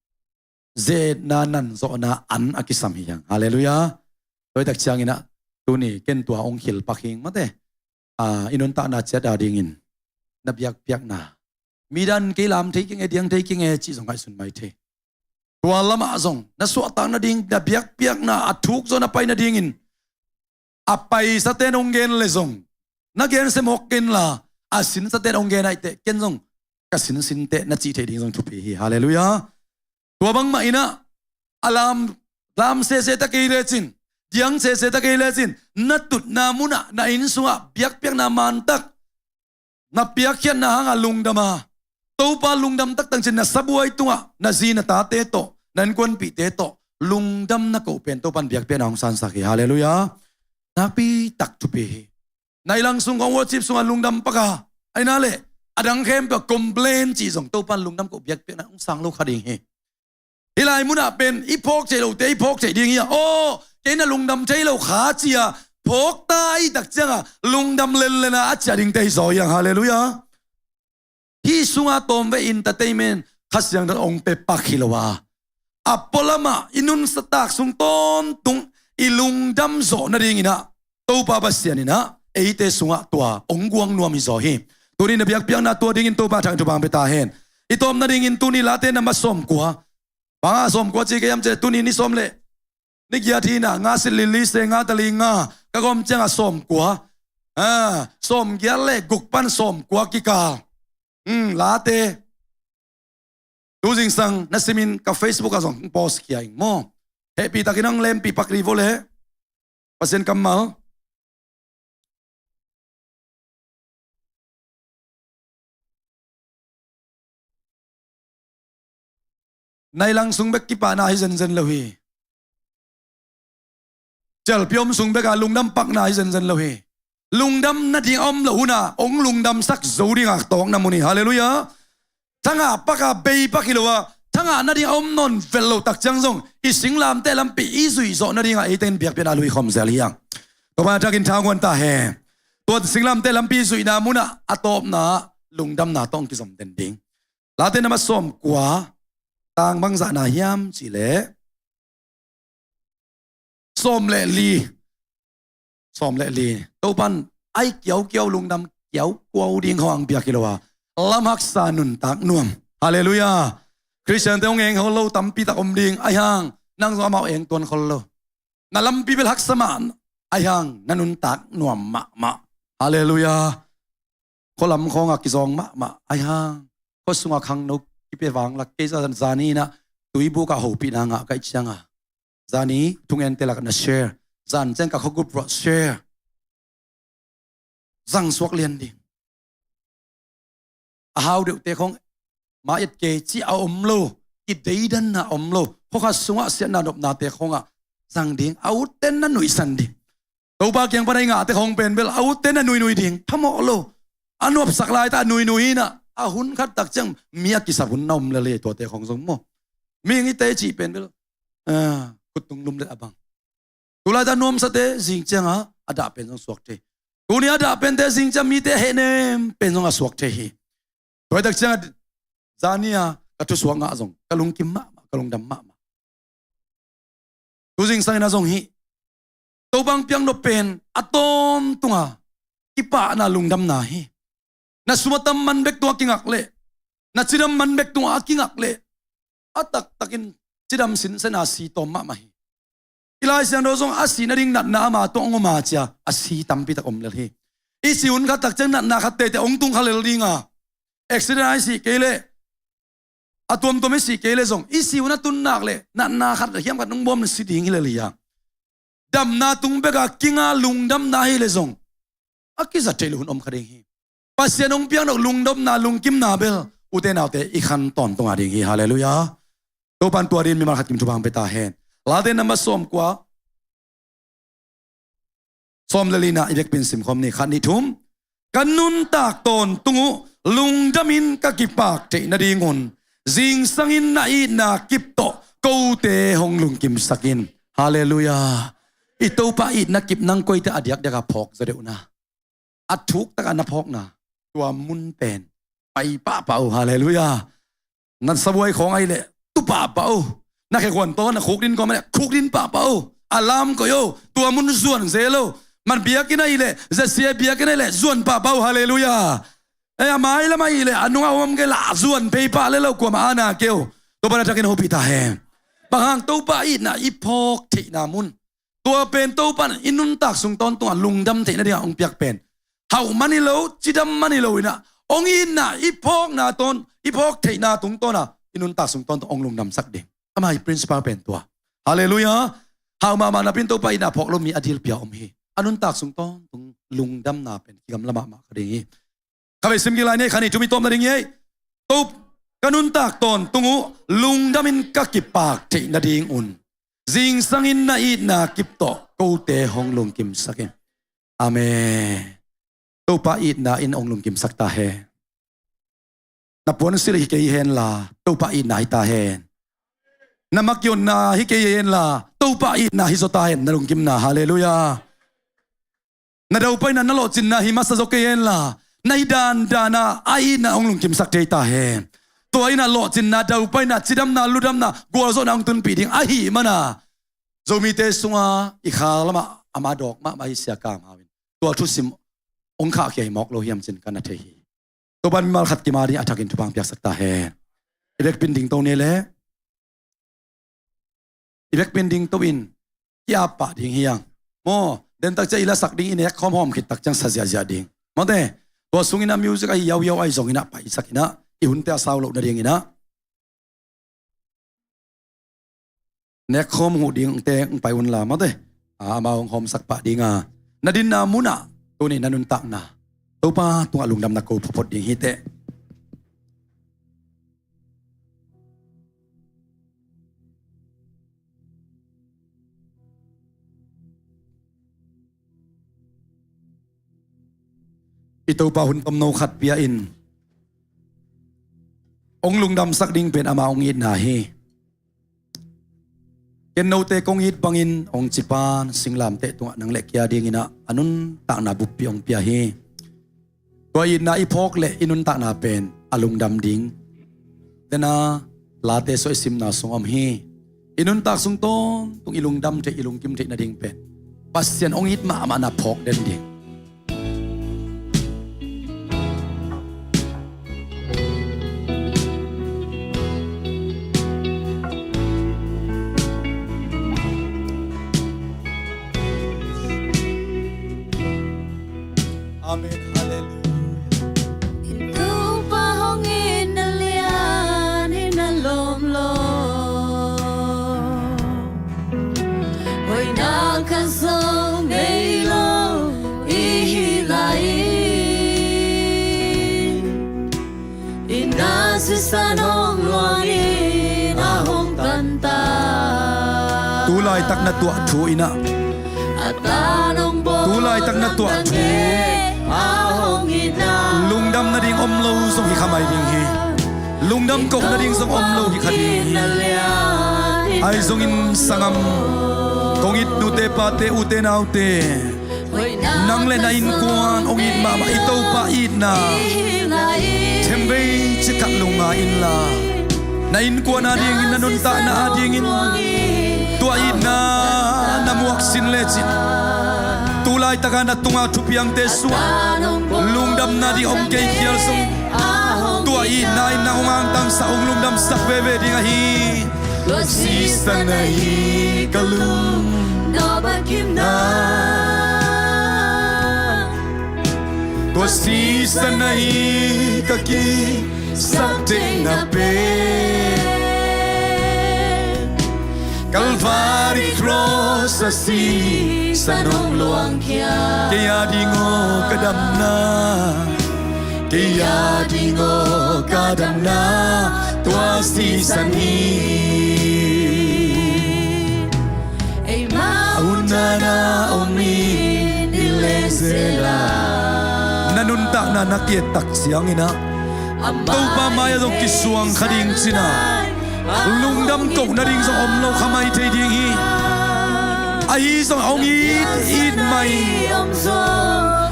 zetna nanzawhna an a kisam hi hang. Halleluiah. Toitak cianginah tuni ken tua hong khilpak hing mate. I nuntakna ciat a dingin na biakpiakna midan kei lam thei kinge diang thei kinge cih zong ngaihsun mai thei. Tua lamah zong na suahtak nading na biakpiakna a thuk zaw na pai nadingin a paisate na hong gen le zong na gen semawk kenla a sinsate na hong gen aihte ken zong ka sinsinte na cih theih ding zong thupi hi. Halleluiah. Tua bangmah inah a lam lam sese ta kei lecin diang sese ta kei lecin na tutna munah na inn sungah biakpiakna mantak na piakkhiatna hanga lungdama Topa lungdam taktang cin na sabuai tungah na zi na tate tawh na innkuanpihte tawh lungdam na koh pen Topan biakpiakna hong sansak hi. Halleluiah. Nakpi tak thupi hi. Nailang sung kong worship sungah lungdam paka aina le adang khempeuh complain cih zong Topan lungdam koh biakpiakna hong sang lo kha ding hi. Hih lai munah pen i phawk theih lote i phawk theih ding hi a aw kei na lungdam thei lo kha cia phawkta i tak cianga lungdam lenlena a ciah dingte hi zaw hiang. Halleluiah. Hih sunga tawmvei entertainment Kha Siangtho hong pepak hi lo a a pualamah i nunsatak sung tawntung i lungdam zawh nadinginah Topa Pasian inah eite sungah tua hong guang nuam hi zaw hi. Tuni na biakpiakna tua dingin Topa thang thupang pia ta hen. I tawm nadingin tuni Late na ma sawmkua. Banga sawmkua ci kei am ce tuni ni sawm le ni giat hinah nga sit lili se nga tali nga ka gawm cianga sawmkua. Sawmgiat le guk pan sawmkua kikal. Late tu zingsang na simin ka Facebook ah zong post khia ing maw. Hehpihtakin ang lempih pak ri vo le Pasian kammal. Nailang sung bek kipahna hi zenzen lo hi. Cialpi om sung beka lungdam pakna hi zenzen lo hi. Lungdam nading a om lo huna hong lungdamsak zo dinga tawkna mun hi. Halleluiah. Thangah paka bei pak hi lo a thangah nading a om nawn vel lo tak ciang zong i singlamteh lampi i zuih zawh nadinga eite in biakpiakna lui khawm zel hiang. Tua pana thakin thanghuan ta he. Tua singlamteh lampi zuihna munah a tawpna lungdamna tawh hong kizom den ding. Late na ma sawmkua tang bangzahna hiam cihleh sawm le li. Sawm le li. Topan ai kiaukiau lungdam kiaukuau ding hong biak hi lo a lam haksa nuntak nuam. Halleluiah. Khristiante hong eng hong lo tampi tak om ding aihang nang zong amau eng tuan khol lo. Na lampi bel haksa mah aihang na nuntak nuam mahmah. Halleluiah. Khualam khawngah kizawng mahmah aihang khuasungah khangno kipia vanglak kei zan zani inah tuibukah hopihna ngah kaih cianga zani thungente lakah na share. Zan ciang ka khuagrup ruah share. Zangsuak lian ding. A hau deuhte khawng ma et kei ci a om lo. Kideidanna a om lo. Khuakhat sungah siatna nopnate khawngah zang ding a utten na nuihsan ding. Topa kiang pana i ngahte khawng pen bel a utte na nuinui ding phamawh lo. A nuapsak laita a nuinui inah a hun khat tak ciang mi a kisap hun na om lele tuate khawng zong maw. Mihing i te cih pen bel khuttung lumlet a bang. Tulaita nuamsate zing cianga a dah pen zong suak thei. Tuni a dah pente zingciang mite hehnem pen zong a suak thei hi. Tua hi tak ciangah zani a ka thusuak ngah zong ka lungkim mahmah, ka lungdam mahmah. Tu zingsangin a zong hih Topa hong piaknop pen a tawntunga kipahna lungdamna hi. Na sum a tam man bek tungah kingak leh, na cidam man bek tungah a kingak leh, a taktakin cidam sinsena si tawm mahmah hi. I Lai Siangtho zong a si nading natna ama tawh hong om a cia a si tampitak om lel hi. I si hun khat tak ciang natna khat teitei hong tung kha lel dinga, accident a i si kei leh, a tuamtuam i si kei leh zong i si hun a tun nak leh natna khat hiam khat nung bawm na si ding hi lel hi a, damna tung beka kinga lungdamna hi leh zong a kizat theih loh hun om kha ding hi. Pasian hong piaknop lungdamna, lungkimna bel ute naute i khan tawntunga ding hi. Halleluiah. Topan tua dingin mimal khat kim thupha hong pia ta hen. Late number sawmkua, sawm le lina i vekpin simkhawm ni. Khat, nih, thum. Ka nuntak tawntung uh lungdamin ka kipak theih nadingun zingsangin na itna kip tawh kote hong lungkimsak in. Halleluiah. I Topa itna kip nang koite a diakdiaka phawk zaw deuhna, a thuktakah na phawkna, tua mun pen pai pahpah uh. Halleluiah. Na sabuai khawng ahih leh tu pahpah uh. Na khekhuan tawh na khukdin kawm ahih leh khukdin pahpah uh. A lam koih uh. Tua mun zuan zel uh. Man biakinn ahih leh, Z C A biakinn ahih leh zuan pahpah uh. Halleluiah. Ei, a mailam ahih leh a nungah om kei lah zuan pei pah lel uh, kuamah ana kei uh. Topa na takin hopih ta hen. Bang hang? Topa itna i phawk theihna mun. Tua pen Topa in i nuntak sung tawntungah lungdam theih nadingah hong piak pen hauh man hi lo, cidam man hi lo inah, hong itna i phawkna tawn, i phawk theihna tungtawna i nuntak sung tawntung hong lungdamsak ding. Ama i principle pen tua. Halleluiah. Hau mahmah napi-in Topa itna phawk lo mi a dilpia om hi. A nuntak sung tawntung lungdamna pen kigamla mahmah kha ding hi. Kha vei sim kik lai ni, kha nih, thum i tawpna ding hi ei. Topa, ka nuntak tawntung uh lungdamin ka kipak theih nadingun zingsangin na itna kip tawh kote hong lungkimsak in. Amen. Topa itna in hong lungkimsak ta hen. Na puansilh hi kei henla, Topa itna hi ta hen. Na makionna hi kei henla, Topa itna hi zaw ta hen, na lungkimna. Halleluiah. Na daupaina, na lawhcinna hi masa zaw kei henla, na hi dandana a itna hong lungkimsak thei ta hen. Tua inah lawhcinna, daupaina, cidamna, ludamna, gualzawhna hong tunpih ding ahih mana, Zomite sunga i khal lamah ama dawk mahmah hi Sia Kam Hau in tua thusim hong khahkhia hi mawk lo hiam cin ka na thei hi. Topan mimal khat kim a ding a thakin thupha hong piaksak ta hen. I vekpin dingto ni leh, i vekpin dingto in ki-ap pah ding hi hang. Maw, den tak ciang i lasak ding, i nek khawm hawm khit tak ciang sa ziahziah ding. Mawte, tua sungin a music ahi yauyau ahi zongin ah paisak inah, i hunte a sau loh nadingin ah. Nek khawm huh dingte hong pai unla, mawte, a, amau hong hawmsak pah dinga, na dinna munah tuni na nuntakna Topa tungah lungdamna ko photphot ding hi teh. I Topa hun tomno khat pia in hong lungdamsak ding pen ama hong itna hi. Ken note kong it bangin hong cipan singlamteh tungah nang le kei a dinginah a nuntakna buppi hong pia hi. Tua itna i phawk leh i nuntakna pen a lungdam ding. Dena Late sung i simna sung om hi. I nuntak sung tawntung i lungdam theih, i lungkim theih nading pen Pasian hong it mahmahna phawk den ding. Amen. Halleluiah. In Topa hong itna lian in a lawm lo, hoihna khat zong nei lo i hih lai-in, itna sisan hong luangin a hong tanta. Tu laitak na tuah thu inah, a tan hong bawl, tu laitak na tuah thu, a hong itna, lungdam nading om lo zong hi kha mai ding hi. Lungdam koh nading zong om lo hi kha ding hi. Ahi zongin sanggam, kong it nute pate, ute naute, hoihna Nang le na innkuan hong it mahmah i Topa itna themvei cikhat lungngai inla, na innkuan adingin, na nuntakna adingin tua itna na muak sin lecin, tu laitaka na tunga thupiangte suah lungdamna ding om kei phial zong, tua itna in nang hong angtangsak, hong lungdamsak veve ding ahi. Tua sisan ahi ka lungdam a kimna, tua sisan ahi ka kisaktheihna pen, Kalvari cross a sisan hong luangkhia. Kei ading aw ka damna, kei ading aw ka damna, tua sisan hi. Eima utna na om in i leh zela, na nuntakna na ki-et tak ciangin ah Topa mai-ah zong kisuang kha ding cina, lungdam koh nading zong om lo kha mai thei ding hi. Ahi zong hong it, it mai,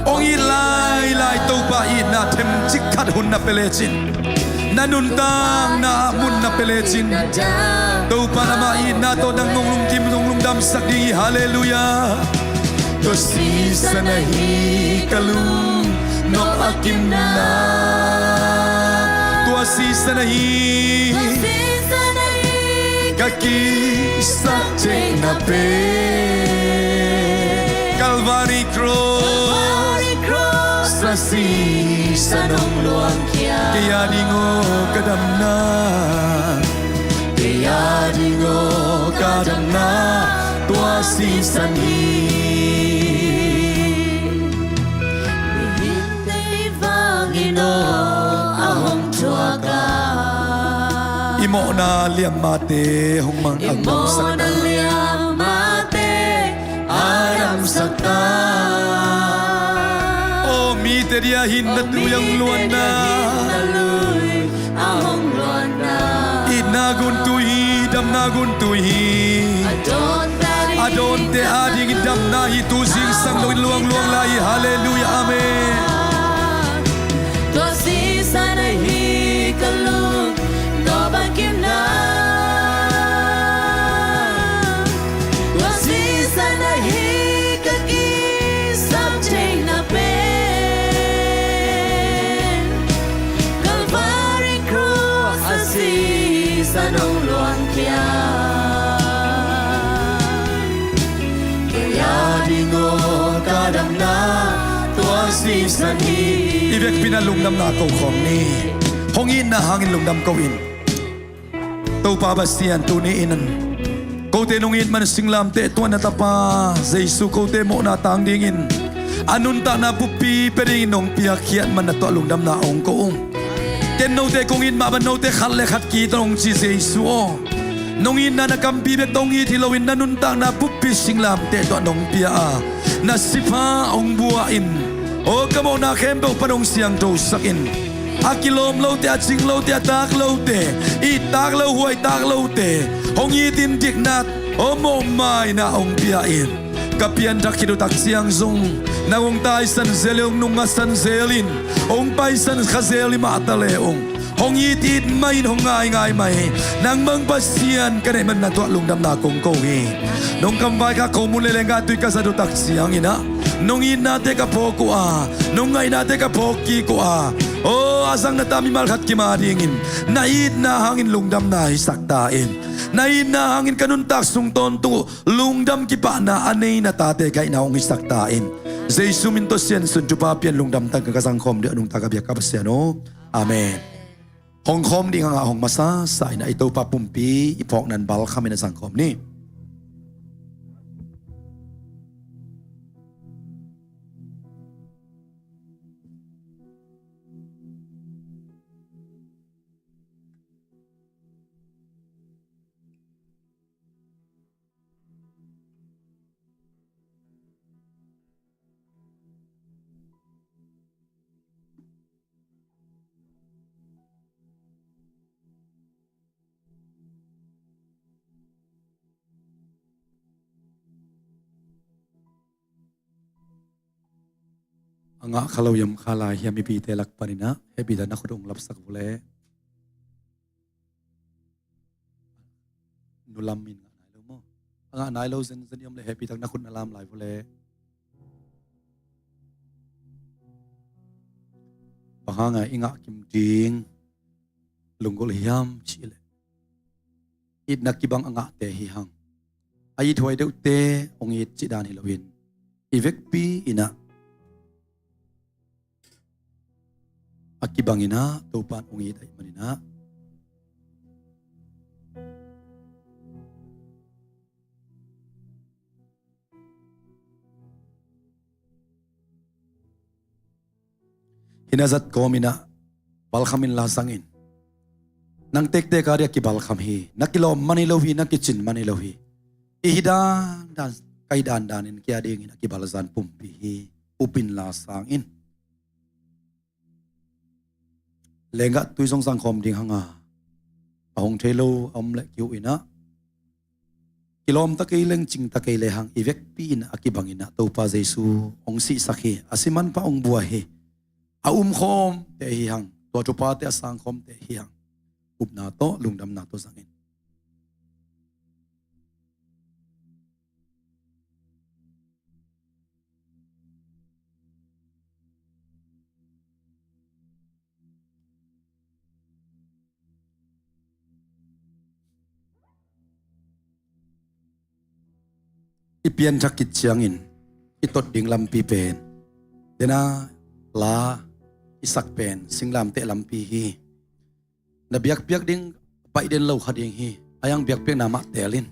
hong it lailai Topa itna themcik khat hun na pia lecin, na nuntakna ah mun na pia lecin, Topa in ama itna tawh nang hong lungkim, hong lungdamsak ding hi. Halleluiah. Tua sisan ahi ka lungnop a kimna, tua sisan ahi ka kisaktheihna pen, Kalvari cross a sisan hong luangkhia. Kei ading aw ka damna, kei ading aw ka damna, tua sisan hi. Mihingte i vangin aw a hong thuak a, i mawhna liammate hong mang, i mawhna liammate a damsak ta. Aw mite dia hin na lui hong luanna, itna guntui hi, damna guntui hi. A dawnte adingin damna hi, tu zingsang loin luangluang lai hi. Halleluiah, amen. Tua sisan ahi ka lungdam a kimna, tua sisan ahi ka kisaktheihna pen, Kalvari cross a sisan hong luangkhia. Kei ading aw ka damna, tua sisan hi. I vekpi-in ah lungdamna ko khawm ni. Hong itna hangin lungdam ko in. Topa Pasian, tuni-in kote nong it man singlamteh tuan na Tapa Jesu kote mawhna tang dingin a nuntakna buppi pia dingin nong piakkhiat man na tawh lungdamna hong ko ung. Ken note kong it mah bang, note khat le khat ki-it hong ci Jesu aw. Nong itna na kampi bek tawh hong it hi loin na nuntakna buppi singlamteh tawh nong pia a, na sipha hong bua in, aw ka mawhna khempeuh pan hong siangthosak in. A kilawm lote, a cing lote, a tak lote, i tak lo, huai tak lote hong it in, dikna, aw mawhmaina hong pia in. Ka pianthak khit uh tak ciang zong nang hong taisan zel in, hong nungngasan zel in, hong paisan kha zel hi mah ta le ung, hong it it mah in, hong ngaingai mah hi. Nangmah Pasian ka neih man na tuah lungdamna kong ko hi. Nong kamvai kha khomun le lenggah tui ka zat uh tak ciangin ah nong itnate ka phawk uh a, nong ngaihnate ka phawk kik uh a, aw a zang na ta mimal khat kim a dingin na itna hangin lungdamna hisak ta in. Na itna hangin ka nuntak sung tawntung uh lungdam kipahna a nei na tate ka hihna hong hisak ta in. Jesu min tawh siansun thupha pia in, lungdam tangka ka zangkhawm ding a nungta ka biak ka Pasian aw. Amen. Hong khawm ding hangah hong masasa in ah i Topa pumpi i phawkna in balkham in a zangkhawm ni. A ngah kha lo hiam, kha lai hiam, mipite lak panin ah hehpihtakna khut hong lapsak vua leh. Nulam in ngah nai lo maw? A ngah nai lo zenzen i om leh hehpihtakna khut na lam lai vua leh. Bang hang a i ngah kim ding lunggulh hiam cih leh, itna kibang a ngahte hi hang. A ithuai deuhte hong it cih dan hi loin, i vekpi in ah a kibangin ah Topa in hong it ahih manin ah, hih na zat kawmin ah balkham inla zang in. Nang tektek a ding a kibalkham hi. Na kilawm man hi lo hi, na kicin man hi lo hi. I hih dandan, ka hih dandan in kei a dingin a kibalzan pumpi hi. Up inla sang in. Lenggah tui zong zangkhawm ding hang a, a hong thei lo a om leh kihuh in ah, kilawm ta kei leng, cing ta kei lehang, i vekpi in a kibangin ah Topa Jesu hong sihsak hi. A si manpha hong buai hi. A umkhawmte hi hang, tua thuphate a sangkhawmte hi hang. Upna tawh, lungdamna tawh zang in. I pianthak khit ciangin i tot ding lampi pen, dena la i sak pen singlamteh lampi hi. Na biakpiak ding baih den lo kha ding hi. A hiang biakpiakna mah teel in.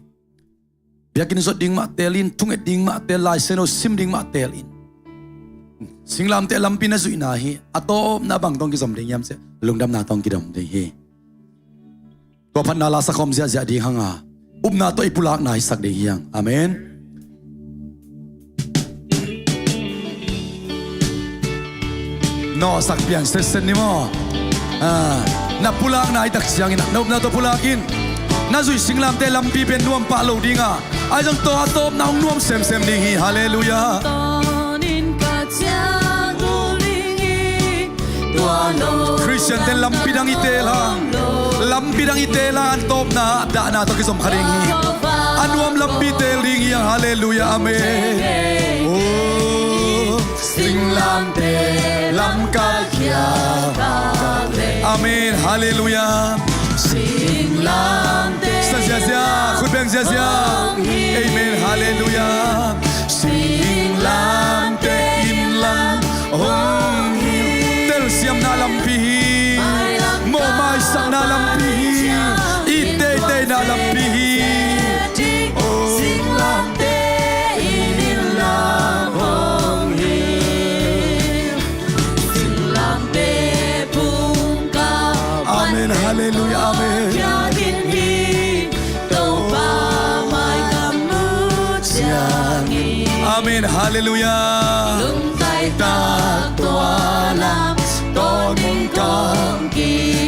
Biakinn zot ding mah teel in, thunget ding mah teel, Lai Siangtho sim ding mah teel in. Singlamteh lampi na zuihna hi. A tawpna bang tawh kizom ding hiam cih leh, lungdamna tawh kizom ding hi. Tua phatna la sakhawm ziahziah ding hang a, upna tawh i pulakna hisak ding hi hang. Amen. Nawhsak pian setset ni maw? Ah, na pulakna i tak ciangin ah, na upna tawh pulak in. Na zuih singlamteh lampi pen nuam pah lo ding a, ahi zong tua a tawpna hong nuam semsem ding hi. Halleluiah. Khristiante'n lampi dang i teel hang. Lampi dang i teel hang, a tawpna dahna tawh kizom kha ding hi. A nuam lampi teel ding hi hang. Halleluiah, amen. Oh, singlamteh lamkal khia. Amen, halleluiah. Singlamteh. Sa ziahziah, khut beng ziahziah. Amen, halleluiah. Singlamteh inn lam hong hi. Telsiamna lampi hi. Mawhmaisakna lampi hi. Itteiteina lampi hi. Oh. Singlamteh inn lam hong hi. Singlamteh phungkam. Amen, halleluiah, amen. Amen, halleluiah.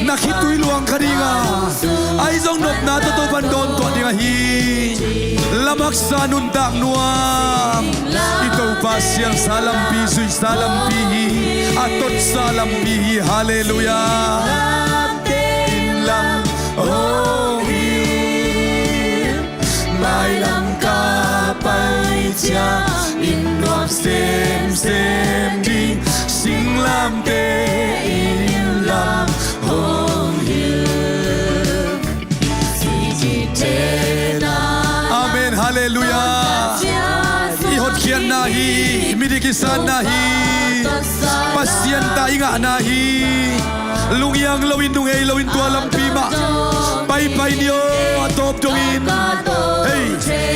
Na khitui luang kha ding a, ahi zong nopna tawh Topa'n dawn tuah ding ahi. Lamhaksa nuntak nuam, i Topa siangsa lampi, zuihsa lampi hi, a totsa lampi hi. Halleluiah. Inn lam hong hi. Mailam ka pai ciang inn nuam semsem ding, singlamteh inn lam hong hi. Amen, halleluiah. I hotkhiatna hi, midik i sanna hi, Pasian ta i ngahna hi. Lunghiang loin, nunghei loin tua lampi mah paipai ni aw, a tawp dongin. Hei,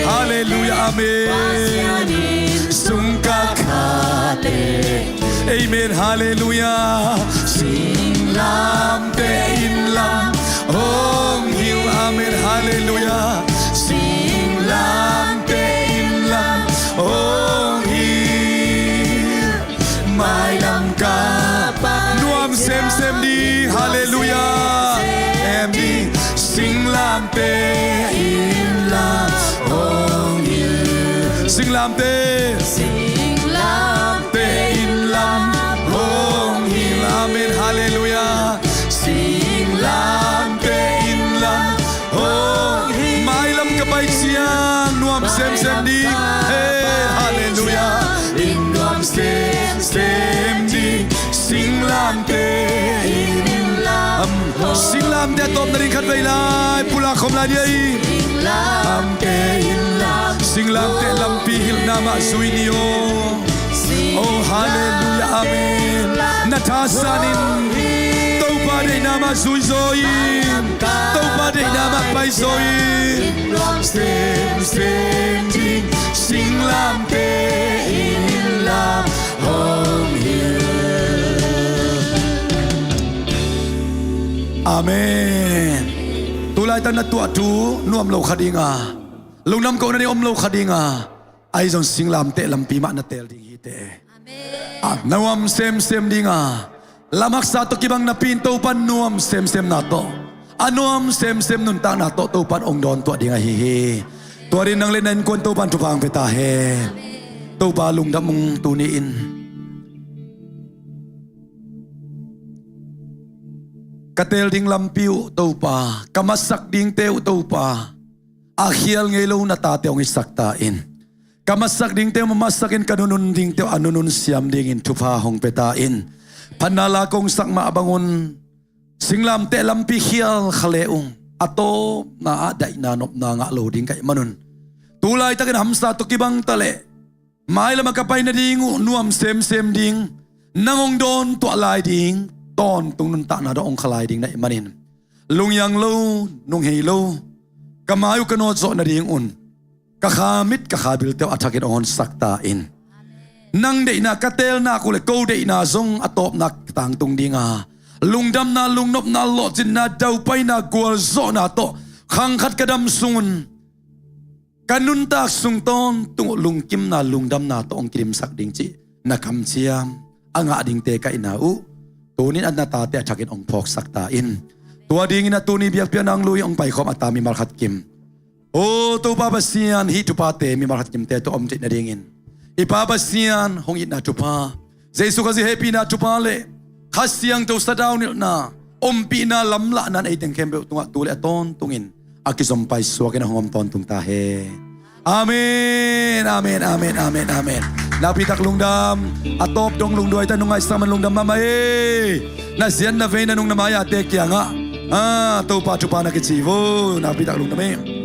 halleluiah, amen. Sungkak khat le. Amen, halleluiah. Singlamteh inn lam hong hi. Amen, halleluiah. Singlamteh inn lam hong hi. Mailam ka pai nuam semsem ding, halleluiah. Em ding, singlamteh inn lam hong hi. Singlamteh. Singlamteh inn lam Semsem ding. Hey, halleluiah. In nuam semsem ding. Singlamteh in lam. Singlamteh a tawpna ding khatvei lai pulak khawm lai ni ei. Singlamteh in lam. Singlamteh lampi hilhna mah zui ni aw. Oh, halleluiah, amen. Na thasanin Topa deihna mah zui zaw in, Topa deihna mah pai zaw in. Semsem ding singlamteh in lam hong hilh. Amen. Tulaitak na tuah thu nuam lo kha ding a, lungdam kohna ding om lo kha ding a, ahi zong singlamteh lampi mah na teel ding hi teh. Amen. A nuam semsem ding a, lamhaksa tawh kibang napi in Topa nuam semsemna tawh, a nuam semsem nuntakna tawh Topa in hong dawntuah ding ahi hi. Tua ding nang le na innkuan Topa in thupha hong pia ta hen. Amen. Topa lungdam ung tuni in. Ka teel ding lampi uh Topa, ka matsak dingte uh Topa, a khial ngei lo na tate hong hisak ta in. Ka matsak dingte uh mamasak in, ka nunun dingte uh a nunun siam dingin thupha hong pia ta in. Phatna la kong sak mah bangun singlamteh lampi khial kha le ung, a tawpna ah daihna nopna ngah lo ding ka hih manun, tu laitakin hamsa tawh kibang ta leh mailam ah ka pai nading uh nuam semsem ding, nang hong dawntuah lai ding, tawntung nuntakna tawh hong kha lai ding na hih manin, lunghiang lo, nunghei lo, ka mai uh ka nawt zawh nadingun ka kha mit ka kha bilte uh a thakin hong honsak ta in. Nang deihna ka teel nak uh le ko deihna zong a tawpna ka tangtung ding a, lungdamna, lungnopna, lawhcinna, daupaina, gualzawhna tawh khang khat ka dam sungun ka nuntak sung tawntung uh lungkimna, lungdamna tawh hong kidimsak ding cih na kamciam a ngah dingte ka hihna uh, tuni in a na tate a thakin hong phawksak ta in. Tua dingin a tuni biakpiakna hong lui hong paikhawm a ta mimal khat kim, aw Topa Pasian, hih thuphate mimal khat kimte tawh om theih nadingin i Pa Pasian hong itna thupha, Jesu Khazih hehpihna thupha le Kha Siangtho sadau nilhna, ompihna, lamlahna in ei teng khempeuh tungah tu le a tawntungin a kizom paisuakin a hong om tawntung ta hen. Amen, amen, amen, amen, amen. Nakpitak lungdam. A tawp dong lungduai ta, nung ngaihsak man lungdam mahmah e. Na ziat na vei na nung na mai-ate kiangah, ah, Topa thupha na kici vo. Nakpitak lungdam e.